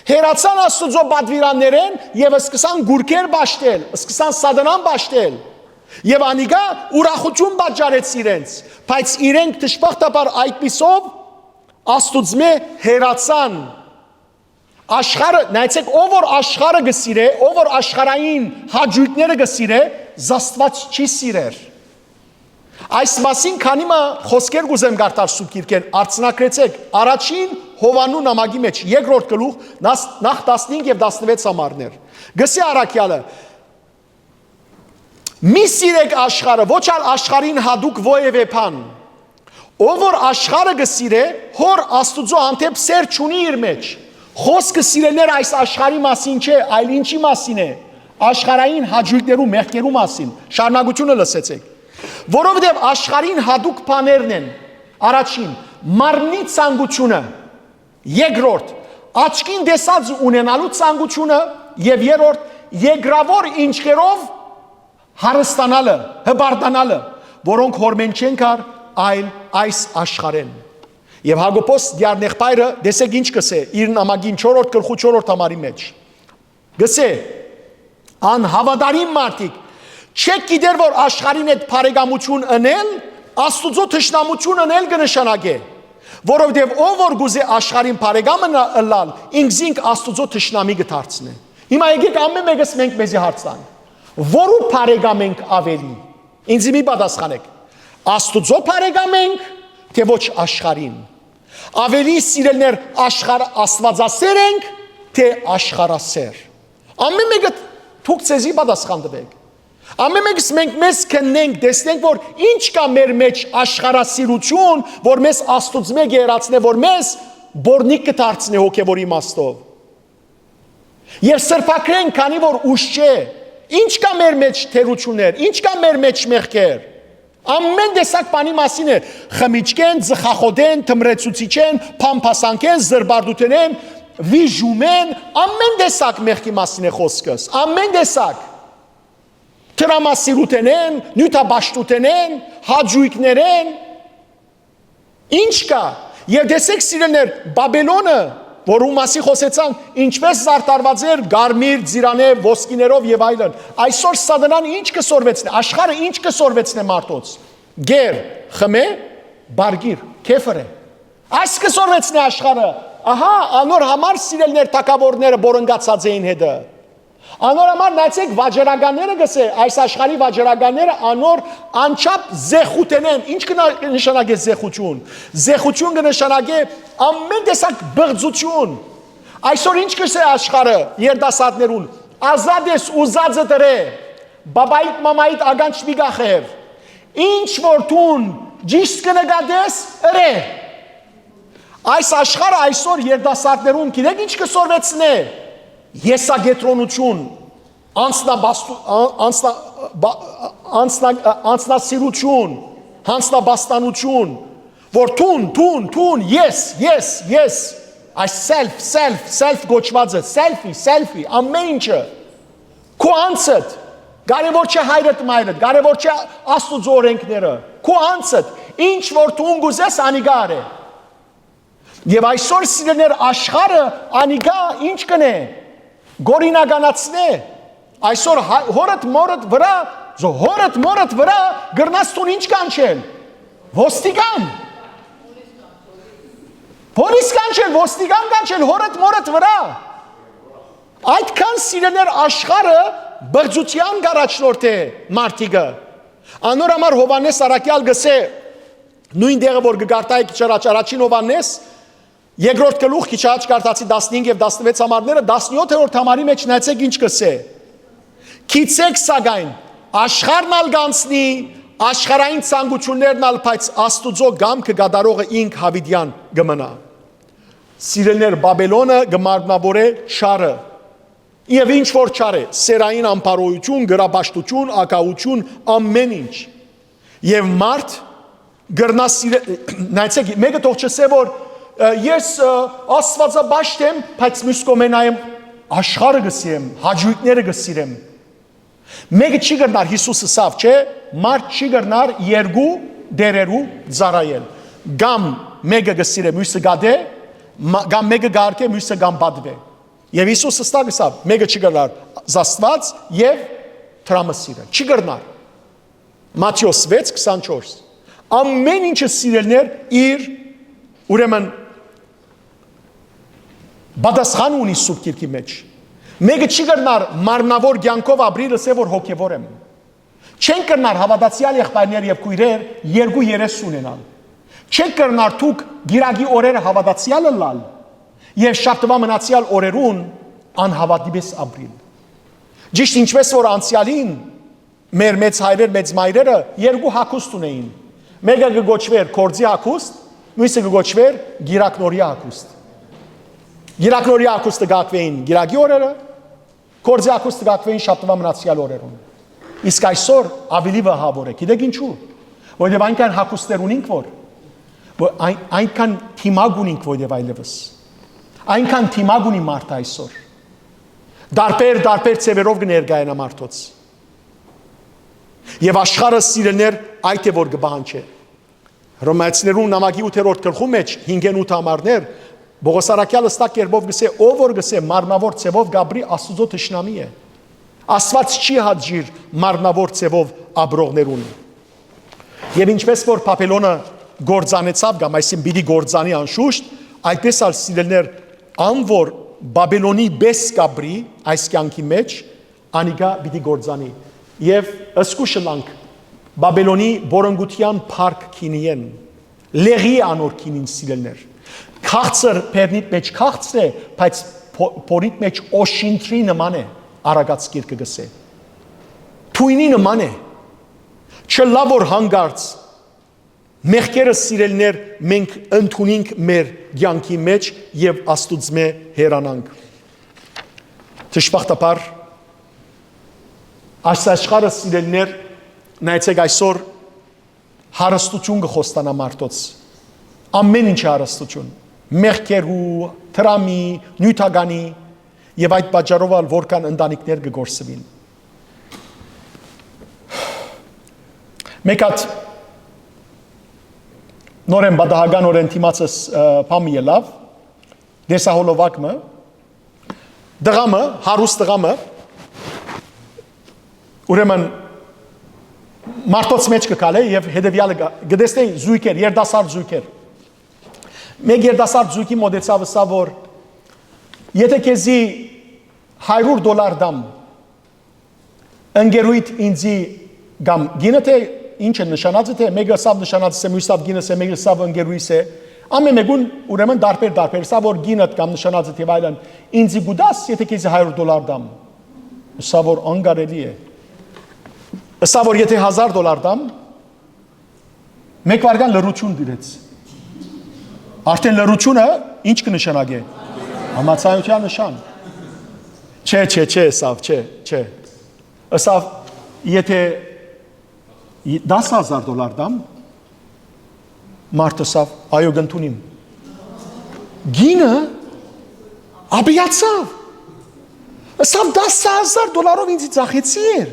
Հեռացան Աստուծոյ պատուիրաններէն եւ սկսան գուրքեր բաշխել, սկսան սատանան բաշխել։ Եւ անիկա ուրախութիւն պատճառեց իրենց, բայց իրենք դժբախտաբար այդպիսով Աստուծմէ հեռացան։ Աշխարհը, նայեցեք, ով որ աշխարհը կը սիրէ, ով որ աշխարհային հաճոյքները կը սիրէ, Աստուած չի սիրեր։ Այս մասին քանի մը խօսքեր կ'ուզեմ կարդալ Սուրբ Գիրքէն, արցնակրեցէք, առաջին Յովհաննու նամակի մեջ, երկրորդ գլուխ, նաս-, նախ տասնհինգ եւ տասնվեց համարներ։ Գսի առաքեալը. «Մի սիրեք աշխարհը, ոչ ալ աշխարհին հատուկ որեւէ բան։ Ով որ աշխարհը կը սիրէ, Հօր Աստուծոյ հանդէպ սեր չունի իր մեջ»։ Խօսքը, սիրելիներ, այս աշխարհի մասին չէ, այլ ինչի մասին է։ Աշխարհային հաճոյքներու, մեղքերու մասին։ Շարունակութիւնը լսեցէք։ «Որովհետեւ աշխարհին հատուկ բաներն են. առաջին, մարմնի ցանկութիւնը, երկրորդ, աչքին տեսած ունենալու ցանկութիւնը, եւ երրորդ, երկրաւոր ինչքերով հարստանալը, հպարտանալը, որոնք Հօրմէն չեն գար, այլ այս աշխարհէն»։ Եւ Յակոբոս դիարնեղբայրը, տեսեք ինչ կ'ըսէ իր նամակին չորրորդ գլխու չորրորդ համարի մեջ։ Գսէ. «Անհաւատարիմ մարդիկ, չէք գիտեր որ աշխարհին հետ բարեկամութիւն ընել, Աստուծոյ թշնամութիւն ընել կը նշանակէ, որովհետեւ ով որ կ'ուզէ աշխարհին բարեկամ ըլլա-, ըլլալ, ինքզինք Աստուծոյ թշնամի կը դարձնէ»։ Հիմա եկեք ամէն մէկս մենք մեզի հարց տանք. որու բարեկամ ենք աւելի։ Ինձի մի պատասխանեք. Աստուծոյ բարեկամ ենք, թէ ոչ աշխարհին։ Աւելի, սիրելիներ, աշխարհ աստուածասեր ենք, թէ աշխարհասեր։ Ամէն մէկը դուք ձեզի պատասխան տուէք։ Ամէն մէկս մենք մեզ քննենք, տեսնենք, որ ինչ կայ մեր մեջ, աշխարհասիրութիւն, որ մեզ Աստուծմէ կը հեռացնէ, որ մեզ բորնիկ կը դարձնէ հոգեւոր իմաստով։ Եւ սրբագրենք, քանի որ ուշ չէ։ Ինչ կայ մեր մեջ թերություններ, ինչ կայ մեր մեջ մեղքեր։ Ամէն տեսակ բանի մասին է։ Խմիչքէն, ծխախոտէն, թմրեցուցիչէն, փամփասանքէն, զրպարտութենէն, վիժումէն, ամէն տեսակ մեղքի մասին է խօսքս։ Ամէն տեսակ։ Տրամասիրութենէն, նիւթապաշտութենէն, հաճոյքներէն։ Ինչ կայ։ Եւ տեսեք, սիրելիներ, Բաբելոնը, որու մասին խօսեցանք, ինչպես զարդարուած էր կարմիր, ծիրանէ, ոսկիներով եւ այլն, այսօր սատանան ինչ կը սորվեցնէ, աշխարհը ինչ կը սորվեցնէ մարդոց։ Գեր, խմէ, բարգիր, քեֆ ըրէ։ Այս կը սորվեցնէ աշխարհը։ Ահա, անոր համար, սիրելիներ, թագաւորները բորնգացած էին հետը։ Անոր համար նայեցեք, վաճառականները, կ'ըսէ, այս աշխարհի վաճառականները անոր անչափ զեխութենեն։ Ինչ կը ն-, նշանակէ զեխութիւն։ Զեխութիւն կը նշանակէ ամէն տեսակ բղծութիւն։ Այսօր ինչ կ'ըսէ աշխարհը երիտասարդներուն. «Ազատ ես, ուզածդ ըրէ, բաբայիդ, մամայիդ ականջ մի կախեւ։ Ինչ որ դուն ճիշդ կը նկատես, ըրէ»։ Այս աշխարհը այսօր երիտասարդներուն գիտեք ինչ կը սորվեցնէ։ Եսակեդրոնություն, անձնաբաստու-, ան-, անձնա-, բա-, անձնա-, անձնասիրություն, հանձնաբաստանություն, որ դուն, դուն, դուն, ես, ես, ես, այս self, self, self կոչվածը, selfie, selfie, ամեն ինչը, քո անձդ, կարևոր չէ հայրդ, մայրդ, կարևոր չէ Աստուծո օրենքները, քո անձդ, ինչ որ դուն կ'ուզես, անիկա արէ։ Եւ այսօր, սիրելիներ, աշխարհը անիկա ինչ կ'ընէ, կ'օրինականացնէ։ Այսօր հայ-, հորդ մորդ վրայ, զո հորդ մորդ վրայ կրնաս դուն ինչ կանչել, ոստիկան։ Պոլիս կանչել, ոստիկան կանչել հորդ մորդ վրայ։ Այդքան, սիրելիներ, աշխարհը բղծութեան կ'առաջնորդէ մարդիկը։ Անոր համար Յովհաննէս Առաքեալ կ'ըսէ, նոյն տեղը որ կը կարդայ քիչ առաջ, առաջին Յովհաննէս, երկրորդ գլուխ, քիչ առաջ կարդացի տասնհինգ եւ տասնվեց համարները, տասնյոթերորդ համարի մեջ նայեցեք ինչ կ'ըսէ. «Գիտցէք սակայն, աշխարհն ալ կ'անցնի, աշխարհային ցանկութիւններն ալ, բայց Աստուծոյ կամքը կատարողը ինք յաւիտեան կը մնայ»։ Սիրելիներ, Բաբելոնը կը մարմնաւորէ չարը։ Եւ ինչ որ չար է, սերային ամբարոյութիւն, գրապաշտութիւն, ակաուհութիւն, ամէն ինչ։ Եւ մարդ կրնայ սիրե-, նայեցեք, մէկը թող չըսէ, որ, ը, ես, ը, Աստուածապաշտ եմ, բայց միւս կողմէ նայեմ, աշխարհը կը սիրեմ, հաճոյքները կը սիրեմ։ Մէկը չի կրնար, Յիսուս ըսաւ, չէ, մարդ չի կրնար երկու տէրերու ծառայել։ Կամ մէկը կը սիրէ, միւսը կատէ, մա-, կամ մէկը կ'արկէ, միւսը կամ պատուէ։ Եւ Յիսուս ըստակ ըսաւ, մէկը չի կրնար Աստուած եւ դրամը սիրել։ Չի կրնար։ Մատթէոս վեց քսանչորս։ Ամեն ինչը, սիրելիներ, իր, ուրեմն, պատասխան ունի Սուրբ Գիրքի մեջ։ Մէկը չի կրնար մարմնաւոր կեանքով ապրիլ, ըսել որ հոգեւոր եմ։ Չեն կրնար, հաւատացեալ եղբայրներ եւ քոյրեր, երկու երես ունենալ։ Չեն կրնար դուք կիրակի օրերը հաւատացեալ ըլլալ եւ շաբթուայ մնացեալ օրերուն անհաւատի պէս ապրիլ։ Ճիշդ ինչպէս որ անցեալին մեր մեծ հայրեր, մեծ մայրերը երկու հագուստ ունէին։ Մէկը կը կոչուէր գործի հագուստ, միւսը կը կոչուէր կիրակնորի հագուստ։ Կիրակնորի հագուստը կ'ակուէին կիրակի օրերը, գործի հագուստը կ'ակուէին շաբթուայ մնացեալ օրերուն։ Իսկ այսօր աւելի վհաւոր է։ Գիտեք ինչու՞։ Որովհետեւ այնքան հագուստներ ունինք, որ, որ այն, այնքան դիմակ ունինք, որովհետեւ այլեւս, այնքան դիմակ ունի մարդը այսօր։ Տարբեր, տարբեր ձևերով կը ներկայանայ մարդոց։ Եւ աշխարհը, սիրելիներ, այդ է որ կը պահանջէ։ Հռոմեացիներուն նամակի ութերորդ գլխու մեջ, հինգէն ութ ամառներ, Պողոս առաքեալ ըստակ կերպով կ'ըսէ, ով որ կ'ըսէ, մարմնաւոր ձևով կ'ապրի, Աստուծոյ թշնամի է։ Աստուած չի հաճիր մարմնաւոր ձևով ապրողներուն։ Եւ ինչպէս որ Բաբելոնը կործանեցաւ կամ այսինքն պիտի կործանի անշուշտ, այդպես ալ, սիրելիներ, ան որ Բաբելոնի պէս կ'ապրի այս կեանքի մեջ, անիկա պիտի կործանի։ Եւ զգուշ ըլլանք Բաբելոնի պոռնկութեան փառք գինիէն։ Լեղի է անոր գինին, սիրելիներ։ Քաղցր բերնիդ մեջ քաղցր է, բայց փո-, փորիդ մեջ օշինտրի նման է, Առակաց գիրքը կ'ըսէ։ Թոյնի նման է։ Չըլլայ որ հանկարծ մեղքերը, սիրելիներ, մենք ընդունինք մեր կեանքի մեջ եւ Աստուծմէ հեռանանք։ Դժբախտաբար, այս աշխարհը, սիրելիներ, նայեցեք այսօր, հարստություն կը խոստանայ մարդոց։ Ամեն ինչի հարստություն։ Մեղքերու, դրամի, նիւթականի, եւ այդ պատճառով ալ որքան ընտանիքներ կը կորսուին։ Մէկ հատ նորէն պատահական օրէն դիմացս, ը, բան մը ելաւ, տեսահոլովակ մը, տղայ մը, հարուստ տղայ մը, ուրեմն մարդոց մեջ կը քալէ եւ հետեւեալը կը, կը տեսնէ զոյգեր, երիտասարդ զոյգեր։ Մէկ երիտասարդ զոյգի մօտեցաւ, ըսաւ որ, «Եթէ քեզի հարիւր դոլար տամ, ընկերուհիդ ինծի կամ կինը, թե ինչ է նշանածը, թե մէկը ըսաւ նշանածս է, մյուսը ըսաւ կինս է, մէկը ըսաւ ընկերուհիս է»։ Ամէն մէկուն, ուրեմն, տարբեր, տարբեր, ըսաւ որ կինդ կամ նշանածը, թէ այլն, «Ինծի կու տաս, եթէ քեզի հարիւր դոլար տամ»։ Ըսաւ որ անկարելի է։ Ըսաւ որ, «Եթէ հազար դոլար տամ»։ Մէկ վարկան լռութիւն տիրեց։ Արդէն լռութիւնը ի՞նչ կը նշանակէ։ Համաձայնութեան նշան։ «Չէ, չէ, չէ», ըսաւ, «չէ, չէ»։ Ըսաւ, «Եթէ տասը հազար դոլար տամ»։ Մարդը ըսաւ, «Այո, կ'ընդունիմ»։ Կինը աբիացաւ։ Ըսաւ, «Տասը հազար դոլարով ինծի ծախեցիր»։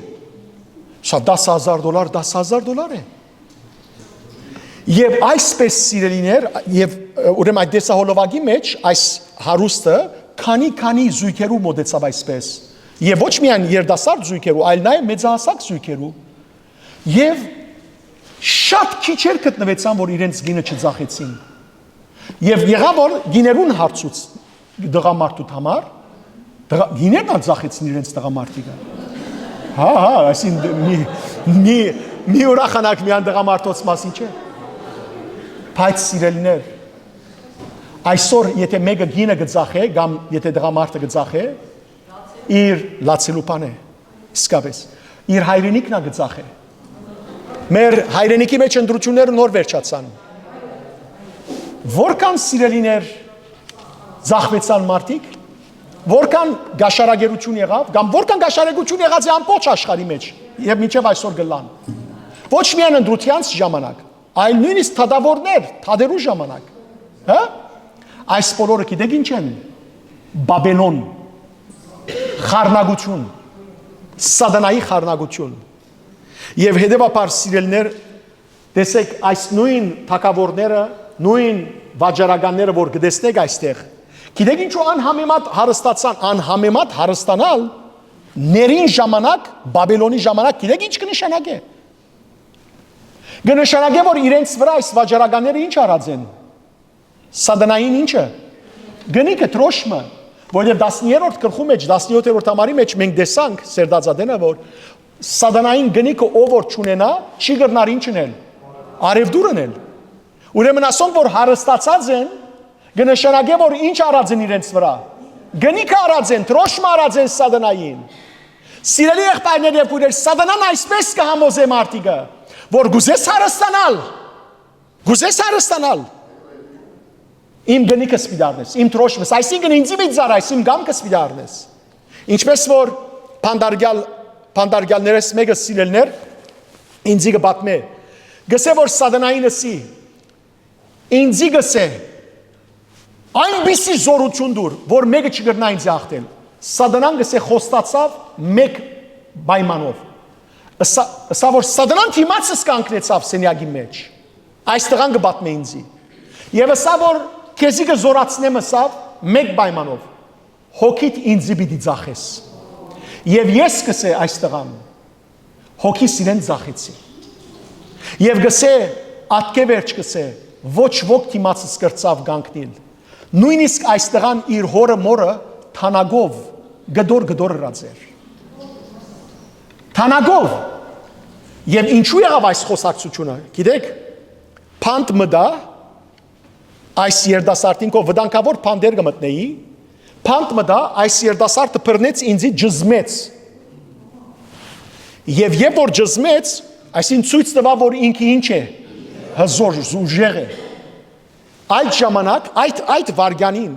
Ըսաւ, «Տասը հազար դոլար, տասը հազար դոլար է»։ Եւ այսպես, սիրելիներ, եւ, ը, ուրեմն, այդ տեսահոլովակի մեջ այս հարուստը քանի-քանի զոյգերու մօտեցաւ այսպես։ Եւ ոչ միայն երիտասարդ զոյգերու, այլ նաեւ մեծահասակ զոյգերու։ Եւ շատ քիչեր գտնուեցան, որ իրենց կինը չծախեցին։ Եւ եղաւ, որ կիներուն հարցուց տղամարդուդ համար, տղա-, կիներն ալ ծախեցին իրենց տղամարդիկը։ Հա, հա, այսինքն մի, մի, մի ուրախանաք միայն տղամարդոց մասին չէ։ Բայց, սիրելիներ, այսօր, եթե մէկը կինը կը ծախէ, կամ եթե տղամարդը կը ծախէ, իր լացելու բան է, իսկապես։ Իր հայրենիքն ա կը ծախէ։ Մեր հայրենիքի մեջ ընտրությունները նոր վերջացան։ Որքան, սիրելիներ, ծախվեցան մարդիկ, որքան գաշարագերություն եղաւ, կամ որքան գաշարագերություն եղած է ամբողջ աշխարհի մեջ, եւ մինչեւ այսօր կ'ըլլան։ Ոչ միայն ընտրութեանց ժամանակ, այլ նոյնիսկ դատաւորներ, դատերու ժամանակ, հա՞։ Այս բոլորը գիտեք ինչ են։ Բաբելոն, խառնակություն, Սատանայի խառնակութիւն։ Եւ հետեւաբար, սիրելիներ, տեսեք, այս նոյն թագաւորները, նոյն վաճառականները, որ կը տեսնեք այստեղ, գիտեք ինչու անհամեմատ հարստացան, անհամեմատ հարստանալ ներին ժամանակ, Բաբելոնի ժամանակ, գիտեք ինչ կը նշանակէ։ Կը նշանակէ, որ իրենց վրայ այս վաճառականները ինչ արած են։ Սատանային ինչը։ Գնիքը, դրոշմը, որովհետեւ տասներորդ գլխու մեջ, տասնյոթերորդ համարի մեջ մենք տեսանք Սերդածատենը, որ սատանային գնիքը ով որ չունենայ, չի կրնար ինչ ընել, արեւտուր ընել։ Ուրեմն ասոնք որ հարստացած են, կը նշանակէ, որ ինչ արած են իրենց վրայ։ Գնիքը արած են, դրոշմը արած են սատանային։ Սիրելի եղբայրներ եւ քոյրեր, սատանան այսպես կը համոզէ մարդիկը, որ կ'ուզես հարստանալ, կ'ուզես հարստանալ, իմ գնիքս պիտի առնես, իմ դրոշմս, այսինքն ինձի պիտի ծառայես, իմ կամքս պիտի առնես։ Ինչպես որ փանդարգեալ, փանդարգեալներէս մէկը, սիրելիներ, ինձի կը պատմէ, կ'ըսէ, որ սատանային ըսի, ինձի կ'ըսէ, այնպիսի զօրութիւն տուր, որ մէկը չկրնայ ինձի յաղթել։ Սատանան, կ'ըսէ, խոստացաւ մէկ պայմանով։ Ըսա, ըսա որ սատանան դիմացս կանգնեցաւ սենեակի մեջ։ Այս տղան կը պատմէ ինձի։ Եւ ըսա որ քեզի կը զօրացնեմ, ըսաւ, մէկ պայմանով. հոգիդ ինձի պիտի ծախես։ Եւ ես, կ'ըսէ այս տղան, հոգիս իրեն ծախեցի։ Եւ կ'ըսէ, ատկէ վերջ, կ'ըսէ, ոչ ոք դիմացս կրցաւ կանգնիլ։ Նոյնիսկ այս տղան իր հօրը մօրը թանագով կտոր կտոր ըրած էր։ Թանագով։ Եւ ինչու եղաւ այս խոսակցութիւնը, գիտեք, փանդ մտայ, այս երիտասարդին քով վտանգաւոր փանտեր կը մտնէի, փանդ մտայ, այս երիտասարդը բռնեց ինձի, ջզմեց։ Եւ երբ որ ջզմեց, այսինքն ցոյց տուաւ որ ինքը ինչ է, հզօր, ուժեղ է։ Այդ ժամանակ, այդ, այդ վայրկյանին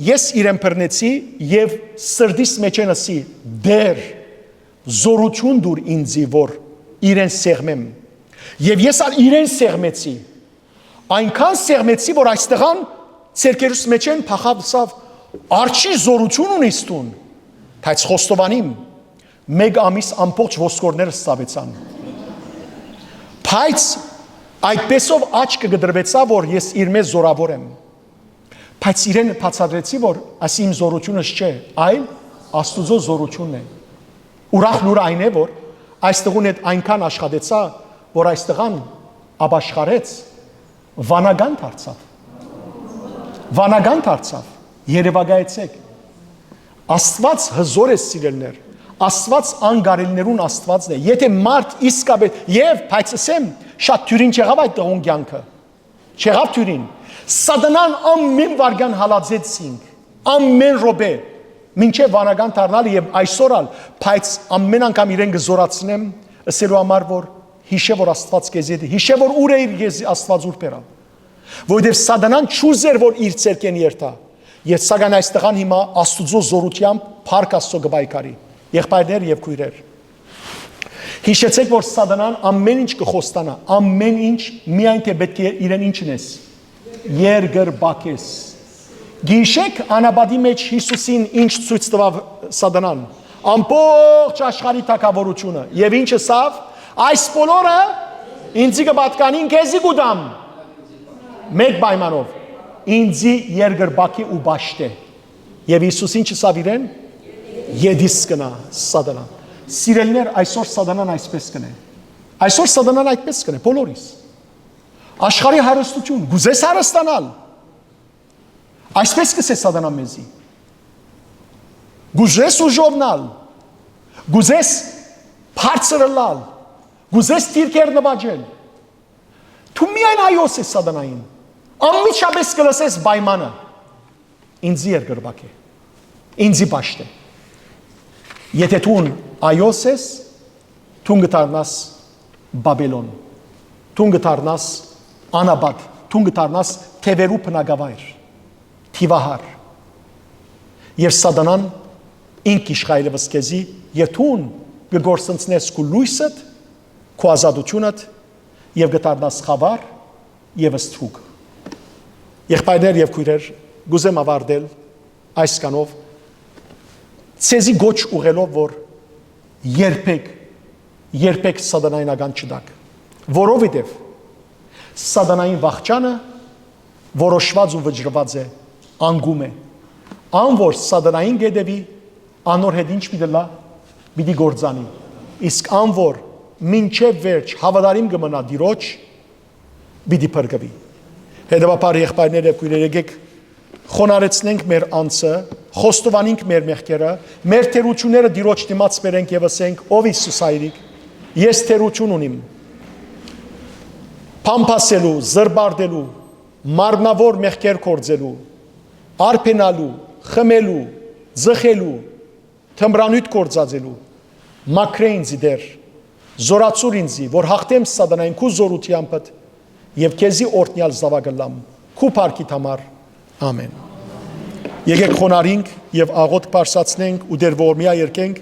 ես իրեն բռնեցի եւ սրտիս մէջէն ըսի. «Տէր, զօրութիւն տուր ինձի, որ իրեն սեղմեմ»։ Եւ ես ալ իրեն սեղմեցի։ Այնքան սեղմեցի, որ այս տղան ձեռքերուս մէջէն փախաւ, ըսաւ. «Արջի զօրութիւն ունիս դուն»։ Բայց խոստովանիմ, մէկ ամիս ամբողջ ոսկորներս ծաւեցան։ Բայց այդպեսով աչքը կտրուեցաւ, որ ես իրմէ զօրաւոր եմ։ Բայց իրեն բացատրեցի, որ այս իմ զօրութիւնս չէ, այլ Աստուծոյ զօրութիւնն է։ Ուրախ լուրը այն է, որ այս տղուն հետ այնքան աշխատեցայ, որ այս տղան ապաշխարեց, վանական դարձաւ։ Վանական դարձաւ։ Երեւակայեցէք։ Աստուած հզօր է, սիրելիներ։ Աստուած անկարելիներուն Աստուածն է։ Եթէ մարդ իսկապես, եւ, բայց ըսեմ, շատ դիւրին չեղաւ այդ տղուն կեանքը։ Չեղաւ դիւրին։ Սատանան ամէն վայրկեան հալածեց ինք, ամէն րոպէ, մինչեւ վանական դառնալը եւ այսօր ալ, բայց ամէն անգամ իրեն կը զօրացնեմ, ըսելու համար, որ յիշէ, որ Աստուած քեզի հետ է, յիշէ, որ ուր է իր քեզի Աստուած, ուր բերաւ։ Որովհետեւ սատանան չուզեր, որ իր ցերկեն երթայ։ Եւ սակայն այս տղան հիմա Աստուծոյ զօրութեամբ փառք Աստծոյ կը պայքարի։ Եղբայրներ եւ քոյրեր, յիշեցէք, որ սատանան ամէն ինչ կը խոստանայ, ամէն ինչ, միայն թէ պէտք է իրեն ինչ ընես, երկրպագես։ Գիշեք անապատի մեջ Յիսուսին ինչ ցոյց տուաւ սատանան։ Ամբողջ աշխարհի թագաւորութիւնը։ Եւ ինչ ըսաւ. «Այս բոլորը ինձի կը պատկանին, քեզի կու տամ։ Մէկ պայմանով. ինձի երկրպագի ու պաշտէ»։ Եւ Յիսուս ինչ ըսաւ իրեն. «Ետիս կնայ, սատանա»։ Սիրելիներ, այսօր սատանան այսպես կ'ընէ։ Այսօր սատանան այդպես կ'ընէ, բոլորիս։ Աշխարհի հարստութիւն, կ'ուզես հարստանալ։ Այսպես կ'ըսէ սատանան մեզի. «Կ'ուզես ուժովնալ, կ'ուզես բարձր ըլլալ, կ'ուզես դիրքեր նուաճել»։ Դու միայն այո ըսես սատանային, անմիջապես կը լսես պայմանը. «Ինձի երկրպագ է, ինձի պաշտ է»։ Եթէ դուն այո ըսես, դուն կը դառնաս Բաբելոն, դուն կը դառնաս անապատ, դուն կը դառնաս թեւերու բնակավայր, թիվահար։ Եւ սատանան ինք կ'իշխայ լեւս քեզի, եւ դուն կը կորսնցնես քու լոյսդ, քու ազատութիւնդ, եւ կը դառնաս խավար եւ ստրուկ։ Եղբայրներ եւ քոյրեր, կ'ուզեմ ավարտել այսքանով, ցեզի կոչ ուղղելով, որ երբեք, երբեք սատանային ական չտաք, որովհետեւ սատանային վախճանը որոշուած ու վճռուած է, անկում է։ Ան որ սատանային կ'ետեւի, անոր հետ ինչ պիտի լա, պիտի գործանի։ Իսկ ան որ մինչեւ վերջ հաւատարիմ կը մնայ Տիրոջ, պիտի փրկուի։ Հետեւաբար, եղբայրներ եւ քոյրեր, եկեք խոնարհեցնենք մեր անձը, խոստովանենք մեր մեղքերը, մեր թերությունները Տիրոջ դիմաց բերենք եւ ըսենք. «Ով Յիսուս հայրիկ, ես թերություն ունիմ բամբասելու, զրպարտելու, մարմնաւոր մեղքեր գործելու, արբենալու, խմելու, ծխելու, թմրանիւթ գործածելու։ Մաքրէ ինծի, Տէր, զօրացուր ինծի, որ յաղթեմ սատանային քու զօրութեամբդ եւ քեզի օրհնեալ զաւակ ըլլամ քու փառքիդ համար։ Ամէն»։ Եկեք խոնարհինք եւ աղօթք բարձրացնենք ու Տէր ողորմեայ երգենք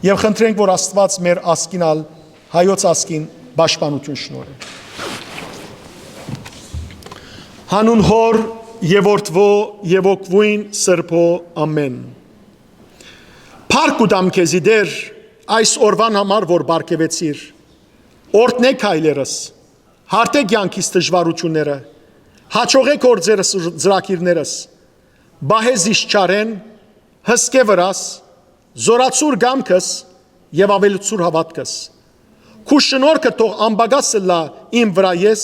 եւ խնդրենք, որ Աստուած մեր ազգին ալ, հայոց ազգին պաշտպանութիւն շնորհէ։ Յանուն Հօր եւ Որդւոյ եւ Հոգւոյն Սրբոյ։ Ամէն։ Փառք կու տամ քեզի, Տէր, այս օրուան համար, որ պարգեւեցիր։ Օրհնէ քայլերս, հարթէ կեանքիս դժուարութիւնները, յաջողէ գործերս ու ծրագիրներս, պահէ զիս չարէն, հսկէ վրաս, զօրացուր կամքս եւ աւելցուր հաւատքս։ Քու շնորհքը թող անպակաս ըլլայ իմ վրայ ես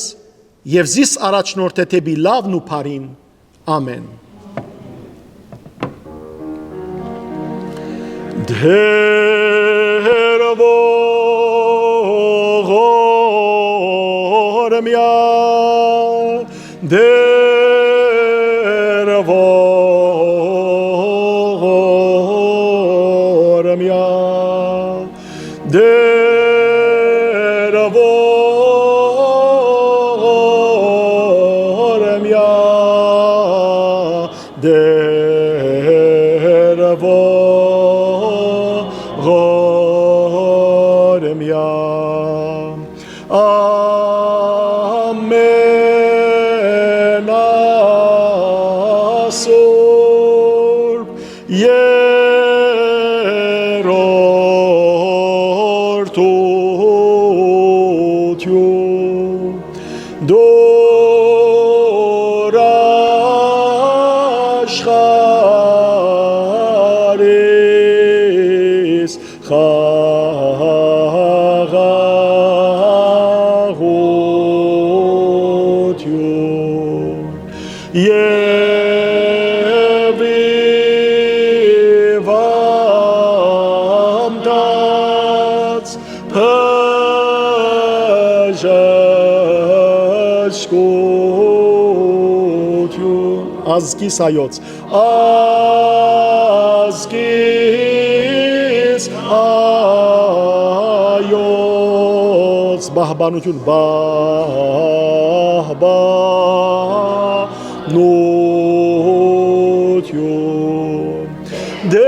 եւ զիս առաջնորդէ դէպի լաւն ու բարին։ Ամէն։ Տէր ողորմեայ, Տէր ողորմեայ, Տէր ողորմեայ, Տէր ողորմեայ, ամենասուրբ երրորդութիւն, դուր աշխարհիս խաղաղութիւն եւ ի վամտած բժշկութիւն ազգիս հայոց, ազգիս հայոց պահպանութիւն, պահպանութիւն, Տէր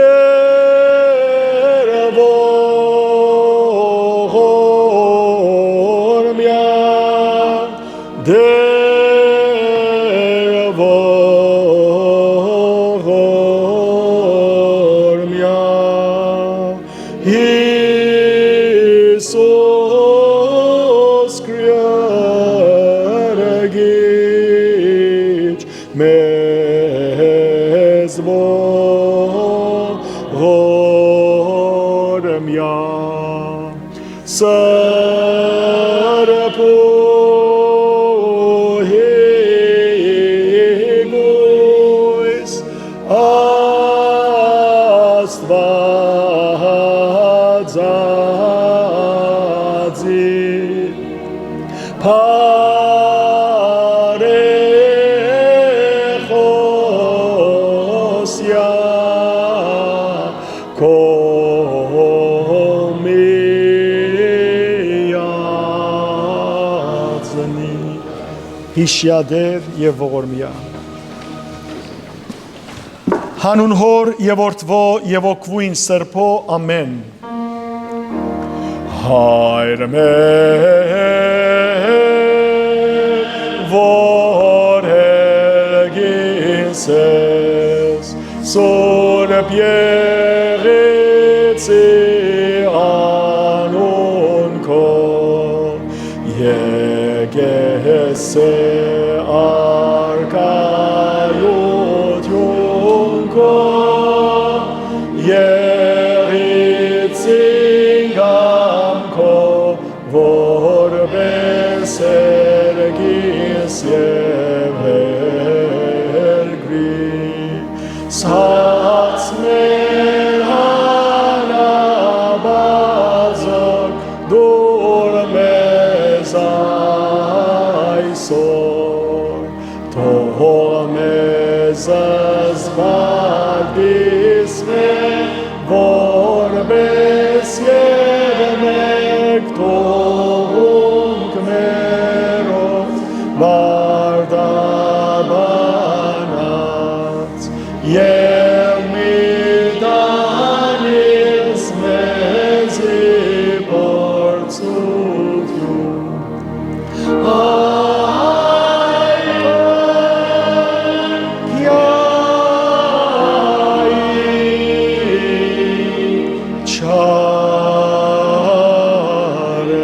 ողորմեայ, Տէր ողորմեայ, Յիսուս գերեգիչ մեզ ողորմեայ, Սրբուհի կոյս Աստուածածի բարեխօսեայ քո միածնի յիշեա Տէր եւ ողորմեայ։ Յանուն Հօր եւ Որդուոյ եւ Հոգուին Սրբոյ։ Ամէն։ Հայր մեր, որ հեգին ես, Սուրբ Եղեցի Եկեսէ արքայութիւն քո, եղիցին կամքով, որպէս երկիս եւ երկրի, սաց մեր անաբազոկ դուր մեզ այսօր, թող մեզ զբաղիս մեր, որպէս եւ մեկ թողունք մերոց մարտաբանած, եւ մի տանիս մեզի փորձութիւն, այլ չարը։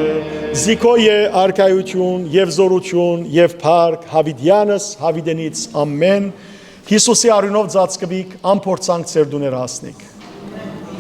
Զիքոյ է արքայութիւն եւ զօրութիւն եւ փառք յաւիտեանս յաւիտենից ամէն։ Յիսուսի արիւնով ծածկուիք, ամփորձանք ձեր տուները հասնիք։